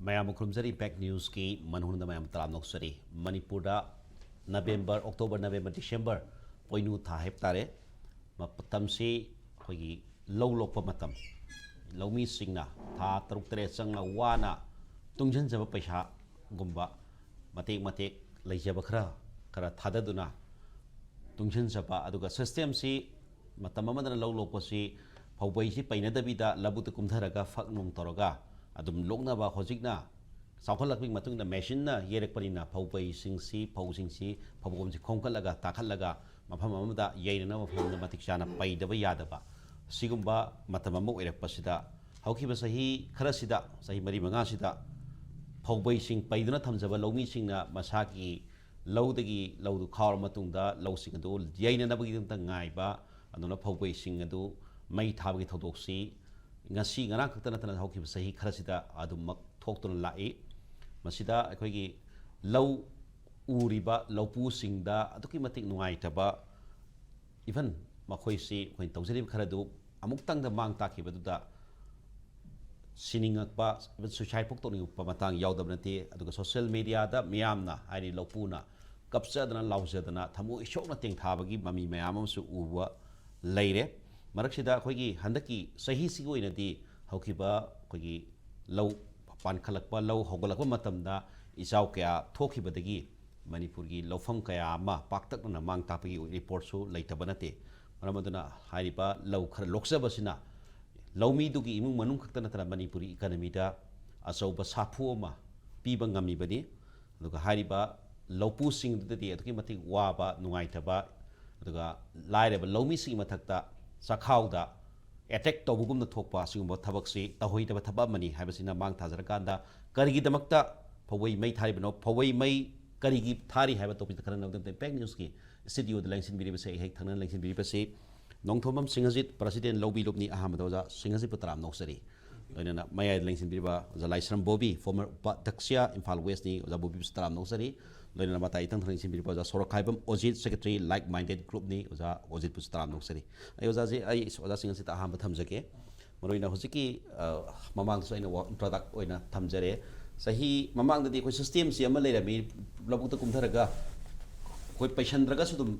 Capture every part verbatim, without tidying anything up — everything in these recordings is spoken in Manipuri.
ꯃꯌꯥꯝꯕꯨ ꯈꯨꯔꯨꯝꯖꯔꯤ꯫ ꯕꯦꯛ ꯅ꯭ꯌꯨꯁꯀꯤ ꯃꯅꯨꯡꯗ ꯃꯌꯥꯝ ꯇꯔꯥꯝꯅ ꯑꯣꯛꯆꯔꯤ꯫ ꯃꯅꯤꯄꯨꯔꯗ ꯅꯕꯦꯝꯕꯔ, ꯑꯣꯛꯇꯣꯕꯔ, ꯅꯕꯦꯝꯕꯔ, ꯗꯤꯁꯦꯝꯕꯔ ꯄꯣꯏꯅꯨ ꯊꯥ ꯍꯥꯏꯕ ꯇꯥꯔꯦ꯫ ꯃꯇꯝꯁꯤ ꯑꯩꯈꯣꯏꯒꯤ ꯂꯧ ꯂꯣꯛꯄ ꯃꯇꯝ꯫ ꯂꯧꯃꯤꯁꯤꯡꯅ ꯊꯥ ꯇꯔꯨꯛ ꯇꯔꯦꯠ ꯆꯪꯅ ꯋꯥꯅ ꯇꯨꯡꯁꯤꯟꯖꯕ ꯄꯩꯁꯥꯒꯨꯝꯕ ꯃꯇꯦꯛ ꯃꯇꯦꯛ ꯂꯩꯖꯕ ꯈꯔ, ꯈꯔ ꯊꯥꯗꯗꯨꯅ ꯇꯨꯡꯁꯤꯟꯖꯕ, ꯑꯗꯨꯒ ꯁꯤꯁꯇꯦꯝꯁꯤ ꯃꯇꯝ ꯑꯃꯗꯅ ꯂꯧ ꯂꯣꯛꯄꯁꯤ ꯐꯧꯕꯩꯁꯤ ꯄꯩꯅꯗꯕꯤꯗ ꯂꯧꯕꯨꯛꯇ ꯀꯨꯝꯊꯔꯒ ꯐꯛ ꯅꯨꯡ ꯇꯧꯔꯒ ꯑꯗꯨꯝ ꯂꯣꯛꯅꯕ꯫ ꯍꯧꯖꯤꯛꯅ ꯆꯥꯎꯈꯠꯂꯛꯄꯒꯤ ꯃꯇꯨꯡ ꯏꯟꯅ ꯃꯦꯆꯤꯟꯅ ꯌꯩꯔꯛꯄꯅꯤꯅ ꯐꯧꯕꯩꯁꯤꯡꯁꯤ, ꯐꯧꯁꯤꯡꯁꯤ ꯐꯧꯕꯣꯝꯁꯤ ꯈꯣꯝꯒꯠꯂꯒ ꯇꯥꯈꯠꯂꯒ ꯃꯐꯝ ꯑꯃꯗ ꯌꯩꯅꯅꯕ ꯃꯐꯝꯗ ꯃꯇꯤꯛ ꯆꯥꯅ ꯄꯩꯗꯕ ꯌꯥꯗꯕ꯫ ꯁꯤꯒꯨꯝꯕ ꯃꯇꯝ ꯑꯃ ꯑꯣꯏꯔꯛꯄꯁꯤꯗ, ꯍꯧꯈꯤꯕ ꯆꯍꯤ ꯈꯔꯁꯤꯗ, ꯆꯍꯤ ꯃꯔꯤ ꯃꯉꯥꯁꯤꯗ ꯐꯧꯕꯩꯁꯤꯡ ꯄꯩꯗꯨꯅ ꯊꯝꯖꯕ ꯂꯧꯃꯤꯁꯤꯡꯅ ꯃꯁꯥꯒꯤ ꯂꯧꯗꯒꯤ ꯂꯧꯗꯨ ꯈꯥꯎꯔ ꯃꯇꯨꯡꯗ ꯂꯧꯁꯤꯡ ꯑꯗꯨ ꯌꯩꯅꯅꯕꯒꯤꯗꯃꯛꯇ ꯉꯥꯏꯕ, ꯑꯗꯨꯅ ꯐꯧꯕꯩꯁꯤꯡ ꯑꯗꯨ ꯃꯩ ꯊꯥꯕꯒꯤ ꯊꯧꯗꯣꯛꯁꯤ ꯉꯁꯤ ꯉꯔꯥꯡ ꯈꯛꯇ ꯅꯠꯇꯅ ꯍꯧꯈꯤꯕ ꯆꯍꯤ ꯈꯔꯁꯤꯗ ꯑꯗꯨꯃꯛ ꯊꯣꯛꯇꯨꯅ ꯂꯥꯛꯏ꯫ ꯃꯁꯤꯗ ꯑꯩꯈꯣꯏꯒꯤ ꯂꯧ ꯎꯔꯤꯕ ꯂꯧꯄꯨꯁꯤꯡꯗ ꯑꯗꯨꯛꯀꯤ ꯃꯇꯤꯛ ꯅꯨꯡꯉꯥꯏꯇꯕ, even ꯃꯈꯣꯏꯁꯤ ꯑꯩꯈꯣꯏꯅ ꯇꯧꯖꯔꯤꯕ ꯈꯔꯗꯨ ꯑꯃꯨꯛꯇꯪꯗ ꯃꯥꯡ ꯇꯥꯛꯈꯤꯕꯗꯨꯗ ꯁꯤꯅꯤꯡꯉꯛꯄ, even suicide ꯐꯥꯎ ꯇꯧꯅꯤꯡꯉꯛꯄ ꯃꯇꯥꯡ ꯌꯥꯎꯗꯕ ꯅꯠꯇꯦ꯫ ꯑꯗꯨꯒ social media ꯗ ꯃꯤꯌꯥꯝꯅ, ꯍꯥꯏꯗꯤ ꯂꯧꯄꯨꯅ ꯀꯞꯆꯗꯅ ꯂꯥꯎꯖꯗꯅ ꯊꯃꯣꯏ ꯁꯣꯛꯅ ꯇꯦꯡꯊꯥꯕꯒꯤ ꯃꯃꯤ ꯃꯌꯥꯝ ꯑꯃꯁꯨ ꯎꯕ ꯂꯩꯔꯦ꯫ ꯃꯔꯛꯁꯤꯗ ꯑꯩꯈꯣꯏꯒꯤ ꯍꯟꯗꯛꯀꯤ ꯆꯍꯤꯁꯤꯒꯤ ꯑꯣꯏꯅꯗꯤ ꯍꯧꯈꯤꯕ ꯑꯩꯈꯣꯏꯒꯤ ꯂꯧ ꯄꯥꯟꯈꯠꯂꯛꯄ, ꯂꯧ ꯍꯧꯒꯠꯂꯛꯄ ꯃꯇꯝꯗ ꯏꯆꯥꯎ ꯀꯌꯥ ꯊꯣꯛꯈꯤꯕꯗꯒꯤ ꯃꯅꯤꯄꯨꯔꯒꯤ ꯂꯧꯐꯝ ꯀꯌꯥ ꯑꯃ ꯄꯥꯛꯇꯛꯅꯅ ꯃꯥꯡ ꯇꯥꯛꯄꯒꯤ ꯔꯤꯄꯣꯔꯠꯁꯨ ꯂꯩꯇꯕ ꯅꯠꯇꯦ꯫ ꯃꯔꯝ ꯑꯗꯨꯅ ꯍꯥꯏꯔꯤꯕ ꯂꯧ ꯈꯔ ꯂꯣꯛꯆꯕꯁꯤꯅ ꯂꯧꯃꯤꯗꯨꯒꯤ ꯏꯃꯨꯡ ꯃꯅꯨꯡ ꯈꯛꯇ ꯅꯠꯇꯅ ꯃꯅꯤꯄꯨꯔꯤ economy ꯗ ꯑꯆꯧꯕ ꯁꯥꯐꯨ ꯑꯃ ꯄꯤꯕ ꯉꯝꯃꯤꯕꯅꯤ꯫ ꯑꯗꯨꯒ ꯍꯥꯏꯔꯤꯕ ꯂꯧꯄꯨꯁꯤꯡꯗꯨꯗꯗꯤ ꯑꯗꯨꯛꯀꯤ ꯃꯇꯤꯛ ꯋꯥꯕ, ꯅꯨꯡꯉꯥꯏꯇꯕ, ꯑꯗꯨꯒ ꯂꯥꯏꯔꯕ ꯂꯧꯃꯤꯁꯤꯡꯒꯤ ꯃꯊꯛꯇ ꯆꯥꯛꯈꯥꯎꯗ attack ꯇꯧꯕꯒꯨꯝꯅ ꯊꯣꯛꯄ ꯑꯁꯤꯒꯨꯝꯕ ꯊꯕꯛꯁꯤ ꯇꯧꯍꯩꯗꯕ ꯊꯕꯛ ꯑꯃꯅꯤ ꯍꯥꯏꯕꯁꯤꯅ ꯃꯥꯡ ꯊꯥꯖꯔꯀꯥꯟꯗ, ꯀꯔꯤꯒꯤꯗꯃꯛꯇ ꯐꯧꯕꯩ ꯃꯩ ꯊꯥꯔꯤꯕꯅꯣ, ꯐꯧꯕꯩ ꯃꯩ ꯀꯔꯤꯒꯤ ꯊꯥꯔꯤ ꯍꯥꯏꯕ topic ꯇ ꯈꯟꯅꯅꯕꯒꯤꯗꯃꯛꯇ ꯕꯦꯛ ꯅ꯭ꯌꯨꯁꯀꯤ studio ꯗ ꯂꯦꯡꯁꯤꯟꯕꯤꯔꯤꯕꯁꯦ, ꯑꯩ ꯍꯦꯛ ꯊꯪꯅꯅ ꯂꯦꯡꯁꯤꯟꯕꯤꯔꯤꯕꯁꯤ ꯅꯣꯡꯊꯣꯝꯕꯝ ꯁꯤꯡꯍꯖꯤꯠ, president ꯂꯧꯕꯤ ꯂꯨꯞꯅꯤ꯫ ꯑꯍꯥꯟꯕꯗ ꯑꯣꯖꯥ ꯁꯤꯡꯍꯖꯤꯠꯄꯨ ꯇꯔꯥꯝꯅ ꯑꯣꯛꯆꯔꯤ꯫ ꯂꯣꯏꯅꯅ ꯃꯌꯥꯏꯗ ꯂꯦꯡꯁꯤꯟꯕꯤꯔꯤꯕ ꯑꯣꯖꯥ ꯂꯥꯏꯁ꯭ꯔꯝ ꯕꯣꯕꯤ, former ꯎꯄꯥꯙ꯭ꯌꯛꯁ ꯏꯝꯐꯥꯜ ꯋꯦꯁ꯭ꯠꯅꯤ, ꯑꯣꯖꯥ ꯕꯣꯕꯤꯕꯨꯁꯨ ꯇꯔꯥꯝꯅ ꯑꯣꯛꯆꯔꯤ꯫ ꯂꯣꯏꯅꯅ ꯃꯇꯥꯏ ꯏꯊꯪ ꯊꯪꯅ ꯂꯦꯡꯁꯤꯟꯕꯤꯔꯤꯕ ꯑꯣꯖꯥ ꯁꯣꯔꯣꯛꯈꯥꯏꯕꯝ ꯑꯣꯖꯤꯠ, secretary like minded group ꯅꯤ, ꯑꯣꯖꯥ ꯑꯣꯖꯤꯠꯄꯨꯁꯨ ꯇꯔꯥꯝꯅ ꯑꯣꯛꯆꯔꯤ꯫ ꯑꯩ ꯑꯣꯖꯥꯁꯦ, ꯑꯩ ꯑꯣꯖꯥꯁꯤꯡ ꯑꯁꯤꯗ ꯑꯍꯥꯟꯕ ꯊꯝꯖꯒꯦ꯫ ꯃꯔꯨ ꯑꯣꯏꯅ ꯍꯧꯖꯤꯛꯀꯤ, ꯑ, ꯃꯃꯥꯡꯗꯁꯨ ꯑꯩꯅ ꯋꯥ-, ꯄ꯭ꯔꯗꯛ ꯑꯣꯏꯅ ꯊꯝꯖꯔꯦ꯫ ꯆꯍꯤ ꯃꯃꯥꯡꯗꯗꯤ ꯑꯩꯈꯣꯏ ꯁꯤꯁꯇꯦꯝꯁꯤ ꯑꯃ ꯂꯩꯔꯝꯃꯤ, ꯂꯧꯕꯨꯛꯇ ꯀꯨꯝꯊꯔꯒ ꯑꯩꯈꯣꯏ ꯄꯩꯁꯟꯗ꯭ꯔꯒꯁꯨ ꯑꯗꯨꯝ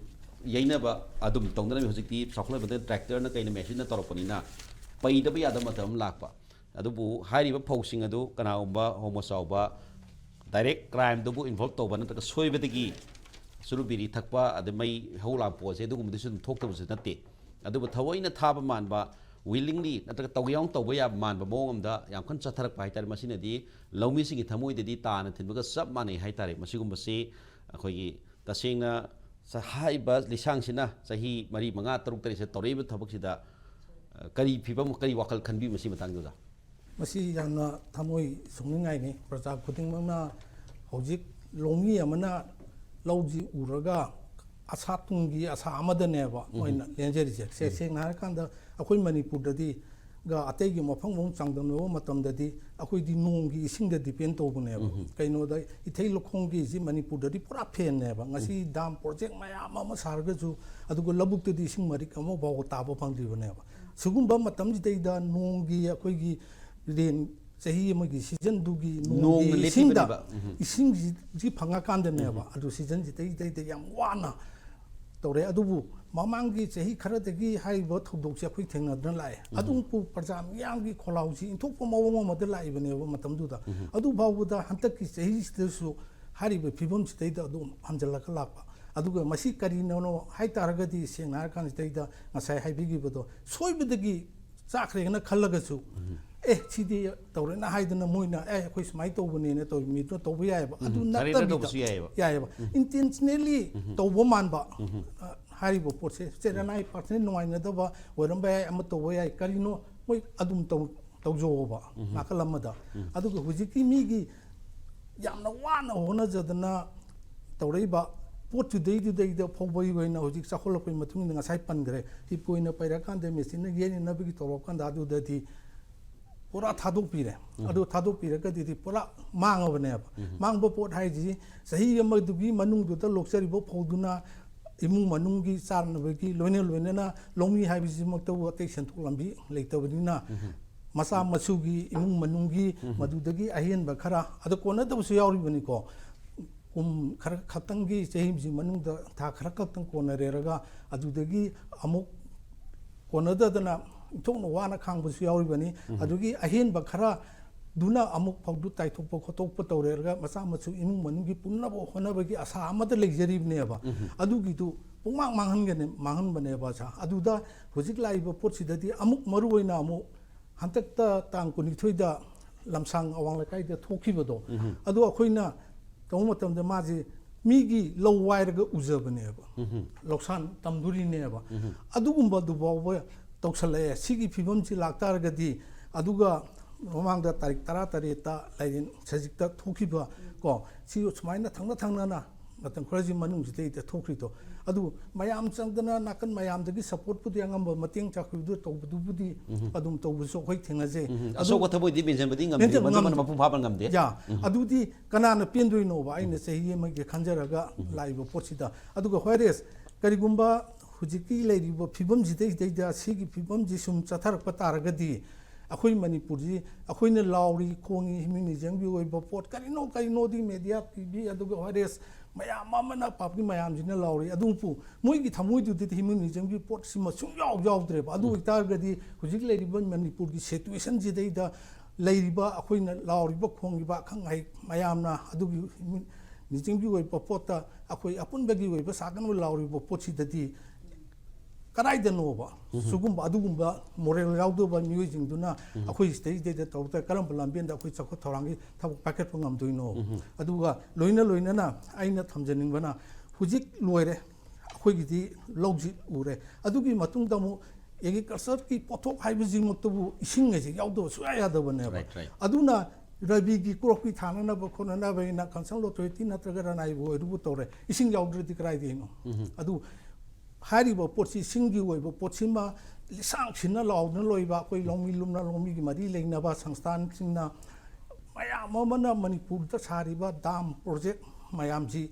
ꯌꯩꯅꯕ ꯑꯗꯨꯝ ꯇꯧꯅꯔꯝꯃꯤ꯫ ꯍꯧꯖꯤꯛꯇꯤ ꯆꯥꯎꯈꯠꯂꯛꯄꯗ ꯇ꯭ꯔꯦꯛꯇꯔꯅ ꯀꯩꯅ ꯃꯦꯆꯤꯟꯅ ꯇꯧꯔꯛꯄꯅꯤꯅ ꯄꯩꯗꯕ ꯌꯥꯗꯕ ꯃꯇꯝ ꯑꯃ ꯂꯥꯛꯄ꯫ ꯑꯗꯨꯕꯨ ꯍꯥꯏꯔꯤꯕ ꯐꯧꯁꯤꯡ ꯑꯗꯨ ꯀꯅꯥꯒꯨꯝꯕ ꯍꯣꯃꯣ ꯆꯥꯎꯕ ꯗꯥꯏꯔꯦꯛ ꯀ꯭ꯔꯥꯏꯝꯗꯨꯕꯨ ꯏꯟꯚꯣꯜꯕ ꯇꯧꯕ ꯅꯠꯇ꯭ꯔꯒ ꯁꯣꯏꯕꯗꯒꯤ ꯆꯨꯔꯨꯞ ꯕꯤꯔꯤ ꯊꯛꯄ, ꯑꯗꯩ ꯃꯩ ꯍꯧ ꯂꯥꯡꯄ ꯑꯁꯦ ꯑꯗꯨꯒꯨꯝꯕꯗꯤ ꯁꯨꯝ ꯊꯣꯛꯇꯕꯁꯨ ꯅꯠꯇꯦ꯫ ꯑꯗꯨꯕꯨ ꯊꯑꯣꯏꯅ ꯊꯥꯕ ꯃꯥꯟꯕ, ꯋꯤꯂꯤꯡꯂꯤ ꯅꯠꯇ꯭ꯔꯒ ꯇꯧꯒꯦ ꯌꯥꯎꯅ ꯇꯧꯕ ꯌꯥꯕ ꯃꯥꯟꯕ ꯃꯑꯣꯡ ꯑꯃꯗ ꯌꯥꯝ ꯀꯟꯅ ꯆꯠꯊꯔꯛꯄ ꯍꯥꯏꯇꯥꯔꯦ꯫ ꯃꯁꯤꯅꯗꯤ ꯂꯧꯃꯤꯁꯤꯡꯒꯤ ꯊꯃꯣꯏꯗꯗꯤ ꯇꯥꯅ ꯊꯤꯟꯕꯒ ꯆꯞ ꯃꯥꯟꯅꯩ ꯍꯥꯏꯇꯥꯔꯦ꯫ ꯃꯁꯤꯒꯨꯝꯕꯁꯤ ꯑꯩꯈꯣꯏꯒꯤ ꯇꯁꯦꯡꯅ ꯆ-, ꯍꯥꯏꯔꯤꯕ ꯂꯤꯁꯥꯡꯁꯤꯅ ꯆꯍꯤ ꯃꯔꯤ, ꯃꯉꯥ, ꯇꯔꯨꯛ, ꯇꯔꯦꯠꯁꯦ ꯇꯧꯔꯛꯏꯕ ꯊꯕꯛꯁꯤꯗ, ꯑ, ꯀꯔꯤ ꯐꯤꯕꯝ, ꯀꯔꯤ ꯋꯥꯈꯜ ꯈꯟꯕꯤ ꯃꯁꯤ ꯃꯇꯥꯡꯗꯨꯗ? ꯃꯁꯤ ꯌꯥꯝꯅ ꯊꯃꯣꯏ ꯁꯣꯛꯅꯤꯡꯉꯥꯏꯅꯤ꯫ ꯄ꯭ꯔꯖꯥ ꯈꯨꯗꯤꯡꯃꯛꯅ ꯍꯧꯖꯤꯛ ꯂꯧꯃꯤ ꯑꯃꯅ ꯂꯧꯁꯤ ꯎꯔꯒ ꯑꯁꯥ, ꯇꯨꯡꯒꯤ ꯑꯁꯥ ꯑꯃꯗꯅꯦꯕ ꯎꯝ꯫ ꯃꯣꯏꯅ ꯂꯦꯟꯖꯔꯤꯁꯦ꯫ ꯁꯦ-, ꯎꯝ꯫ ꯁꯦꯡꯅ ꯍꯥꯏꯔꯀꯥꯟꯗ ꯑꯩꯈꯣꯏ ꯃꯅꯤꯄꯨꯔꯗꯗꯤ ꯒ ꯑꯇꯩꯒꯤ ꯃꯐꯝꯒ ꯑꯃꯨꯛ ꯆꯥꯡꯗꯝꯅꯕ ꯃꯇꯝꯗꯗꯤ ꯑꯩꯈꯣꯏꯗꯤ ꯅꯣꯡꯒꯤ ꯏꯁꯤꯡꯗ ꯗꯤꯄꯦꯟ ꯇꯧꯕꯅꯦꯕ꯫ ꯎꯝ꯫ ꯀꯩꯅꯣꯗ ꯏꯊꯩ ꯂꯧꯈꯣꯡꯒꯤꯁꯤ ꯃꯅꯤꯄꯨꯔꯗꯗꯤ ꯄꯨꯔꯥ ꯐꯦꯟꯅꯦꯕ꯫ ꯉꯁꯤ ꯎꯝ꯫ ꯗꯥꯝ ꯄ꯭ꯔꯣꯖꯦꯛ ꯃꯌꯥꯝ ꯑꯃ ꯁꯥꯔꯒꯁꯨ, ꯑꯗꯨꯒ ꯂꯧꯕꯨꯛꯇꯗꯤ ꯏꯁꯤꯡ ꯃꯔꯤꯛ ꯑꯃ ꯐꯥꯎꯕ ꯇꯥꯕ ꯐꯪꯗ꯭ꯔꯤꯕꯅꯦꯕ꯫ ꯁꯤꯒꯨꯝꯕ ꯃꯇꯝꯁꯤꯗꯩꯗ ꯅꯣꯡꯒꯤ, ꯑꯩꯈꯣꯏꯒꯤ ꯔꯦꯟ, ꯆꯍꯤ ꯑꯃꯒꯤ ꯁꯤꯖꯟꯗꯨꯒꯤ ꯅꯣꯡꯒꯤ ꯅꯣꯡꯅ ꯏꯁꯤꯡꯗ, ꯂꯦꯞꯄꯤꯕꯅꯦꯕ꯫ ꯎꯝ꯫ ꯏꯁꯤꯡꯁꯤ ꯐꯪꯉꯀꯥꯟꯗꯅꯦꯕ꯫ ꯎꯝ꯫ ꯑꯗꯨ ꯁꯤꯖꯟꯁꯤꯗꯩꯗꯩꯗ ꯌꯥꯝ ꯋꯥꯅ ꯇꯧꯔꯦ꯫ ꯑꯗꯨꯕꯨ ꯃꯃꯥꯡꯒꯤ ꯆꯍꯤ ꯈꯔꯗꯒꯤ ꯍꯥꯏꯔꯤꯕ ꯊꯧꯗꯣꯛꯁꯦ ꯑꯩꯈꯣꯏ ꯊꯦꯡꯅꯗꯨꯅ ꯂꯥꯛꯑꯦ꯫ ꯎꯝ꯫ ꯑꯗꯨꯕꯨ ꯄ꯭ꯔꯖꯥ ꯃꯤꯌꯥꯝꯒꯤ ꯈꯣꯜꯂꯥꯎꯁꯤ ꯏꯟꯊꯣꯛꯄ ꯃꯑꯣꯡ ꯑꯃꯗ ꯂꯥꯛꯏꯕꯅꯦꯕ ꯃꯇꯝꯗꯨꯗ꯫ ꯎꯝ꯫ ꯑꯗꯨ ꯐꯥꯎꯕꯗ ꯍꯟꯗꯛꯀꯤ ꯆꯍꯤꯁꯤꯗꯁꯨ ꯍꯥꯏꯔꯤꯕ ꯐꯤꯕꯝꯁꯤꯗꯩꯗ ꯑꯗꯨꯝ ꯍꯟꯖꯜꯂꯒ ꯂꯥꯛꯄ꯫ ꯑꯗꯨꯒ ꯃꯁꯤ ꯀꯔꯤꯅꯣ ꯍꯥꯏ ꯇꯥꯔꯒꯗꯤ, ꯁꯦꯡꯅ ꯍꯥꯏꯔ ꯀꯥꯟꯁꯤꯗꯩꯗ ꯉꯁꯥꯏ ꯍꯥꯏꯕꯤꯈꯤꯕꯗꯣ, ꯁꯣꯏꯕꯗꯒꯤ ꯆꯥꯈ꯭ꯔꯦꯅ ꯈꯜꯂꯒꯁꯨ, ꯎꯝ꯫ "ꯑꯦ, ꯁꯤꯗꯤ ꯇꯧꯔꯦꯅ" ꯍꯥꯏꯗꯅ ꯃꯣꯏꯅ, "ꯑꯦ, ꯑꯩꯈꯣꯏ ꯁꯨꯃꯥꯏꯅ ꯇꯧꯕꯅꯦꯅ" ꯇꯧꯕ ꯃꯤꯗꯨꯅ ꯇꯧꯕ ꯌꯥꯏꯑꯕ꯫ ꯑꯗꯨ ꯎꯝ꯫ ꯆꯥꯔꯦꯗ ꯅꯠꯇꯕꯤꯗ ꯇꯧꯕꯁꯨ ꯌꯥꯏꯑꯕ꯫ ꯌꯥꯏꯑꯕ꯫ ꯎꯝ꯫ ꯏꯟꯇꯦꯟꯁꯅꯦꯜꯂꯤ ꯎꯝ꯫ ꯇꯧꯕ ꯃꯥꯟꯕ, ꯎꯝ꯫ ꯑ, ꯍꯥꯏꯔꯤꯕ ꯄꯣꯠꯁꯦ, ꯆꯦꯔꯦꯟ ꯑꯥꯏ ꯄꯥꯔꯁꯅꯦꯜ ꯅꯨꯡꯉꯥꯏꯅꯗꯕ ꯑꯣꯏꯔꯝꯕ ꯌꯥꯏ, ꯑꯃ ꯇꯧꯕ ꯌꯥꯏ, ꯀꯔꯤꯅꯣ ꯃꯣꯏ ꯑꯗꯨꯝ ꯇꯧ-, ꯇꯧꯖꯧꯑꯕ ꯎꯝ꯫ ꯅꯥꯀꯜ ꯑꯃꯗ꯫ ꯎꯝ꯫ ꯑꯗꯨꯒ ꯍꯧꯖꯤꯛꯀꯤ ꯃꯤꯒꯤ ꯌꯥꯝꯅ ꯋꯥꯅ ꯍꯣꯠꯅꯖꯗꯅ ꯇꯧꯔꯛꯏꯕ ꯄꯣꯠꯇꯨꯗꯩꯗꯨꯗꯩꯗ ꯐꯥꯎꯕꯒꯤ ꯑꯣꯏꯅ ꯍꯧꯖꯤꯛ ꯆꯥꯎꯈꯠꯂꯛꯄꯒꯤ ꯃꯇꯨꯡ ꯏꯟꯅ ꯉꯁꯥꯏ ꯄꯟꯈ꯭ꯔꯦ, ꯏꯄꯨ ꯑꯣꯏꯅ ꯄꯩꯔꯀꯥꯟꯗ ꯃꯦꯆꯤꯟꯅ ꯌꯩꯅꯅꯕꯒꯤ ꯇꯧꯔꯛꯀꯥꯟꯗ ꯑꯗꯨꯗꯗꯤ ꯄꯨꯔꯥ ꯊꯥꯗꯣꯛꯄꯤꯔꯦ꯫ ꯎꯝ꯫ ꯑꯗꯨ ꯊꯥꯗꯣꯛꯄꯤꯔꯒꯗꯤ ꯄꯨꯔꯥ ꯃꯥꯡꯉꯕꯅꯦꯕ꯫ ꯎꯝ꯫ ꯃꯥꯡꯕ ꯄꯣꯠ ꯍꯥꯏꯁꯤ ꯆꯍꯤ ꯑꯃꯗꯨꯒꯤ ꯃꯅꯨꯡꯗꯨꯗ ꯂꯣꯛꯆꯔꯤꯕ ꯐꯧꯗꯨꯅ ꯏꯃꯨꯡ ꯃꯅꯨꯡꯒꯤ ꯆꯥꯅꯕꯒꯤ ꯂꯣꯏꯅ ꯂꯣꯏꯅꯅ ꯂꯧꯃꯤ ꯍꯥꯏꯕꯁꯤꯃꯛꯇꯕꯨ ꯑꯇꯩ ꯁꯦꯟꯊꯣꯛ ꯂꯝꯕꯤ ꯂꯩꯇꯕꯅꯤꯅ, ꯃꯆꯥ ꯃꯁꯨꯒꯤ ꯏꯃꯨꯡ ꯃꯅꯨꯡꯒꯤ ꯃꯗꯨꯗꯒꯤ ꯑꯍꯦꯟꯕ ꯈꯔ, ꯑꯗ ꯀꯣꯟꯅꯗꯕꯁꯨ ꯌꯥꯎꯔꯤꯕꯅꯤꯀꯣ꯫ ꯀꯨꯝ ꯈꯔ ꯈꯛꯇꯪꯒꯤ, ꯆꯍꯤꯁꯤ ꯃꯅꯨꯡꯗ ꯊꯥ ꯈꯔ ꯈꯛꯇꯪ ꯀꯣꯟꯅꯔꯦꯔꯒ ꯑꯗꯨꯗꯒꯤ ꯑꯃꯨꯛ ꯀꯣꯟꯅꯗꯗꯅ ꯏꯟꯊꯣꯛꯅ ꯋꯥꯅ ꯈꯥꯡꯕꯁꯨ ꯌꯥꯎꯔꯤꯕꯅꯤ꯫ ꯑꯗꯨꯒꯤ ꯑꯍꯦꯟꯕ ꯈꯔ ꯗꯨꯅ ꯑꯃꯨꯛ ꯐꯧꯗꯨ ꯇꯥꯏꯊꯣꯛꯄ ꯈꯣꯠꯇꯣꯛꯄ ꯇꯧꯔꯦꯔꯒ ꯃꯆꯥ ꯃꯁꯨ ꯏꯃꯨꯡ ꯃꯅꯨꯡꯒꯤ ꯄꯨꯟꯅꯕ ꯍꯣꯠꯅꯕꯒꯤ ꯑꯁꯥ ꯑꯃꯗ ꯂꯩꯖꯔꯤꯕꯅꯦꯕ꯫ ꯑꯗꯨꯒꯤꯗꯨ ꯄꯨꯡꯃꯥꯡ ꯃꯥꯡꯍꯟꯒꯅꯤ, ꯃꯥꯡꯍꯟꯕꯅꯦꯕ꯫ ꯑꯁꯥ ꯑꯗꯨꯗ ꯍꯧꯖꯤꯛ ꯂꯥꯛꯏꯕ ꯄꯣꯠꯁꯤꯗꯗꯤ ꯑꯃꯨꯛ ꯃꯔꯨ ꯑꯣꯏꯅ ꯑꯃꯨꯛ ꯍꯟꯗꯛꯇ ꯇꯥꯡ ꯀꯨꯟꯅꯤꯊꯣꯏꯗ ꯂꯝꯁꯥꯡ ꯑꯋꯥꯡ ꯂꯩꯀꯥꯏꯗ ꯊꯣꯛꯈꯤꯕꯗꯣ, ꯑꯗꯣ ꯑꯩꯈꯣꯏꯅ ꯇꯧꯕ ꯃꯇꯝꯗ ꯃꯥꯁꯦ ꯃꯤꯒꯤ ꯂꯧ ꯋꯥꯏꯔꯒ ꯎꯖꯕꯅꯦꯕ, ꯂꯧꯁꯥꯟ ꯇꯝꯗꯣꯔꯤꯅꯦꯕ꯫ ꯑꯗꯨꯒꯨꯝꯕꯗꯨ ꯐꯥꯎꯕ ꯇꯧꯁꯜꯂꯛꯑꯦ꯫ ꯁꯤꯒꯤ ꯐꯤꯕꯝꯁꯤ ꯂꯥꯛꯇꯥꯔꯒꯗꯤ, ꯑꯗꯨꯒ ꯃꯃꯥꯡꯗ ꯇꯥꯔꯤꯛ ꯇꯔꯥ ꯇꯔꯦꯠꯇ ꯂꯥꯏꯔꯦꯟ ꯁꯖꯤꯛꯇ ꯊꯣꯛꯈꯤꯕ ꯀꯣ, ꯁꯤ ꯁꯨꯃꯥꯏꯅ ꯊꯪꯅ ꯊꯪꯅꯅ ꯃꯇꯝ ꯈꯔꯁꯤ ꯃꯅꯨꯡꯁꯤꯗꯩꯗ ꯊꯣꯛꯈ꯭ꯔꯤꯗꯣ, ꯑꯗꯨ ꯃꯌꯥꯝ ꯆꯪꯗꯅ ꯅꯥꯀꯟ ꯃꯌꯥꯝꯗꯒꯤ ꯁꯞꯄꯣꯔꯠꯄꯨꯗꯤ ꯑꯉꯝꯕ ꯃꯇꯦꯡ ꯆꯥꯛꯈꯤꯕꯗꯨ ꯇꯧꯕꯗꯨꯕꯨꯗꯤ ꯑꯗꯨꯝ ꯇꯧꯕꯁꯨ ꯑꯩꯈꯣꯏ ꯊꯦꯡꯅꯖꯩ꯫ ꯑꯗꯨ ꯑꯁꯣꯛ ꯑꯊꯕꯣꯏꯗꯤ ꯃꯦꯟꯁꯤꯟꯕꯗꯤ ꯉꯝꯗꯦ, ꯃꯦꯟꯁꯤꯟꯕ ꯃꯗꯨꯃꯅ ꯉꯝꯗꯦ꯫ ꯃꯄꯨꯡ ꯐꯥꯕ ꯉꯝꯗꯦ꯫ ꯌꯥ, ꯑꯗꯨꯗꯤ ꯀꯅꯥꯅ ꯄꯦꯟꯗꯣꯏꯅꯣꯕ? ꯑꯩꯅ ꯆꯍꯤ ꯑꯃꯒꯤ ꯈꯟꯖꯔꯒ ꯂꯥꯛꯏꯕ ꯄꯣꯠꯁꯤꯗ꯫ ꯑꯗꯨꯒ ꯍꯣꯏꯔꯦꯁ, ꯀꯔꯤꯒꯨꯝꯕ ꯍꯧꯖꯤꯛꯀꯤ ꯂꯩꯔꯤꯕ ꯐꯤꯕꯝꯁꯤꯗꯩꯗꯩꯗ ꯁꯤꯒꯤ ꯐꯤꯕꯝꯁꯤ ꯁꯨꯝ ꯆꯠꯊꯔꯛꯄ ꯇꯥꯔꯒꯗꯤ, ꯑꯩꯈꯣꯏ ꯃꯅꯤꯄꯨꯔꯁꯤ ꯑꯩꯈꯣꯏꯅ ꯂꯥꯎꯔꯤ ꯈꯣꯡꯉꯤ ꯍ꯭ꯌꯨꯃꯦꯅꯤꯖꯝꯒꯤ ꯑꯣꯏꯕ ꯄꯣꯠ ꯀꯔꯤꯅꯣ ꯀꯔꯤꯅꯣꯗꯤ ꯃꯦꯗꯤꯌꯥ, ꯇꯤ ꯚꯤ, ꯑꯗꯨꯒ ꯍꯣꯏꯔꯦꯁ ꯃꯌꯥꯝ ꯑꯃꯅ, ꯄꯥꯕ꯭ꯂꯤꯛ ꯃꯌꯥꯝꯁꯤꯅ ꯂꯥꯎꯔꯤ꯫ ꯑꯗꯨꯕꯨ ꯃꯣꯏꯒꯤ ꯊꯃꯣꯏꯗꯨꯗꯗꯤ ꯍ꯭ꯌꯨꯃꯦꯅꯤꯖꯝꯒꯤ ꯄꯣꯠꯁꯤꯃ ꯁꯨꯡꯌꯥꯎ ꯌꯥꯎꯗ꯭ꯔꯦꯕ꯫ ꯑꯗꯨ ꯑꯣꯏꯇꯥꯔꯒꯗꯤ ꯍꯧꯖꯤꯛ ꯂꯩꯔꯤꯕ ꯃꯅꯤꯄꯨꯔꯒꯤ ꯁꯤꯆꯨꯋꯦꯁꯟꯁꯤꯗꯩꯗ ꯂꯩꯔꯤꯕ ꯑꯩꯈꯣꯏꯅ ꯂꯥꯎꯔꯤꯕ ꯈꯣꯡꯂꯤꯕ ꯑꯈꯪ ꯑꯍꯩ ꯃꯌꯥꯝꯅ ꯑꯗꯨꯒꯤ ꯍ꯭ꯌꯨꯃꯦꯅꯤꯖꯝꯒꯤ ꯑꯣꯏꯕ ꯄꯣꯠꯇ ꯑꯩꯈꯣꯏ ꯑꯄꯨꯟꯕꯒꯤ ꯑꯣꯏꯕ ꯁꯥꯒꯟꯕ ꯂꯥꯎꯔꯤꯕ ꯄꯣꯠꯁꯤꯗꯗꯤ ꯀꯗꯥꯏꯗꯅꯣꯕ ꯁꯤꯒꯨꯝꯕ ꯑꯗꯨꯒꯨꯝꯕ ꯃꯣꯔꯦꯜ ꯌꯥꯎꯗꯕ ꯃꯤꯑꯣꯏꯁꯤꯡꯗꯨꯅ ꯑꯩꯈꯣꯏ ꯁꯤꯗꯩꯗꯩꯗ ꯇꯧꯕꯗ ꯀꯔꯝꯕ ꯂꯝꯕꯦꯟꯗ ꯑꯩꯈꯣꯏ ꯆꯥꯎꯈꯠ ꯊꯧꯔꯥꯡꯒꯤ ꯊꯕꯛ ꯄꯥꯏꯈꯠꯄ ꯉꯝꯗꯣꯏꯅꯣ? ꯑꯗꯨꯒ ꯂꯣꯏꯅ ꯂꯣꯏꯅꯅ ꯑꯩꯅ ꯊꯝꯖꯅꯤꯡꯕꯅ, ꯍꯧꯖꯤꯛ ꯂꯣꯏꯔꯦ, ꯑꯩꯈꯣꯏꯒꯤꯗꯤ ꯂꯧꯁꯤ ꯎꯔꯦ, ꯑꯗꯨꯒꯤ ꯃꯇꯨꯡꯗ ꯑꯃꯨꯛ ꯑꯦꯒ꯭ꯔꯤꯀꯜꯆꯔꯒꯤ ꯄꯣꯠꯊꯣꯛ ꯍꯥꯏꯕꯁꯤꯃꯛꯇꯕꯨ ꯏꯁꯤꯡ ꯍꯥꯏꯁꯦ ꯌꯥꯎꯗꯕ ꯁꯨꯡꯌꯥ ꯌꯥꯗꯕꯅꯦꯕ꯫ Right, right. ꯑꯗꯨꯅ ꯔꯕꯤꯒꯤ ꯀ꯭ꯔꯣꯞꯀꯤ ꯊꯥꯅꯅꯕ ꯈꯣꯠꯅꯅꯕ ꯑꯩꯅ ꯀꯟꯁꯔꯟ ꯑꯣꯊꯣꯔꯤꯇꯤ ꯅꯠꯇ꯭ꯔꯒ ꯔꯅꯥꯏꯕꯨ ꯑꯣꯏꯔꯨꯕꯨ ꯇꯧꯔꯦ, ꯏꯁꯤꯡ ꯌꯥꯎꯗ꯭ꯔꯗꯤ ꯀꯗꯥꯏꯗꯒꯤꯅꯣ? ꯑꯗꯨ ꯍꯥꯏꯔꯤꯕ ꯄꯣꯠꯁꯤ ꯏꯁꯤꯡꯒꯤ ꯑꯣꯏꯕ ꯄꯣꯠꯁꯤꯃ ꯂꯤꯁꯥꯡ ꯁꯤꯟꯅ ꯂꯥꯎꯗꯨꯅ ꯂꯣꯏꯕ ꯑꯩꯈꯣꯏ ꯂꯧꯃꯤ ꯂꯨꯝꯅ ꯂꯧꯃꯤꯒꯤ ꯃꯔꯤ ꯂꯩꯅꯕ ꯁꯪꯁꯊꯥꯟꯁꯤꯡꯅ ꯃꯌꯥꯝ ꯑꯃꯅ ꯃꯅꯤꯄꯨꯔꯗ ꯁꯥꯔꯤꯕ ꯗꯥꯝ ꯄ꯭ꯔꯣꯖꯦꯛ ꯃꯌꯥꯝꯁꯤ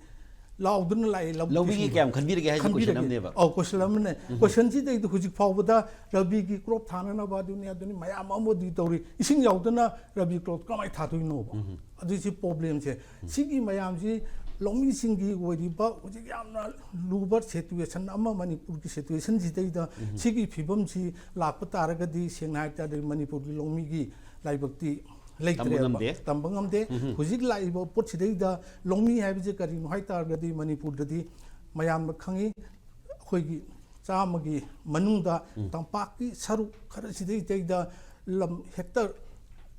ꯂꯥꯎꯗꯨꯅ ꯂꯥꯛꯑꯦ ꯂꯧꯕꯨꯛꯀꯤ ꯂꯧꯃꯤꯒꯤ ꯏꯁꯤꯡꯗꯣ꯫ ꯀꯌꯥꯝ ꯈꯟꯕꯤꯔꯒꯦ ꯍꯥꯏꯁꯦ ꯀꯣꯏꯁꯟ ꯈꯟꯕꯤꯔꯒꯦ꯫ ꯑꯃꯅꯦꯕ꯫ ꯑꯧ, ꯀꯣꯏꯁꯟ ꯑꯃꯅꯦ꯫ ꯎꯝ꯫ ꯀꯣꯏꯁꯟꯁꯤꯗꯩꯗ ꯍꯧꯖꯤꯛ ꯐꯥꯎꯕꯗ ꯔꯕꯤꯒꯤ ꯀ꯭ꯔꯣꯞ ꯊꯥꯅꯅꯕ ꯑꯗꯨꯅꯤ ꯑꯗꯨꯅꯤ ꯃꯌꯥꯝ ꯑꯃꯗꯤ ꯇꯧꯔꯤ꯫ ꯏꯁꯤꯡ ꯌꯥꯎꯗꯅ ꯔꯕꯤ ꯀ꯭ꯔꯣꯞ ꯀꯃꯥꯏꯅ ꯊꯥꯗꯣꯏꯅꯣꯕ? ꯎꯝ꯫ ꯑꯗꯨꯏꯁꯤ ꯄ꯭ꯔꯣꯕ꯭ꯂꯦꯝꯁꯦ꯫ ꯎꯝ꯫ ꯁꯤꯒꯤ ꯃꯌꯥꯝꯁꯤ ꯂꯧꯃꯤꯁꯤꯡꯒꯤ ꯑꯣꯏꯔꯤꯕ ꯍꯧꯖꯤꯛ ꯌꯥꯝꯅ ꯂꯨꯕ ꯁꯤꯆꯨꯋꯦꯁꯟ ꯑꯃ ꯃꯅꯤꯄꯨꯔꯒꯤ ꯁꯤꯆꯨꯋꯦꯁꯟꯁꯤꯗꯩꯗ ꯎꯝ꯫ ꯁꯤꯒꯤ ꯐꯤꯕꯝꯁꯤ ꯂꯥꯛꯄ ꯇꯥꯔꯒꯗꯤ ꯁꯦꯡꯅ ꯍꯥꯏ ꯇꯥꯔꯗꯤ ꯃꯅꯤꯄꯨꯔꯒꯤ ꯂꯧꯃꯤꯒꯤ ꯂꯥꯏꯕꯛꯇꯤ ꯂꯩꯇ꯭ꯔꯦꯕ꯫ ꯇꯝꯕ ꯉꯝꯗꯦ꯫ ꯇꯝꯕ ꯉꯝꯗꯦ꯫ ꯎꯝ꯫ ꯍꯧꯖꯤꯛ ꯂꯥꯛꯏꯕ ꯄꯣꯠꯁꯤꯗꯩꯗ ꯂꯧꯃꯤ ꯍꯥꯏꯕꯁꯦ ꯀꯔꯤꯅꯣ ꯍꯥꯏ ꯇꯥꯔꯒꯗꯤ ꯃꯅꯤꯄꯨꯔꯗꯗꯤ ꯃꯌꯥꯝꯅ ꯈꯪꯉꯤ, ꯑꯩꯈꯣꯏꯒꯤ ꯆꯥꯝꯃꯒꯤ ꯃꯅꯨꯡꯗ ꯎꯝ꯫ ꯇꯝꯄꯥꯛꯀꯤ ꯁꯔꯨꯛ ꯈꯔꯁꯤꯗꯩꯗꯩꯗ ꯂꯝ ꯍꯦꯛꯇꯔ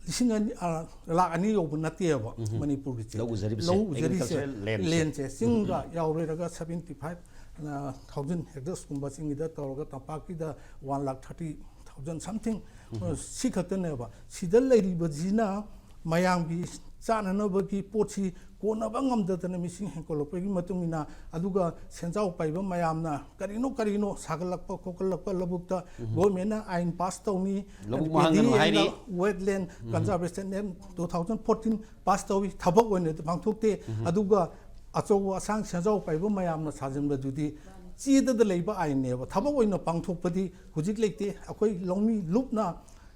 ꯂꯤꯁꯤꯡ ꯑꯅꯤ, ꯑ, ꯂꯥꯈ ꯑꯅꯤ ꯌꯧꯕ ꯅꯠꯇꯦꯕ ꯎꯝ꯫ ꯃꯅꯤꯄꯨꯔꯒꯤꯁꯦ꯫ ꯂꯧ ꯎꯖꯔꯤꯕꯁꯦ, ꯂꯧ ꯎꯖꯔꯤꯁꯦ, agricultural land ꯁꯦ꯫ ꯂꯦꯟꯁꯦ ꯆꯤꯡꯒ ꯎꯝ꯫ ꯌꯥꯎꯔꯦꯔꯒ seventy five, ꯑ, thousand ꯍꯦꯛꯇꯔꯁꯀꯨꯝꯕ ꯆꯤꯡꯒꯤꯗ ꯇꯧꯔꯒ ꯇꯝꯄꯥꯛꯀꯤꯗ one lakh thirty thousand something, ꯎꯝ꯫ ꯑ, ꯁꯤ ꯈꯛꯇꯅꯦꯕ꯫ ꯁꯤꯗ ꯂꯩꯔꯤꯕꯁꯤꯅ ꯃꯌꯥꯝꯒꯤ ꯆꯥꯅꯅꯕꯒꯤ ꯄꯣꯠꯁꯤ ꯀꯣꯟꯅꯕ ꯉꯝꯗꯗꯅ ꯃꯤꯁꯤꯡ ꯍꯦꯟꯒꯠꯂꯛꯄꯒꯤ ꯃꯇꯨꯡ ꯏꯟꯅ, ꯑꯗꯨꯒ ꯁꯦꯟꯖꯥꯎ ꯄꯥꯏꯕ ꯃꯌꯥꯝꯅ ꯀꯔꯤꯅꯣ ꯀꯔꯤꯅꯣ ꯁꯥꯒꯠꯂꯛꯄ ꯈꯣꯀꯠꯂꯛꯄ ꯂꯧꯕꯨꯛꯇ ꯎꯝ꯫ ꯒꯣꯔꯃꯦꯟꯅ ꯑꯥꯏꯟ ꯄꯥꯁ ꯇꯧꯅꯤ, ꯂꯧꯕꯨꯛ ꯃꯍꯥꯡꯒꯅꯨ ꯄꯦꯗꯤ ꯍꯥꯏꯔꯤ꯫ And wetland um. Conservation act two thousand fourteen pass ꯇꯧꯏ, ꯊꯕꯛ ꯑꯣꯏꯅ ꯄꯥꯡꯊꯣꯛꯇꯦ꯫ ꯎꯝ꯫ ꯑꯗꯨꯒ ꯑꯆꯧꯕ ꯑꯁꯥꯡ ꯁꯦꯟꯖꯥꯎ ꯄꯥꯏꯕ ꯃꯌꯥꯝꯅ ꯁꯥꯖꯤꯟꯕꯗꯨꯗꯤ ꯆꯦꯗꯗ ꯂꯩꯕ ꯑꯥꯏꯟꯅꯦꯕ, ꯊꯕꯛ ꯑꯣꯏꯅ ꯄꯥꯡꯊꯣꯛꯄꯗꯤ ꯍꯧꯖꯤꯛ ꯂꯩꯇꯦ꯫ ꯑꯩꯈꯣꯏ ꯂꯧꯃꯤ ꯂꯨꯞꯅ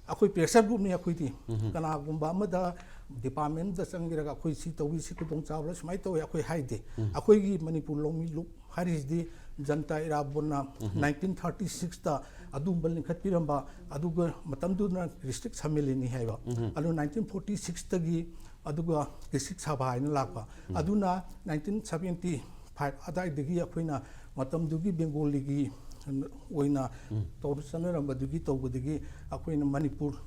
ꯑꯩꯈꯣꯏ ꯄ꯭ꯔꯦꯁꯔ ꯒ꯭ꯔꯨꯞꯅꯤ ꯑꯩꯈꯣꯏꯗꯤ꯫ ꯎꯝ꯫ ꯀꯅꯥꯒꯨꯝꯕ ꯑꯃꯗ ꯗꯤꯄꯥꯔꯠꯃꯦꯟꯗ ꯆꯪꯈꯤꯔꯒ ꯑꯩꯈꯣꯏ ꯁꯤ ꯇꯧꯏ, ꯁꯤ ꯈꯨꯗꯣꯡꯆꯥꯕ ꯂꯩ, ꯁꯨꯃꯥꯏꯅ ꯇꯧꯏ ꯑꯩꯈꯣꯏ ꯍꯥꯏꯗꯦ꯫ ꯎꯝ꯫ ꯑꯩꯈꯣꯏꯒꯤ ꯃꯅꯤꯄꯨꯔ ꯂꯧꯃꯤ ꯂꯨꯞ ꯍꯥꯏꯔꯤꯁꯤꯗꯤ ꯖꯟꯇꯥ ꯏꯔꯥꯕꯣꯠꯅ ꯎꯝ꯫ nineteen thirty six ꯇ ꯑꯗꯨꯒꯨꯝꯕ ꯂꯤꯡꯈꯠꯄꯤꯔꯝꯕ, ꯑꯗꯨꯒ ꯃꯇꯝꯗꯨꯗꯅ ꯗꯤꯁꯇ꯭ꯔꯤꯛ ꯁꯝꯃꯦꯂꯟꯅꯤ ꯍꯥꯏꯕ꯫ ꯎꯝ꯫ ꯑꯗꯨ nineteen forty six ꯇꯒꯤ ꯑꯗꯨꯒ ꯗꯤꯁꯇ꯭ꯔꯤꯛ ꯁꯚꯥ ꯍꯥꯏꯅ ꯂꯥꯛꯄ꯫ ꯎꯝ꯫ ꯑꯗꯨꯅ nineteen seventy five ꯑꯗꯥꯏꯗꯒꯤ ꯑꯩꯈꯣꯏꯅ ꯃꯇꯝꯗꯨꯒꯤ ꯕꯦꯡꯒꯣꯂꯤꯒꯤ ꯑꯣꯏꯅ ꯎꯝ꯫ ꯇꯧꯔ ꯆꯠꯅꯔꯝꯕꯗꯨꯒꯤ ꯇꯧꯕꯗꯒꯤ ꯑꯩꯈꯣꯏꯅ ꯃꯅꯤꯄꯨꯔ,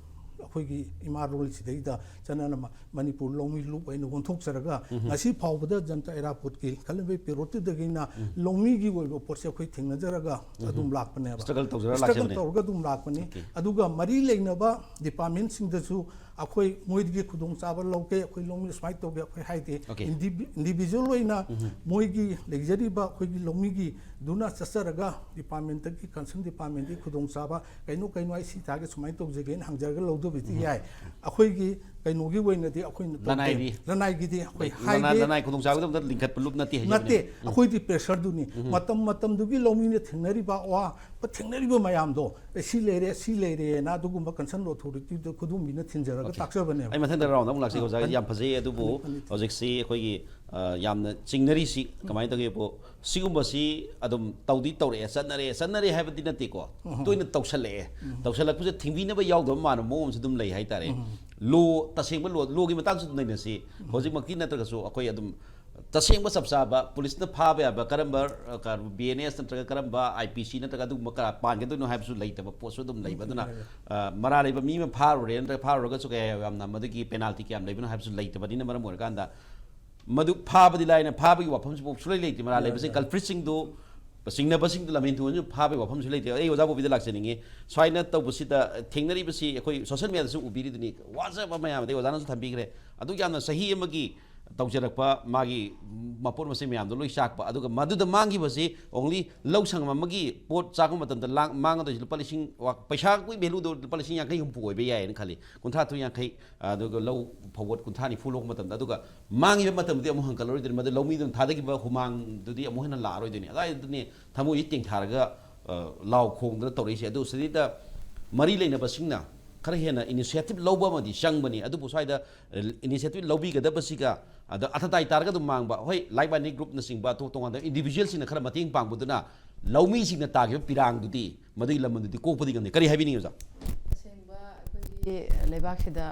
ꯑꯩꯈꯣꯏꯒꯤ ꯏꯃꯥ ꯂꯣꯟꯁꯤꯗꯩꯗ ꯆꯠꯅꯔꯝꯕ ꯃꯅꯤꯄꯨꯔ ꯂꯧꯃꯤ ꯂꯨꯞ ꯍꯥꯏꯅ ꯑꯣꯟꯊꯣꯛꯆꯔꯒ ꯎꯝ꯫ ꯉꯁꯤ ꯐꯥꯎꯕꯗ ꯖꯟꯇꯥ ꯏꯔꯥꯕꯣꯠꯀꯤ ꯈꯜꯂꯝꯕꯒꯤ ꯄꯦꯔꯣꯠꯇꯨꯗꯒꯤꯅ ꯎꯝ꯫ ꯂꯧꯃꯤꯒꯤ ꯑꯣꯏꯕ ꯄꯣꯠꯁꯦ ꯑꯩꯈꯣꯏ ꯊꯦꯡꯅꯖꯔꯒ ꯎꯝ꯫ ꯑꯗꯨꯝ ꯂꯥꯛꯄꯅꯦꯕ꯫ Struggle ꯇꯧꯖꯔ struggle ꯂꯥꯛꯆꯕꯅꯦ꯫ ꯇꯧꯔꯒ ꯑꯗꯨꯝ ꯂꯥꯛꯄꯅꯤ꯫ Okay꯫ ꯑꯗꯨꯒ ꯃꯔꯤ ꯂꯩꯅꯕ ꯗꯤꯄꯥꯔꯠꯃꯦꯟꯁꯤꯡꯗꯁꯨ ꯑꯩꯈꯣꯏ ꯃꯣꯏꯗꯒꯤ ꯈꯨꯗꯣꯡꯆꯥꯕ ꯂꯧꯒꯦ, ꯑꯩꯈꯣꯏ ꯂꯧꯃꯤ ꯁꯨꯃꯥꯏꯅ ꯇꯧꯒꯦ ꯑꯩꯈꯣꯏ ꯍꯥꯏꯗꯦ꯫ Okay꯫ ꯏꯟꯗꯤꯚꯤ-, ꯏꯟꯗꯤꯚꯤꯖꯨꯋꯦꯜ ꯑꯣꯏꯅ ꯎꯝ꯫ ꯃꯣꯏꯒꯤ ꯂꯩꯖꯔꯤꯕ ꯑꯩꯈꯣꯏꯒꯤ ꯂꯧꯃꯤꯒꯤꯗꯨꯅ ꯆꯠꯆꯔꯒ ꯗꯤꯄꯥꯔꯠꯃꯦꯟꯇꯒꯤ, ꯀꯟꯁꯔꯟ ꯗꯤꯄꯥꯔꯠꯃꯦꯟꯇꯒꯤ ꯈꯨꯗꯣꯡꯆꯥꯕ ꯀꯩꯅꯣ ꯀꯩꯅꯣ ꯑꯩ ꯁꯤ ꯇꯥꯔꯒꯦ ꯁꯨꯃꯥꯏꯅ ꯇꯧꯖꯒꯦꯅ ꯍꯪꯖꯔꯒ ꯂꯧꯗꯕꯗꯤ ꯎꯝ꯫ ꯌꯥꯏ꯫ ꯑꯩꯈꯣꯏꯒꯤ ꯀꯩꯅꯣꯒꯤ ꯑꯣꯏꯅꯗꯤ ꯑꯩꯈꯣꯏꯅ ꯇꯧꯗꯦ꯫ ꯂꯅꯥꯏꯗꯤ? ꯂꯅꯥꯏꯒꯤꯗꯤ ꯑꯩꯈꯣꯏ ꯂꯅꯥꯏ ꯍꯥꯏꯗꯦ꯫ ꯂꯅꯥꯏ ꯈꯨꯗꯣꯡꯆꯥꯕꯒꯤꯗꯃꯛꯇ ꯂꯤꯡꯈꯠꯄ ꯂꯨꯞ ꯅꯠꯇꯦ ꯍꯥꯏꯖꯕꯅꯦ꯫ ꯅꯠꯇꯦ, ꯑꯩꯈꯣꯏꯗꯤ ꯄ꯭ꯔꯦꯁꯔꯗꯨꯅꯤ꯫ ꯃꯇꯝ ꯃꯇꯝꯗꯨꯒꯤ ꯂꯧꯃꯤꯅ ꯊꯦꯡꯅꯔꯤꯕ ꯑꯋꯥꯕ ꯊꯦꯡꯅꯔꯤꯕ ꯃꯌꯥꯝꯗꯣ, "ꯑꯦ, ꯁꯤ ꯂꯩꯔꯦ, ꯁꯤ ꯂꯩꯔꯦꯅ" ꯑꯗꯨꯒꯨꯝꯕ concern authority ꯗ ꯈꯨꯗꯣꯝꯕꯤꯅ ꯊꯤꯟꯖꯔꯒ Okay. ꯇꯥꯛꯆꯕꯅꯦꯕ꯫ ꯑꯩ ꯃꯊꯪꯗ ꯔꯥꯎꯟꯗ ꯑꯃꯨꯛ ꯂꯥꯛꯆꯒꯦ ꯑ, ꯑꯣꯖꯥ, ꯐꯅꯤ꯫ ꯌꯥꯝ ꯐꯖꯩ꯫ ꯑꯗꯨꯕꯨ ꯐꯅꯤ, ꯐꯅꯤ꯫ ꯍꯧꯖꯤꯛꯁꯤ ꯑꯩꯈꯣꯏꯒꯤ ꯑ, ꯌꯥꯝꯅ ꯆꯤꯡꯅꯔꯤꯁꯤ ꯀꯃꯥꯏꯅ ꯇꯧꯒꯦꯕꯨ, ꯁꯤꯒꯨꯝꯕꯁꯤ ꯑꯗꯨꯝ ꯇꯧꯗꯤ ꯇꯧꯔꯛꯑꯦ, ꯆꯠꯅꯔꯦ, ꯆꯠꯅꯔꯦ ꯍꯥꯏꯕꯗꯤ ꯅꯠꯇꯦꯀꯣ, ꯇꯣꯏꯅ ꯇꯧꯁꯜꯂꯛꯑꯦ꯫ ꯇꯧꯁꯜꯂꯛꯄꯁꯦ ꯊꯤꯡꯕꯤꯅꯕ ꯌꯥꯎꯗꯕ ꯃꯥꯟꯕ ꯃꯑꯣꯡ ꯑꯃꯁꯨ ꯑꯗꯨꯝ ꯂꯩ ꯍꯥꯏꯇꯥꯔꯦ꯫ ꯂꯣ, ꯇꯁꯦꯡꯕ ꯂꯣ, ꯂꯣꯒꯤ ꯃꯇꯥꯡꯁꯨ ꯑꯗꯨꯝ ꯅꯩꯅꯁꯤ꯫ ꯍꯧꯖꯤꯛꯃꯛꯇꯤ ꯅꯠꯇ꯭ꯔꯒꯁꯨ ꯑꯩꯈꯣꯏ ꯑꯗꯨꯝ ꯇꯁꯦꯡꯕ ꯆꯞ ꯆꯥꯕ ꯄꯨꯂꯤꯁꯅ ꯐꯥꯕ ꯌꯥꯕ ꯀꯔꯝꯕ, ꯑ, ꯀ-, ꯕꯤ ꯑꯦꯟ ꯑꯦꯁ ꯅꯠꯇ꯭ꯔꯒ ꯀꯔꯝꯕ ꯑꯥꯏ ꯄꯤ ꯁꯤ ꯅꯠꯇ꯭ꯔꯒ ꯑꯗꯨꯒꯨꯝꯕ ꯀꯔꯥ ꯄꯥꯟꯒꯗꯣꯏꯅꯣ ꯍꯥꯏꯕꯁꯨ ꯂꯩꯇꯕ ꯄꯣꯠꯁꯨ ꯑꯗꯨꯝ ꯂꯩꯕ꯫ ꯑꯗꯨꯅ, ꯑ, ꯃꯔꯥꯜ ꯂꯩꯕ ꯃꯤ ꯑꯃ ꯐꯥꯔꯨꯔꯦ ꯅꯠꯇ꯭ꯔꯒ ꯐꯥꯔꯨꯔꯒꯁꯨ ꯀꯌꯥ ꯌꯥꯝꯅ ꯃꯗꯨꯒꯤ ꯄꯦꯅꯥꯜꯇꯤ ꯀꯌꯥꯝ ꯂꯩꯕꯅꯣ ꯍꯥꯏꯕꯁꯨ ꯂꯩꯇꯕꯅꯤꯅ ꯃꯔꯝ ꯑꯣꯏꯔꯀꯥꯟꯗ ꯃꯗꯨ ꯐꯥꯕꯗꯤ ꯂꯥꯏꯅ ꯐꯥꯕꯒꯤ ꯋꯥꯐꯝꯁꯤꯐꯥꯎ ꯁꯨꯡꯂꯩ ꯂꯩꯇꯦ꯫ ꯃꯔꯥꯜ ꯂꯩꯕꯁꯤꯡ, ꯀꯜꯄ꯭ꯔꯤꯠꯁꯤꯡꯗꯨ, ꯆꯤꯡꯅꯕꯁꯤꯡꯗꯨ ꯂꯝꯍꯦꯟ ꯊꯨꯒꯟꯁꯨ ꯐꯥꯕꯒꯤ ꯋꯥꯐꯝꯁꯨ ꯂꯩꯇꯦ꯫ ꯑꯩ ꯑꯣꯖꯥ ꯕꯣꯕꯤꯗ ꯂꯥꯛꯆꯅꯤꯡꯉꯤ꯫ ꯁꯨꯃꯥꯏꯅ ꯇꯧꯕꯁꯤꯗ ꯊꯦꯡꯅꯔꯤꯕꯁꯤ ꯑꯩꯈꯣꯏ ꯁꯣꯁꯦꯜ ꯃꯦꯗꯤꯌꯥꯗꯁꯨ ꯎꯕꯤꯔꯤꯗꯨꯅꯤ, ꯋꯥꯖꯕ ꯃꯌꯥꯝ ꯑꯗꯩ ꯑꯣꯖꯥꯅꯁꯨ ꯊꯝꯕꯤꯈ꯭ꯔꯦ꯫ ꯑꯗꯨꯛ ꯌꯥꯝꯅ ꯆꯍꯤ ꯑꯃꯒꯤ ꯇꯧꯖꯔꯛꯄ ꯃꯥꯒꯤ ꯃꯄꯣꯠ ꯃꯆꯩ ꯃꯌꯥꯝꯗꯣ ꯂꯣꯏ ꯆꯥꯛꯄ, ꯑꯗꯨꯒ ꯃꯗꯨꯗ ꯃꯥꯡꯈꯤꯕꯁꯤ only ꯂꯧ ꯁꯪꯉꯝ ꯑꯃꯒꯤ ꯄꯣꯠ ꯆꯥꯛꯄ ꯃꯇꯝꯗ ꯂꯥꯡ-, ꯃꯥꯡꯒꯗꯣꯏꯁꯤ ꯂꯨꯄꯥ ꯂꯤꯁꯤꯡ, ꯋꯥ-, ꯄꯩꯁꯥꯒꯤ value ꯗꯣ ꯂꯨꯄꯥ ꯂꯤꯁꯤꯡ ꯌꯥꯡꯈꯩ ꯍꯨꯝꯐꯨ ꯑꯣꯏꯕ ꯌꯥꯏꯌꯦꯅ ꯈꯜꯂꯤ, ꯀꯨꯟꯊ꯭ꯔꯥ ꯇꯨ ꯌꯥꯡꯈꯩ, ꯑꯗꯨꯒ ꯂꯧ ꯐꯧꯕꯣꯠ ꯀꯨꯟꯊ꯭ꯔꯥ ꯅꯤꯐꯨ ꯂꯣꯛꯄ ꯃꯇꯝꯗ, ꯑꯗꯨꯒ ꯃꯥꯡꯉꯤꯕ ꯃꯇꯝꯗꯤ ꯑꯃꯨꯛ ꯍꯟꯀꯠꯂꯔꯣꯏꯗꯣꯏꯅꯤ꯫ ꯃꯗꯨ ꯂꯧꯃꯤꯗꯨꯅ ꯊꯥꯗꯈꯤꯕ ꯍꯨꯃꯥꯡꯗꯨꯗꯤ ꯑꯃꯨꯛ ꯍꯦꯟꯅ ꯂꯥꯛꯑꯔꯣꯏꯗꯣꯏꯅꯤ꯫ ꯑꯗꯨꯋꯥꯏꯗꯨꯅꯤ ꯊꯃꯣꯏꯁꯤ ꯇꯦꯡꯊꯥꯔꯒ, ꯑ, ꯂꯥꯎ ꯈꯣꯡꯗꯅ ꯇꯧꯔꯛꯏꯁꯦ꯫ ꯑꯗꯨ ꯁꯤꯗꯩꯗ ꯃꯔꯤ ꯂꯩꯅꯕꯁꯤꯡꯅ ꯈꯔ ꯍꯦꯟꯅ initiative ꯂꯧꯕ ꯑꯃꯗꯤ ꯆꯪꯕꯅꯤ꯫ ꯑꯗꯨꯕꯨ ꯁ꯭ꯋꯥꯏꯗ initiative ꯂꯧꯕꯤꯒꯗꯕꯁꯤꯒ, ꯑꯗ ꯑꯊꯇꯥꯏ ꯇꯥꯔꯒ ꯑꯗꯨꯝ ꯃꯥꯡꯕ, ꯍꯣꯏ, like-minded group ꯅꯆꯤꯡꯕ ꯑꯇꯣꯞ ꯇꯣꯉꯥꯟꯕ individual ꯁꯤꯡꯅ ꯈꯔ ꯃꯇꯦꯡ ꯄꯥꯡꯕꯗꯨꯅ ꯂꯧꯃꯤꯁꯤꯡꯅ ꯇꯥꯈꯤꯕ ꯄꯤꯔꯥꯡꯗꯨꯗꯤ ꯃꯗꯨꯒꯤ ꯂꯃꯟꯗꯨꯗꯤ ꯀꯣꯛꯄꯗꯤ ꯉꯝꯗꯦ꯫ ꯀꯔꯤ ꯍꯥꯏꯕꯤꯅꯤꯡꯉꯤ ꯑꯣꯖꯥ? ꯑꯁꯦꯡꯕ ꯑꯩꯈꯣꯏꯒꯤ ꯂꯩꯕꯥꯛꯁꯤꯗ,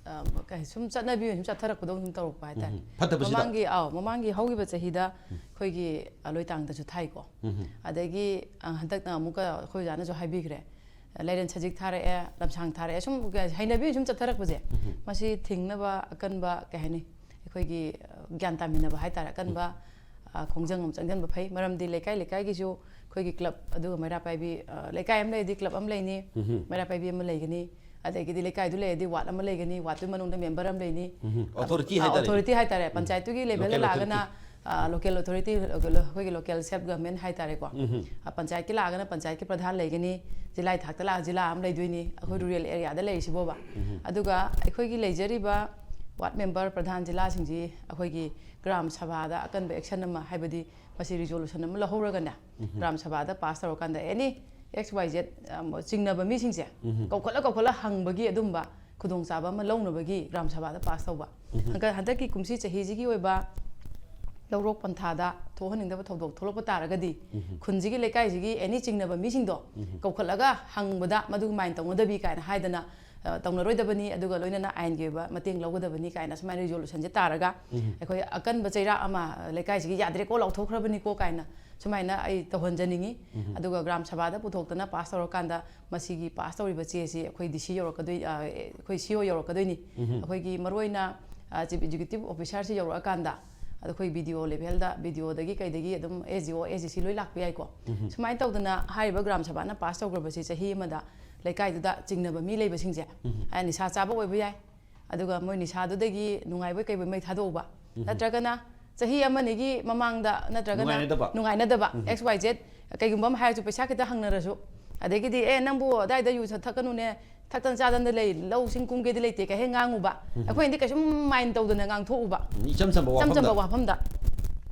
ꯑ, ꯀꯩ ꯁꯨꯝ ꯆꯠꯅꯕꯤ ꯑꯣꯏꯅ ꯁꯨꯝ ꯆꯠꯊꯔꯛꯄꯗꯧ ꯁꯨꯝ ꯇꯧꯔꯛꯄ ꯍꯥꯏꯇꯥꯔꯦ꯫ ꯎꯝ, ꯐꯠꯇꯕꯁꯤꯗ꯫ ꯃꯃꯥꯡꯒꯤ, ꯑꯥꯎ, ꯃꯃꯥꯡꯒꯤ ꯍꯧꯈꯤꯕ ꯆꯍꯤꯗ ꯑꯩꯈꯣꯏꯒꯤ, ꯑ, ꯂꯣꯏꯇꯥꯡꯗꯁꯨ ꯊꯥꯏꯀꯣ꯫ ꯑꯗꯒꯤ, ꯑ, ꯍꯟꯗꯛꯅ ꯑꯃꯨꯛꯀ ꯑꯩꯈꯣꯏ ꯑꯣꯖꯥꯅꯁꯨ ꯍꯥꯏꯕꯤꯈ꯭ꯔꯦ, ꯂꯩꯔꯦꯟ ꯁꯖꯤꯛ ꯊꯥꯔꯛꯑꯦ, ꯂꯝꯁꯥꯡ ꯊꯥꯔꯛꯑꯦ, ꯁꯨꯝ ꯍꯩꯅꯕꯤ ꯑꯣꯏꯅ ꯁꯨꯝ ꯆꯠꯊꯔꯛꯄꯁꯦ, ꯃꯁꯤ ꯊꯤꯡꯅꯕ ꯑꯀꯟꯕ, ꯀꯩ ꯍꯥꯏꯅꯤ, ꯑꯩꯈꯣꯏꯒꯤ, ꯑ, ꯒ꯭ꯌꯥꯟ ꯇꯥꯃꯤꯟꯅꯕ ꯍꯥꯏꯇꯥꯔꯦ, ꯑꯀꯟꯕ, ꯑ, ꯈꯣꯡꯖꯪ ꯑꯃ ꯆꯪꯁꯤꯟꯕ ꯐꯩ꯫ ꯃꯔꯝꯗꯤ ꯂꯩꯀꯥꯏ ꯂꯩꯀꯥꯏꯒꯤꯁꯨ ꯑꯩꯈꯣꯏꯒꯤ club, ꯑꯗꯨꯒ ꯃꯩꯔꯥ ꯄꯥꯏꯕꯤ, ꯑ, ꯂꯩꯀꯥꯏ ꯑꯃ ꯂꯩꯔꯗꯤ club ꯑꯃ ꯂꯩꯅꯤ, ꯃꯩꯔꯥ ꯄꯥꯏꯕꯤ ꯑꯃ ꯂꯩꯒꯅꯤ, ꯑꯗꯒꯤꯗꯤ ꯂꯩꯀꯥꯏꯗꯨ ꯂꯩꯔꯗꯤ ward ꯑꯃ ꯂꯩꯒꯅꯤ, wardꯇꯨꯒꯤ ꯃꯅꯨꯡꯗ member ꯑꯃ ꯂꯩꯅꯤ꯫ Authority ꯑ, ꯍꯥꯏꯇꯥꯔꯦ꯫ Authority ꯍꯥꯏꯇꯥꯔꯦ, ꯄꯟꯆꯥꯌꯠꯇꯨꯒꯤ level ꯗ Local ꯂꯥꯛꯑꯒꯅ authority꯫ ꯂꯣꯀꯦꯜ ꯑꯣꯊꯣꯔꯤꯇꯤ, ꯑꯩꯈꯣꯏꯒꯤ ꯂꯣꯀꯦꯜ ꯁꯦꯜꯐ ꯒꯚꯔꯟꯃꯦꯟ ꯍꯥꯏꯇꯥꯔꯦꯀꯣ. ꯎꯝ. ꯑ, ꯄꯟꯆꯥꯌꯠꯀꯤ ꯂꯥꯛꯑꯒꯅ ꯄꯟꯆꯥꯌꯠꯀꯤ ꯄ꯭ꯔꯙꯥꯟ ꯂꯩꯒꯅꯤ, ꯖꯤꯂꯥꯒꯤ ꯊꯥꯛꯇ ꯂꯥꯛꯑꯒ ꯖꯤꯂꯥ ꯑꯃ ꯂꯩꯗꯣꯏꯅꯤ, ꯑꯩꯈꯣꯏ ꯎꯝ. ꯔꯨꯔꯦꯜ ꯑꯦꯔꯤꯌꯥꯗ ꯂꯩꯔꯤꯁꯤꯕꯣꯕ. ꯎꯝ. ꯑꯗꯨꯒ ꯑꯩꯈꯣꯏꯒꯤ ꯂꯩꯖꯔꯤꯕ ꯋꯥꯔꯗ ꯃꯦꯝꯕꯔ, ꯄ꯭ꯔꯙꯥꯟ, ꯖꯤꯂꯥꯁꯤꯡꯁꯤ ꯑꯩꯈꯣꯏꯒꯤ ꯒ꯭ꯔꯥꯝ ꯁꯚꯥꯗ ꯑꯀꯟꯕ ꯑꯦꯛꯁꯟ ꯑꯃ, ꯍꯥꯏꯕꯗꯤ ꯃꯁꯤ ꯔꯤꯖꯣꯂꯨꯁꯟ ꯑꯃ ꯂꯧꯍꯧꯔꯒꯅꯦ, ꯎꯝ. ꯒ꯭ꯔꯥꯝ ꯁꯚꯥꯗ ꯄꯥꯁ ꯇꯧꯔꯀꯥꯟꯗ ꯑꯦꯅꯤ ꯑꯦꯛꯁ ꯋꯥꯏ ꯖꯦꯠ, ꯑ, ꯆꯤꯡꯅꯕ ꯃꯤꯁꯤꯡꯁꯦ ꯎꯝ. ꯀꯧꯈꯠꯂ ꯀꯧꯈꯠꯂ ꯍꯪꯕꯒꯤ ꯑꯗꯨꯝꯕ ꯈꯨꯗꯣꯡꯆꯥꯕ ꯑꯃ ꯂꯧꯅꯕꯒꯤ ꯒ꯭ꯔꯥꯝ ꯁꯚꯥꯗ ꯄꯥꯁ ꯇꯧꯕ. ꯎꯝ. ꯍꯟꯗꯛ, ꯍꯟꯗꯛꯀꯤ ꯀꯨꯝꯁꯤ ꯆꯍꯤꯁꯤꯒꯤ ꯑꯣꯏꯕ ꯂꯧꯔꯣꯛ ꯄꯟꯊꯥꯗ ꯊꯣꯛꯍꯟꯅꯤꯡꯗꯕ ꯊꯧꯗꯣꯛ ꯊꯣꯛꯂꯛꯄ ꯇꯥꯔꯒꯗꯤ, ꯎꯝ. ꯈꯨꯟꯁꯤꯒꯤ, ꯂꯩꯀꯥꯏꯁꯤꯒꯤ ꯑꯦꯅꯤ ꯆꯤꯡꯅꯕ ꯃꯤꯁꯤꯡꯗꯣ ꯎꯝ. ꯀꯧꯈꯠꯂꯒ ꯍꯪꯕꯗ ꯃꯗꯨꯃꯥꯏꯅ ꯇꯧꯅꯗꯕꯤ ꯀꯥꯏꯅ ꯍꯥꯏꯗꯅ, ꯑ, ꯇꯧꯅꯔꯣꯏꯗꯕꯅꯤ, ꯑꯗꯨꯒ ꯂꯣꯏꯅꯅ ꯑꯥꯏꯟꯒꯤ ꯑꯣꯏꯕ ꯃꯇꯦꯡ ꯂꯧꯒꯗꯕꯅꯤ ꯀꯥꯏꯅ ꯁꯨꯃꯥꯏꯅ ꯔꯤꯖꯣꯂꯨꯁꯟꯁꯦ ꯇꯥꯔꯒ, ꯎꯝ. ꯑꯩꯈꯣꯏ ꯑꯀꯟꯕ ꯆꯩꯔꯥꯛ ꯑꯃ, ꯑ, ꯂꯩꯀꯥꯏꯁꯤꯒꯤ ꯌꯥꯗ꯭ꯔꯦꯀꯣ, ꯂꯥꯎꯊꯣꯛꯈ꯭ꯔꯕꯅꯤꯀꯣ ꯀꯥꯏꯅ ꯁꯨꯃꯥꯏꯅ ꯑꯩ ꯇꯧꯍꯟꯖꯅꯤꯡꯉꯤ꯫ ꯎꯝ. ꯑꯗꯨꯒ ꯒ꯭ꯔꯥꯝ ꯁꯚꯥꯗ ꯄꯨꯊꯣꯛꯇꯅ ꯄꯥꯁ ꯇꯧꯔꯀꯥꯟꯗ ꯃꯁꯤꯒꯤ ꯄꯥꯁ ꯇꯧꯔꯤꯕ ꯆꯦꯁꯤ ꯑꯩꯈꯣꯏ ꯗꯤ ꯁꯤ ꯌꯧꯔꯛꯀꯗꯣꯏ-, ꯑ, ꯑꯩꯈꯣꯏ ꯁꯤ ꯑꯣ ꯌꯧꯔꯛꯀꯗꯣꯏꯅꯤ꯫ ꯎꯝ. ꯑꯩꯈꯣꯏꯒꯤ ꯃꯔꯨꯑꯣꯏꯅ, ꯑ, ꯆꯤꯐ ꯑꯦꯛꯖꯤꯀ꯭ꯌꯨꯇꯤꯚ ꯑꯣꯐꯤꯁꯥꯔꯁꯤ ꯌꯧꯔꯛꯑꯀꯥꯟꯗ, ꯑꯗ ꯑꯩꯈꯣꯏ ꯕꯤ ꯗꯤ ꯑꯣ ꯂꯦꯚꯦꯜꯗ, ꯕꯤ ꯗꯤ ꯑꯣꯗꯒꯤ ꯀꯩꯗꯒꯤ ꯑꯗꯨꯝ ꯑꯦꯁ ꯗꯤ ꯑꯣ, ꯑꯦꯁ ꯗꯤ ꯁꯤ ꯂꯣꯏ ꯂꯥꯛꯄ ꯌꯥꯏꯀꯣ꯫ ꯎꯝ. ꯁꯨꯃꯥꯏꯅ ꯇꯧꯗꯅ ꯍꯥꯏꯔꯤꯕ ꯒ꯭ꯔꯥꯝ ꯁꯚꯥꯅ ꯄꯥꯁ ꯇꯧꯈ꯭ꯔꯕꯁꯤ ꯆꯍꯤ ꯑꯃꯗ ꯂꯩꯀꯥꯏꯗꯨꯗ ꯆꯤꯡꯅꯕ ꯃꯤ ꯂꯩꯕꯁꯤꯡꯁꯦ, ꯎꯝ. ꯑ, ꯅꯤꯁꯥ ꯆꯥꯕ ꯑꯣꯏꯕ ꯌꯥꯏ, ꯑꯗꯨꯒ ꯃꯣꯏ ꯅꯤꯁꯥꯗꯨꯗꯒꯤ ꯅꯨꯡꯉꯥꯏꯕꯣꯏ ꯀꯩꯕꯣꯏ ꯃꯩ ꯊꯥꯗꯣꯛꯎꯕ, ꯎꯝ. ꯅꯠꯇ꯭ꯔꯒꯅ ꯆꯍꯤ ꯑꯃ ꯑꯅꯤꯒꯤ ꯃꯃꯥꯡꯗ, ꯅꯠꯇ꯭ꯔꯒꯅ ꯅꯨꯡꯉꯥꯏꯅꯗꯕ. ꯅꯨꯡꯉꯥꯏꯅꯗꯕ, ꯎꯝ. ꯑꯦꯛꯁ ꯋꯥꯏ ꯖꯦꯠ, ꯀꯩꯒꯨꯝꯕ ꯑꯃ ꯍꯥꯏꯔꯁꯨ, ꯄꯩꯁꯥ ꯈꯤꯇ ꯍꯪꯅꯔꯁꯨ, ꯑꯗꯒꯤꯗꯤ, "ꯑꯦ, ꯅꯪꯕꯨ ꯑꯗꯥꯏꯗ ꯌꯨ ꯊꯛꯀꯅꯨꯅꯦ, ꯊꯛꯇꯅ ꯆꯥꯗꯅ ꯂꯩ, ꯂꯧ ꯁꯤꯡ ꯀꯨꯝꯒꯦꯗꯤ ꯂꯩꯇꯦ" ꯀꯩ ꯍꯦꯛ ꯉꯥꯡꯉꯨꯕ, ꯎꯝ. ꯑꯩꯈꯣꯏꯅꯗꯤ ꯀꯩꯁꯨꯝ ꯃꯥꯏꯟ ꯇꯧꯗꯅ ꯉꯥꯡꯊꯣꯛꯎꯕ, ꯎꯝ, ꯏꯆꯝ ꯆꯝꯕ ꯏꯆꯝ ꯆꯝꯕ ꯋꯥꯐꯝꯗ. ꯋꯥꯐꯝꯗ.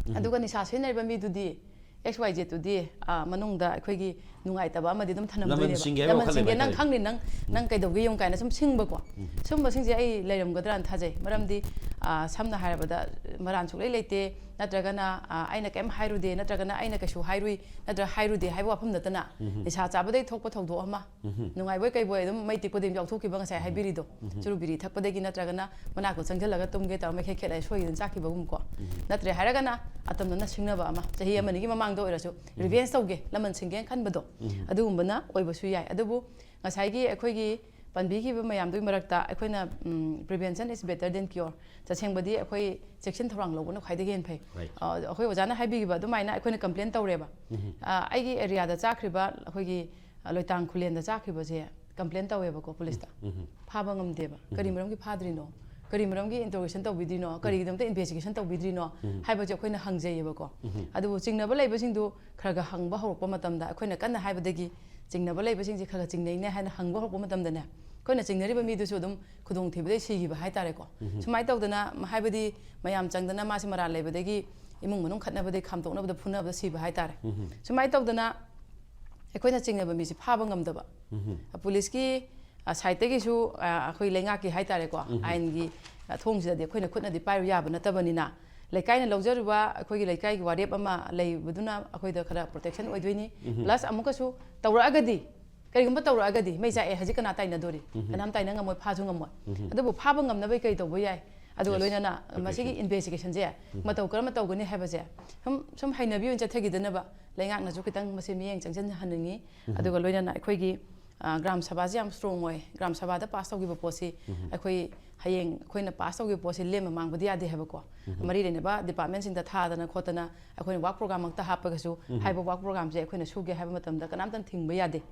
ꯎꯝ. ꯑꯗꯨꯒ ꯅꯤꯁꯥ ꯁꯤꯖꯤꯟꯅꯔꯤꯕ ꯃꯤꯗꯨꯗꯤ, ꯑꯦꯛꯁ ꯋꯥꯏ ꯖꯦꯠꯇꯨꯗꯤ, ꯑ, ꯃꯅꯨꯡꯗ ꯑꯩꯈꯣꯏꯒꯤ ꯅꯨꯡꯉꯥꯏꯇꯕ ꯑꯃꯗꯤ ꯑꯗꯨꯝ ꯊꯅꯝꯗꯣꯏꯅꯦꯕ꯫ ꯂꯃꯟ ꯁꯤꯡꯒꯦ ꯍꯥꯏꯕ ꯂꯃꯟ ꯋꯥꯈꯜ ꯁꯤꯡꯒꯦ, ꯂꯩꯕ ꯅꯪ ꯍꯥꯏꯇꯥꯔꯦ. ꯈꯪꯅꯤ, ꯅꯪ, ꯎꯝ. ꯅꯪ ꯀꯩꯗꯧꯒꯦ ꯌꯦꯡꯉꯨ ꯀꯥꯏꯅ ꯁꯨꯝ ꯁꯤꯡꯕꯀꯣ꯫ ꯎꯝ. ꯁꯨꯝꯕꯁꯤꯡꯁꯦ ꯑꯩ ꯂꯩꯔꯝꯒꯗ꯭ꯔꯥꯅ ꯊꯥꯖꯩ꯫ ꯃꯔꯝꯗꯤ, ꯑ, ꯁꯝꯅ ꯍꯥꯏꯔꯕꯗ, ꯃꯔꯥꯟ ꯁꯨꯛꯂꯩ ꯂꯩꯇꯦ, ꯅꯠꯇ꯭ꯔꯒꯅ, ꯑ, ꯑꯩꯅ ꯀꯩꯝ ꯍꯥꯏꯔꯨꯗꯦ, ꯅꯠꯇ꯭ꯔꯒꯅ ꯑꯩꯅ ꯀꯩꯁꯨ ꯍꯥꯏꯔꯨꯏ, ꯅꯠꯇ꯭ꯔꯒ ꯍꯥꯏꯔꯨꯗꯦ ꯍꯥꯏꯕ ꯋꯥꯐꯝ ꯅꯠꯇꯅ, ꯎꯝ. ꯅꯤꯁꯥ ꯆꯥꯕꯗꯒꯤ ꯊꯣꯛꯄ ꯊꯧꯗꯣꯛ ꯑꯃ, ꯎꯝ. ꯅꯨꯡꯉꯥꯏꯕꯣꯏ ꯀꯩꯕꯣꯏ ꯑꯗꯨꯝ ꯃꯩ ꯇꯤꯛꯄꯗꯤ ꯑꯗꯨꯝ ꯌꯥꯎꯊꯣꯛꯈꯤꯕ, ꯉꯁꯥꯏ ꯎꯝ. ꯍꯥꯏꯕꯤꯔꯤꯗꯣ꯫ ꯎꯝ. ꯆꯨꯔꯨ ꯕꯤꯔꯤ ꯊꯛꯄꯗꯒꯤ ꯅꯠꯇ꯭ꯔꯒꯅ ꯃꯅꯥꯛꯇ ꯆꯪꯁꯤꯜꯂꯒ ꯇꯨꯝꯒꯦ ꯇꯧꯔ ꯃꯩꯈꯦꯠ ꯈꯦꯠꯂꯒ ꯁꯣꯏꯈꯤꯗꯅ ꯆꯥꯈꯤꯕꯒꯨꯝꯕꯀꯣ꯫ ꯎꯝ. ꯅꯠꯇ꯭ꯔꯦ ꯍꯥꯏꯔꯒꯅ ꯑꯇꯝꯅꯅ ꯁꯤꯡꯅꯕ ꯑꯃ, ꯆꯍꯤ ꯑꯃ ꯑꯅꯤꯒꯤ ꯃꯃꯥꯡꯗ ꯑꯣꯏꯔꯁꯨ, ꯎꯝ. ꯔꯤꯚꯦꯟꯖ ꯇꯧꯒꯦ, ꯂꯃꯟ ꯁꯤꯡꯒꯦꯅ ꯈꯟꯕꯗꯣ, ꯎꯝ. ꯑꯗꯨꯒꯨꯝꯕꯅ ꯑꯣꯏꯕꯁꯨ ꯌꯥꯏ꯫ ꯑꯗꯨꯕꯨ ꯉꯁꯥꯏꯒꯤ ꯑꯩꯈꯣꯏꯒꯤ ꯄꯟꯕꯤꯈꯤꯕ ꯃꯌꯥꯝꯗꯨꯒꯤ ꯃꯔꯛꯇ ꯑꯩꯈꯣꯏꯅ, ꯎꯝ, "Prevention is better than cure"꯫ ꯇꯁꯦꯡꯕꯗꯤ ꯑꯩꯈꯣꯏ ꯆꯦꯛꯁꯤꯟ ꯊꯧꯔꯥꯡ ꯂꯧꯕꯅ ꯈ꯭ꯋꯥꯏꯗꯒꯤ ꯍꯦꯟꯅ ꯐꯩ꯫ Right. ꯑ, ꯑꯩꯈꯣꯏ ꯑꯣꯖꯥꯅ ꯍꯥꯏꯕꯤꯈꯤꯕ ꯑꯗꯨꯃꯥꯏꯅ ꯑꯩꯈꯣꯏꯅ ꯀꯝꯄ꯭ꯂꯦꯟ ꯇꯧꯔꯦꯕ꯫ ꯎꯝ. ꯑ, ꯑꯩꯒꯤ ꯑꯦꯔꯤꯌꯥꯗ ꯆꯥꯈ꯭ꯔꯤꯕ ꯑꯩꯈꯣꯏꯒꯤ, ꯑ, ꯂꯣꯏꯇꯥꯡ ꯈꯨꯂꯦꯟꯗ ꯆꯥꯈ꯭ꯔꯤꯕꯁꯦ ꯀꯝꯄ꯭ꯂꯦꯟ ꯇꯧꯋꯦꯕꯀꯣ ꯄꯨꯂꯤꯁꯇ꯫ ꯎꯝ. ꯐꯥꯕ ꯉꯝꯗꯦꯕ꯫ ꯀꯔꯤ ꯎꯝ. ꯃꯔꯝꯒꯤ ꯐꯥꯗ꯭ꯔꯤꯅꯣ? ꯀꯔꯤ ꯃꯔꯝꯒꯤ interrogation ꯇꯧꯕꯤꯗ꯭ꯔꯤꯅꯣ, ꯀꯔꯤꯒꯤꯗꯃꯛꯇ investigation ꯇꯧꯕꯤꯗ꯭ꯔꯤꯅꯣ ꯍꯥꯏꯕꯁꯦ ꯑꯩꯈꯣꯏꯅ ꯍꯪꯖꯩꯌꯦꯕꯀꯣ꯫ ꯑꯗꯨꯕꯨ ꯆꯤꯡꯅꯕ ꯂꯩꯕꯁꯤꯡꯗꯨ ꯈꯔ ꯈꯔ ꯍꯪꯕ ꯍꯧꯔꯛꯄ ꯃꯇꯝꯗ, ꯑꯩꯈꯣꯏꯅ ꯀꯟꯅ ꯍꯥꯏꯕꯗꯒꯤ ꯆꯤꯡꯅꯕ ꯂꯩꯕꯁꯤꯡꯁꯦ ꯈꯔ ꯈꯔ ꯆꯤꯡꯅꯩꯅꯦ ꯍꯥꯏꯅ ꯍꯪꯕ ꯍꯧꯔꯛꯄ ꯃꯇꯝꯗꯅꯦ, ꯑꯩꯈꯣꯏꯅ ꯆꯤꯡꯅꯔꯤꯕ ꯃꯤꯗꯨꯁꯨ ꯑꯗꯨꯝ ꯈꯨꯗꯣꯡꯊꯤꯕꯗꯩ ꯁꯤꯈꯤꯕ ꯍꯥꯏꯇꯥꯔꯦꯀꯣ꯫ ꯁꯨꯃꯥꯏꯅ ꯇꯧꯗꯅ, ꯍꯥꯏꯕꯗꯤ ꯃꯌꯥꯝ ꯆꯪꯗꯅ ꯃꯥꯁꯤ ꯃꯔꯥꯜ ꯂꯩꯕꯗꯒꯤ ꯏꯃꯨꯡ ꯃꯅꯨꯡ ꯈꯠꯅꯕꯗꯒꯤ ꯈꯥꯝꯗꯣꯛꯅꯕꯗ ꯐꯨꯅꯕꯗ ꯁꯤꯕ ꯍꯥꯏꯇꯥꯔꯦ꯫ ꯁꯨꯃꯥꯏꯅ ꯇꯧꯗꯅ ꯑꯩꯈꯣꯏꯅ ꯆꯤꯡꯅꯕ ꯃꯤꯁꯤ ꯐꯥꯕ ꯉꯝꯗꯕ꯫ ꯄꯨꯂꯤꯁꯀꯤ, ꯑ, side ꯇꯒꯤꯁꯨ, ꯑ, ꯑꯩꯈꯣꯏ ꯂꯩꯉꯥꯛꯀꯤ ꯍꯥꯏꯇꯥꯔꯦꯀꯣ, ꯑꯥꯏꯟꯒꯤ, ꯑ, ꯊꯣꯡꯁꯤꯗꯗꯤ ꯑꯩꯈꯣꯏꯅ ꯈꯨꯠꯅꯗꯤ ꯄꯥꯏꯔꯨ ꯌꯥꯕ ꯅꯠꯇꯕꯅꯤꯅ, ꯂꯩꯀꯥꯏꯅ ꯂꯧꯖꯔꯨꯕ ꯑꯩꯈꯣꯏꯒꯤ ꯂꯩꯀꯥꯏꯒꯤ ꯋꯥꯔꯦꯞ ꯑꯃ ꯂꯩꯕꯗꯨꯅ ꯑꯩꯈꯣꯏꯗ ꯈꯔ protection ꯑꯣꯏꯗꯣꯏꯅꯤ꯫ Plus ꯑꯃꯨꯛꯀꯁꯨ ꯇꯧꯔꯛꯑꯒꯗꯤ, ꯀꯔꯤꯒꯨꯝꯕ ꯇꯧꯔꯛꯑꯒꯗꯤ ꯃꯩ ꯆꯥꯛꯑꯦ ꯍꯧꯖꯤꯛ ꯀꯅꯥ ꯇꯥꯏꯅꯗꯣꯔꯤ? ꯀꯅꯥꯝ ꯇꯥꯏꯅ ꯉꯝꯃꯣꯏ, ꯐꯥꯁꯨ ꯉꯝꯃꯣꯏ꯫ ꯑꯗꯨꯕꯨ ꯐꯥꯕ ꯉꯝꯅꯕ ꯀꯩ ꯇꯧꯕ ꯌꯥꯏ? ꯑꯗꯨꯒ Yes. ꯂꯣꯏꯅꯅ ꯃꯁꯤꯒꯤ Preparation. Investigation ꯁꯦ ꯃꯇꯧ ꯀꯔꯝꯅ ꯇꯧꯒꯅꯤ ꯍꯥꯏꯕꯁꯦ ꯁꯨꯝ, ꯁꯨꯝ ꯍꯩꯅꯕꯤ ꯑꯣꯏꯅ ꯆꯠꯊꯈꯤꯗꯅꯕ ꯂꯩꯉꯥꯛꯅꯁꯨ ꯈꯤꯇꯪ ꯃꯁꯤ ꯃꯤꯠꯌꯦꯡ ꯆꯪꯁꯤꯟꯍꯟꯅꯤꯡꯉꯤ꯫ ꯑꯗꯨꯒ ꯂꯣꯏꯅꯅ ꯑꯩꯈꯣꯏꯒꯤ, ꯑ, ꯒ꯭ꯔꯥꯝ ꯁꯚꯥꯁꯤ ꯌꯥꯝ strong ꯑꯣꯏ꯫ ꯒ꯭ꯔꯥꯝ ꯁꯚꯥꯗ pass ꯇꯧꯈꯤꯕ ꯄꯣꯠꯁꯤ ꯑꯩꯈꯣꯏ ꯍꯌꯦꯡ ꯑꯩꯈꯣꯏꯅ pass ꯇꯧꯈꯤꯕ ꯄꯣꯠꯁꯤ ꯂꯦꯝꯅ ꯃꯥꯡꯕꯗꯤ ꯌꯥꯗꯦ ꯍꯥꯏꯕꯀꯣ꯫ ꯃꯔꯤ ꯂꯩꯅꯕ department ꯁꯤꯡꯗ ꯊꯥꯗꯅ ꯈꯣꯠꯇꯅ ꯑꯩꯈꯣꯏꯅ work program ꯃꯛꯇ ꯍꯥꯞꯄꯒꯁꯨ ꯍꯥꯏꯕ work program ꯁꯦ ꯑꯩꯈꯣꯏꯅ ꯁꯨꯒꯦ ꯍꯥꯏꯕ ꯃꯇꯝꯗ ꯀꯅꯥꯝꯇꯅ ꯊꯤꯡꯕ ꯌꯥꯗꯦ꯫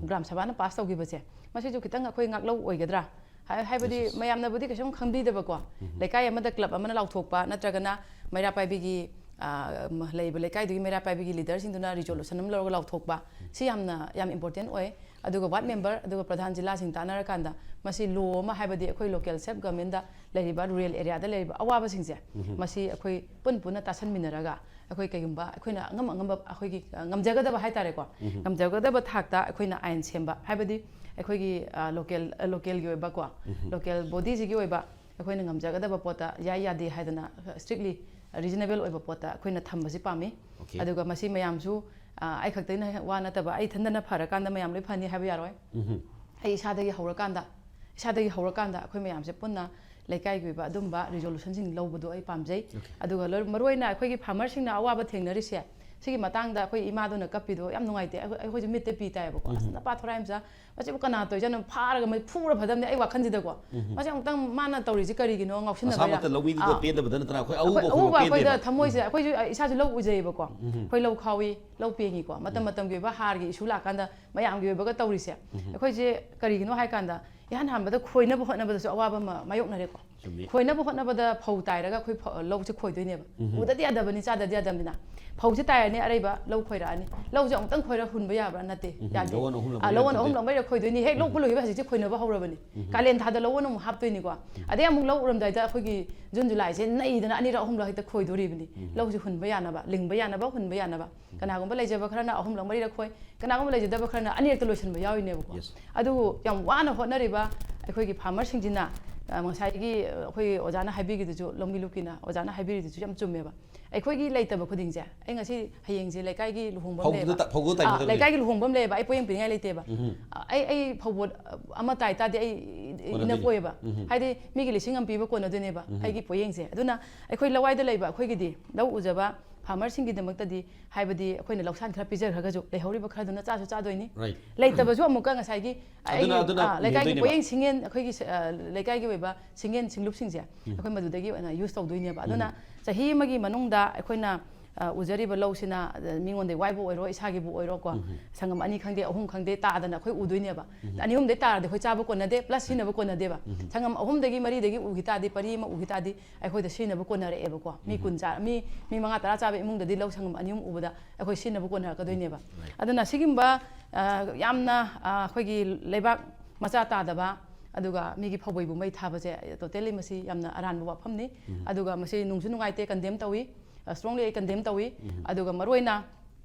ꯒ꯭ꯔꯥꯝ ꯁꯚꯥꯅ pass ꯇꯧꯈꯤꯕꯁꯦ ꯃꯁꯤꯁꯨ ꯈꯤꯇꯪ ꯑꯩꯈꯣꯏ ꯉꯥꯛꯂꯧ ꯑꯣꯏꯒꯗ꯭ꯔꯥ? ꯍꯥꯏ-, ꯍꯥꯏꯕꯗꯤ Yes, yes. ꯃꯌꯥꯝꯅꯕꯨꯗꯤ ꯀꯩꯁꯨꯝ ꯈꯪꯕꯤꯗꯕꯀꯣ꯫ ꯂꯩꯀꯥꯏ ꯑꯃꯗ club ꯑꯃꯅ ꯂꯥꯎꯊꯣꯛꯄ ꯅꯠꯇ꯭ꯔꯒꯅ ꯃꯩꯔꯥ ꯄꯥꯏꯕꯤꯒꯤ, ꯑ, ꯃ-, ꯂꯩꯔꯤꯕ ꯂꯩꯀꯥꯏꯗꯨꯒꯤ ꯃꯩꯔꯥ ꯄꯥꯏꯕꯤꯒꯤ leader ꯁꯤꯡꯗꯨꯅ resolution ꯑꯃ ꯂꯧꯔꯒ ꯂꯥꯎꯊꯣꯛꯄ, ꯁꯤ ꯌꯥꯝꯅ, ꯌꯥꯝ important ꯑꯣꯏ꯫ ꯑꯗꯨꯒ ward member ꯑꯗꯨꯒ ꯄ꯭ꯔꯙꯥꯟ ꯖꯤꯂꯥꯁꯤꯡ ꯇꯥꯟꯅꯔꯀꯥꯟꯗ ꯃꯁꯤ law ꯑꯃ, ꯍꯥꯏꯕꯗꯤ ꯑꯩꯈꯣꯏ local self government ꯗ ꯂꯩꯔꯤꯕ, rural area ꯗ ꯂꯩꯔꯤꯕ ꯑꯋꯥꯕꯁꯤꯡꯁꯦ, ꯃꯁꯤ ꯑꯩꯈꯣꯏ ꯄꯨꯟ ꯄꯨꯟꯅ ꯇꯥꯁꯟꯃꯤꯟꯅꯔꯒ ꯑꯩꯈꯣꯏ ꯀꯩꯒꯨꯝꯕ ꯑꯩꯈꯣꯏꯅ ꯑꯉꯝ ꯑꯉꯝꯕ ꯑꯩꯈꯣꯏꯒꯤ, ꯑ, ꯉꯝꯖꯒꯗꯕ ꯍꯥꯏꯇꯥꯔꯦꯀꯣ, ꯉꯝꯖꯒꯗꯕ ꯊꯥꯛꯇ ꯑꯩꯈꯣꯏꯅ ꯑꯥꯏꯟ ꯁꯦꯝꯕ, ꯍꯥꯏꯕꯗꯤ ꯑꯩꯈꯣꯏꯒꯤ, ꯑ, local, ꯑ, local ꯒꯤ ꯑꯣꯏꯕꯀꯣ, local body ꯁꯤꯒꯤ ꯑꯣꯏꯕ ꯑꯩꯈꯣꯏꯅ ꯉꯝꯖꯒꯗꯕ ꯄꯣꯠꯇ ꯌꯥꯏ ꯌꯥꯗꯦ ꯍꯥꯏꯗꯅ strictly reasonable ꯑꯣꯏꯕ ꯄꯣꯠꯇ ꯑꯩꯈꯣꯏꯅ ꯊꯝꯕꯁꯤ ꯄꯥꯝꯃꯤ꯫ Okay. ꯑꯗꯨꯒ ꯃꯁꯤ ꯃꯌꯥꯝꯁꯨ, ꯑ, ꯑꯩ ꯈꯛꯇꯅ ꯋꯥ ꯅꯠꯇꯕ, ꯑꯩ ꯏꯊꯟꯗꯅ ꯐꯔꯀꯥꯟꯗ ꯃꯌꯥꯝ ꯂꯣꯏ ꯐꯅꯤ ꯍꯥꯏꯕ ꯌꯥꯔꯣꯏ꯫ ꯑꯩ ꯏꯁꯥꯗꯒꯤ ꯍꯧꯔꯀꯥꯟꯗ, ꯏꯁꯥꯗꯒꯤ ꯍꯧꯔꯀꯥꯟꯗ ꯑꯩꯈꯣꯏ ꯃꯌꯥꯝꯁꯦ ꯄꯨꯟꯅ ꯂꯩꯀꯥꯏꯒꯤ ꯑꯣꯏꯕ ꯑꯗꯨꯝꯕ resolution ꯁꯤꯡ ꯂꯧꯕꯗꯣ ꯑꯩ ꯄꯥꯝꯖꯩ꯫ Okay. ꯑꯗꯨꯒ ꯂꯣꯏ-, ꯃꯔꯨꯑꯣꯏꯅ ꯑꯩꯈꯣꯏꯒꯤ farmer ꯁꯤꯡꯅ ꯑꯋꯥꯕ ꯊꯦꯡꯅꯔꯤꯁꯦ, ꯁꯤꯒꯤ ꯃꯇꯥꯡꯗ ꯑꯩꯈꯣꯏ ꯏꯃꯥꯗꯨꯅ ꯀꯞꯄꯤꯗꯣ ꯌꯥꯝ ꯅꯨꯡꯉꯥꯏꯇꯦ꯫ ꯑꯩꯈꯣꯏ, ꯑꯩꯈꯣꯏꯁꯨ ꯃꯤꯠꯇ ꯄꯤ ꯇꯥꯏꯌꯦꯕꯀꯣ꯫ "ꯑꯁ, ꯅꯄꯥ ꯊꯣꯔꯥꯏ ꯃꯆꯥ, ꯃꯁꯤꯕꯨ ꯀꯅꯥ ꯇꯧꯔꯤꯖꯥꯠꯅꯣ? ꯐꯥꯔꯒ ꯃꯩ ꯐꯨꯔ ꯐꯗꯝꯅꯦ" ꯑꯩ ꯋꯥꯈꯜꯁꯤꯗꯀꯣ꯫ ꯃꯁꯤ ꯑꯃꯨꯛꯇꯪ ꯃꯥꯅ ꯇꯧꯔꯤꯁꯤ ꯀꯔꯤꯒꯤꯅꯣ? ꯉꯥꯎꯁꯤꯟꯅꯕꯩꯔꯥ? ꯃꯁꯥꯃꯛꯇ ꯂꯧꯃꯤꯗꯨꯗ ꯑꯥ꯫ ꯄꯦꯟꯗꯕꯗ ꯅꯠꯇꯅ ꯑꯩꯈꯣꯏ ꯑꯎꯕ ꯑꯩꯈꯣꯏ ꯑꯩꯈꯣꯏꯕꯨ ꯑꯎꯕ ꯑꯩꯈꯣꯏꯗ ꯄꯦꯟꯗꯦꯕ꯫ ꯊꯃꯣꯏꯁꯦ, ꯑꯩꯈꯣꯏꯁꯨ, ꯑ, ꯏꯁꯥꯁꯨ ꯂꯧ ꯎꯖꯩꯌꯦꯕꯀꯣ꯫ ꯑꯩꯈꯣꯏ ꯂꯧ ꯈꯥꯎꯏ, ꯂꯧ ꯄꯦꯡꯉꯤꯀꯣ꯫ ꯃꯇꯝ ꯃꯇꯝꯒꯤ ꯑꯣꯏꯕ ꯍꯥꯔꯒꯤ issue ꯂꯥꯛꯀꯥꯟꯗ ꯃꯌꯥꯝꯒꯤ ꯑꯣꯏꯕꯒ ꯇꯧꯔꯤꯁꯦ꯫ ꯑꯩꯈꯣꯏꯁꯦ ꯀꯔꯤꯒꯤꯅꯣ ꯍꯥꯏꯀꯥꯟꯗ, ꯏꯍꯥꯟ ꯍꯥꯟꯕꯗ ꯈꯣꯏꯅꯕ ꯍꯣꯠꯅꯕꯗꯁꯨ ꯑꯋꯥꯕ ꯑꯃ ꯃꯥꯌꯣꯛꯅꯔꯦꯀꯣ꯫ ꯈꯣꯏꯅꯕ ꯍꯣꯠꯅꯕꯗ ꯐꯧ ꯇꯥꯏꯔꯒ ꯑꯩꯈꯣꯏ ꯐ- ꯂꯧꯁꯦ ꯈꯣꯏꯗꯣꯏꯅꯦꯕ꯫ ꯎꯗꯗꯤ ꯌꯥꯗꯕꯅꯤ, ꯆꯥꯗꯗꯤ ꯌꯥꯗꯕꯅꯤꯅ꯫ ꯐꯧꯁꯦ ꯇꯥꯏꯔꯅꯤ, ꯑꯔꯩꯕ ꯂꯧ ꯈꯣꯏꯔꯛꯑꯅꯤ꯫ ꯂꯧꯁꯦ ꯑꯃꯨꯛꯇꯪ ꯈꯣꯏꯔ ꯍꯨꯟꯕ ꯌꯥꯕ꯭ꯔꯥ? ꯅꯠꯇꯦ, ꯌꯥꯗꯦ꯫ ꯂꯧ ꯑꯣꯟ ꯑꯍꯨꯝ ꯑ, ꯂꯧ ꯑꯣꯟ ꯂꯧ ꯑꯍꯨꯝꯂꯛ ꯃꯔꯤꯔꯛ ꯈꯣꯏꯗꯣꯏꯅꯤ꯫ ꯍꯦꯛ ꯂꯧ ꯄꯨꯜꯂꯨꯈꯤꯕ ꯍꯧꯖꯤꯛꯁꯦ ꯈꯣꯏꯅꯕ ꯍꯧꯔꯕꯅꯤ꯫ ꯀꯥꯂꯦꯟ ꯊꯥꯗ ꯂꯧ ꯑꯣꯟ ꯑꯃꯨꯛ ꯍꯥꯞꯇꯣꯏꯅꯤꯀꯣ꯫ ꯑꯗꯩ ꯑꯃꯨꯛ ꯂꯧ ꯎꯔꯝꯗꯥꯏꯗ ꯑꯩꯈꯣꯏꯒꯤ ꯖꯨꯟ ꯖꯨꯂꯥꯏꯁꯦ ꯅꯩꯗꯅ ꯑꯅꯤꯔꯛ ꯑꯍꯨꯝꯂꯛ ꯍꯦꯛꯇ ꯈꯣꯏꯗꯣꯔꯤꯕꯅꯤ꯫ ꯂꯧꯁꯦ ꯍꯨꯟꯕ ꯌꯥꯅꯕ, ꯂꯤꯡꯕ ꯌꯥꯅꯕ, ꯍꯨꯟꯕ ꯌꯥꯅꯕ꯫ ꯀꯅꯥꯒꯨꯝꯕ ꯂꯩꯖꯕ ꯈꯔꯅ ꯑꯍꯨꯝꯂꯛ ꯃꯔꯤꯔꯛ ꯈꯣꯏ, ꯀꯅꯥꯒꯨꯝꯕ ꯂꯩꯖꯗꯕ ꯈꯔꯅ ꯑꯅꯤꯔꯛꯇ ꯂꯣꯏꯁꯤꯟꯕ ꯌꯥꯎꯔꯤꯅꯦꯕꯀꯣ꯫ Yes. ꯑꯗꯨꯕꯨ ꯌꯥꯝ ꯋꯥꯅ ꯍꯣꯠꯅꯔꯤꯕ ꯑꯩꯈꯣꯏꯒꯤ ꯐꯥꯔꯃꯔꯁꯤꯡꯁꯤꯅ, ꯑ, ꯉꯁꯥꯏꯒꯤ, ꯑ, ꯑꯩꯈꯣꯏ ꯑꯣꯖꯥꯅ ꯍꯥꯏꯕꯤꯈꯤꯗꯨꯁꯨ, ꯂꯧꯃꯤ ꯂꯨꯞꯀꯤꯅ ꯑꯣꯖꯥꯅ ꯍꯥꯏꯕꯤꯔꯤꯗꯨꯁꯨ ꯌꯥꯝ ꯆꯨꯝꯃꯦꯕ꯫ ꯑꯩꯈꯣꯏꯒꯤ ꯂꯩꯇꯕ ꯈꯨꯗꯤꯡꯁꯦ, ꯑꯩ ꯉꯁꯤ ꯍꯌꯦꯡꯁꯦ ꯂꯩꯀꯥꯏꯒꯤ ꯂꯨꯍꯣꯡꯕ ꯑꯃ ꯐꯧꯗꯨꯗ ꯂꯩꯌꯦꯕ꯫ ꯇ- ꯐꯧꯗꯨꯗ ꯑ, ꯇꯥꯏꯅꯗꯕꯅꯤ꯫ ꯂꯩꯀꯥꯏꯒꯤ ꯂꯨꯍꯣꯡꯕ ꯑꯃ ꯂꯩꯌꯦꯕ, ꯑꯩ ꯄꯣꯌꯦꯡ ꯄꯤꯅꯤꯡꯉꯥꯏ ꯂꯩꯇꯦꯕ꯫ ꯑ, ꯑꯩ ꯑꯩ ꯐꯧꯕꯣꯠ ꯑꯃ ꯇꯥꯏ ꯇꯥꯔꯗꯤ ꯑꯩ ꯏꯅꯞ ꯀꯣꯟꯅꯗꯣꯏꯅꯤ꯫ ꯑꯣꯏꯌꯦꯕ꯫ ꯍꯥꯏꯗꯤ ꯃꯤꯒꯤ ꯂꯤꯁꯤꯡ ꯑꯃ ꯄꯤꯕ ꯀꯣꯟꯅꯗꯣꯏꯅꯦꯕ ꯑꯩꯒꯤ ꯄꯣꯌꯦꯡꯁꯦ꯫ ꯑꯗꯨꯅ ꯑꯩꯈꯣꯏ ꯂꯋꯥꯏꯗ ꯂꯩꯕ ꯑꯩꯈꯣꯏꯒꯤꯗꯤ, ꯂꯧ ꯎꯖꯕ ꯐꯥꯔꯃꯔꯁꯤꯡꯒꯤꯗꯃꯛꯇꯗꯤ, ꯍꯥꯏꯕꯗꯤ ꯑꯩꯈꯣꯏꯅ ꯂꯧꯁꯥꯟ ꯈꯔ ꯄꯤꯖꯈ꯭ꯔꯒꯁꯨ ꯂꯩꯍꯧꯔꯤꯕ ꯈꯔꯗꯨꯅ ꯆꯥꯁꯨ ꯆꯥꯗꯣꯏꯅꯤ꯫ Right. ꯂꯩꯇꯕꯁꯨ ꯑꯃꯨꯛꯀ ꯉꯁꯥꯏꯒꯤ ꯑꯗꯨꯅ- ꯑꯩꯒꯤ, ꯑꯗꯨꯅ ꯑ, ꯂꯩꯀꯥꯏꯒꯤ ꯃꯦꯟꯗꯣꯏꯅꯦꯕ꯫ ꯄꯣꯌꯦꯡ ꯁꯤꯡꯌꯦꯟ, ꯑꯩꯈꯣꯏꯒꯤ ꯁ-, ꯑ, ꯂꯩꯀꯥꯏꯒꯤ ꯑꯣꯏꯕ ꯁꯤꯡꯌꯦꯟ ꯁꯤꯡꯂꯨꯞꯁꯤꯡꯁꯦ ꯑꯩꯈꯣꯏ ꯃꯗꯨꯗꯒꯤ ꯑꯣꯏꯅ ꯌꯨꯁ ꯇꯧꯗꯣꯏꯅꯦꯕ꯫ ꯑꯗꯨꯅ ꯆꯍꯤ ꯑꯃꯒꯤ ꯃꯅꯨꯡꯗ ꯑꯩꯈꯣꯏꯅ, ꯑ, ꯎꯖꯔꯤꯕ ꯂꯧꯁꯤꯅ, ꯑ, ꯃꯤꯉꯣꯟꯗ ꯋꯥꯏꯕ ꯑꯣꯏꯔꯣ, ꯏꯁꯥꯒꯤꯕꯨ ꯑꯣꯏꯔꯣꯀꯣ, ꯁꯪꯉꯝ ꯑꯅꯤ ꯈꯪꯗꯦ, ꯑꯍꯨꯝ ꯈꯪꯗꯦ ꯇꯥꯗꯅ ꯑꯩꯈꯣꯏ ꯎꯗꯣꯏꯅꯦꯕ꯫ ꯑꯅꯤ ꯑꯍꯨꯝꯗꯩ ꯇꯥꯔꯗꯤ ꯑꯩꯈꯣꯏ ꯆꯥꯕ ꯀꯣꯟꯅꯗꯦ, ꯄ꯭ꯂꯁ ꯁꯤꯖꯤꯟꯅꯕ ꯀꯣꯟꯅꯗꯦꯕ꯫ ꯁꯪꯉꯝ ꯑꯍꯨꯝꯗꯒꯤ ꯃꯔꯤꯗꯒꯤ ꯎꯈꯤ ꯇꯥꯔꯗꯤ, ꯄꯔꯤ ꯑꯃ ꯎꯈꯤ ꯇꯥꯔꯗꯤ ꯑꯩꯈꯣꯏꯗ ꯁꯤꯖꯤꯟꯅꯕ ꯀꯣꯟꯅꯔꯛꯑꯦꯕꯀꯣ꯫ ꯃꯤ ꯀꯨꯟ ꯆꯥ-, ꯃꯤ, ꯃꯤ ꯃꯉꯥ ꯇꯔꯥ ꯆꯥꯕ ꯏꯃꯨꯡꯗꯗꯤ ꯂꯧ ꯁꯪꯉꯝ ꯑꯅꯤ ꯑꯍꯨꯝ ꯎꯕꯗ ꯑꯩꯈꯣꯏ ꯁꯤꯖꯤꯟꯅꯕ ꯀꯣꯟꯅꯔꯛꯀꯗꯣꯏꯅꯦꯕ꯫ ꯑꯗꯨꯅ ꯁꯤꯒꯨꯝꯕ, ꯑ, ꯌꯥꯝꯅ, ꯑ, ꯑꯩꯈꯣꯏꯒꯤ ꯂꯩꯕꯥꯛ ꯃꯆꯥ ꯇꯥꯗꯕ, ꯑꯗꯨꯒ ꯃꯤꯒꯤ ꯐꯧꯕꯩꯕꯨ ꯃꯩ ꯊꯥꯕꯁꯦ, ꯇꯣꯇꯦꯜꯂꯤ ꯃꯁꯤ ꯌꯥꯝꯅ ꯑꯔꯥꯟꯕ ꯋꯥꯐꯝꯅꯤ꯫ ꯑꯗꯨꯒ ꯃꯁꯤ ꯅꯨꯡꯁꯨ ꯅꯨꯡꯉꯥꯏꯇꯦ, ꯀꯟꯗꯦꯝ ꯇꯧꯏ, ꯁ꯭ꯇꯔꯣꯡꯂꯤ ꯑꯩ ꯀꯟꯗꯦꯝ ꯇꯧꯏ꯫ ꯑꯗꯨꯒ ꯃꯔꯨꯑꯣꯏꯅ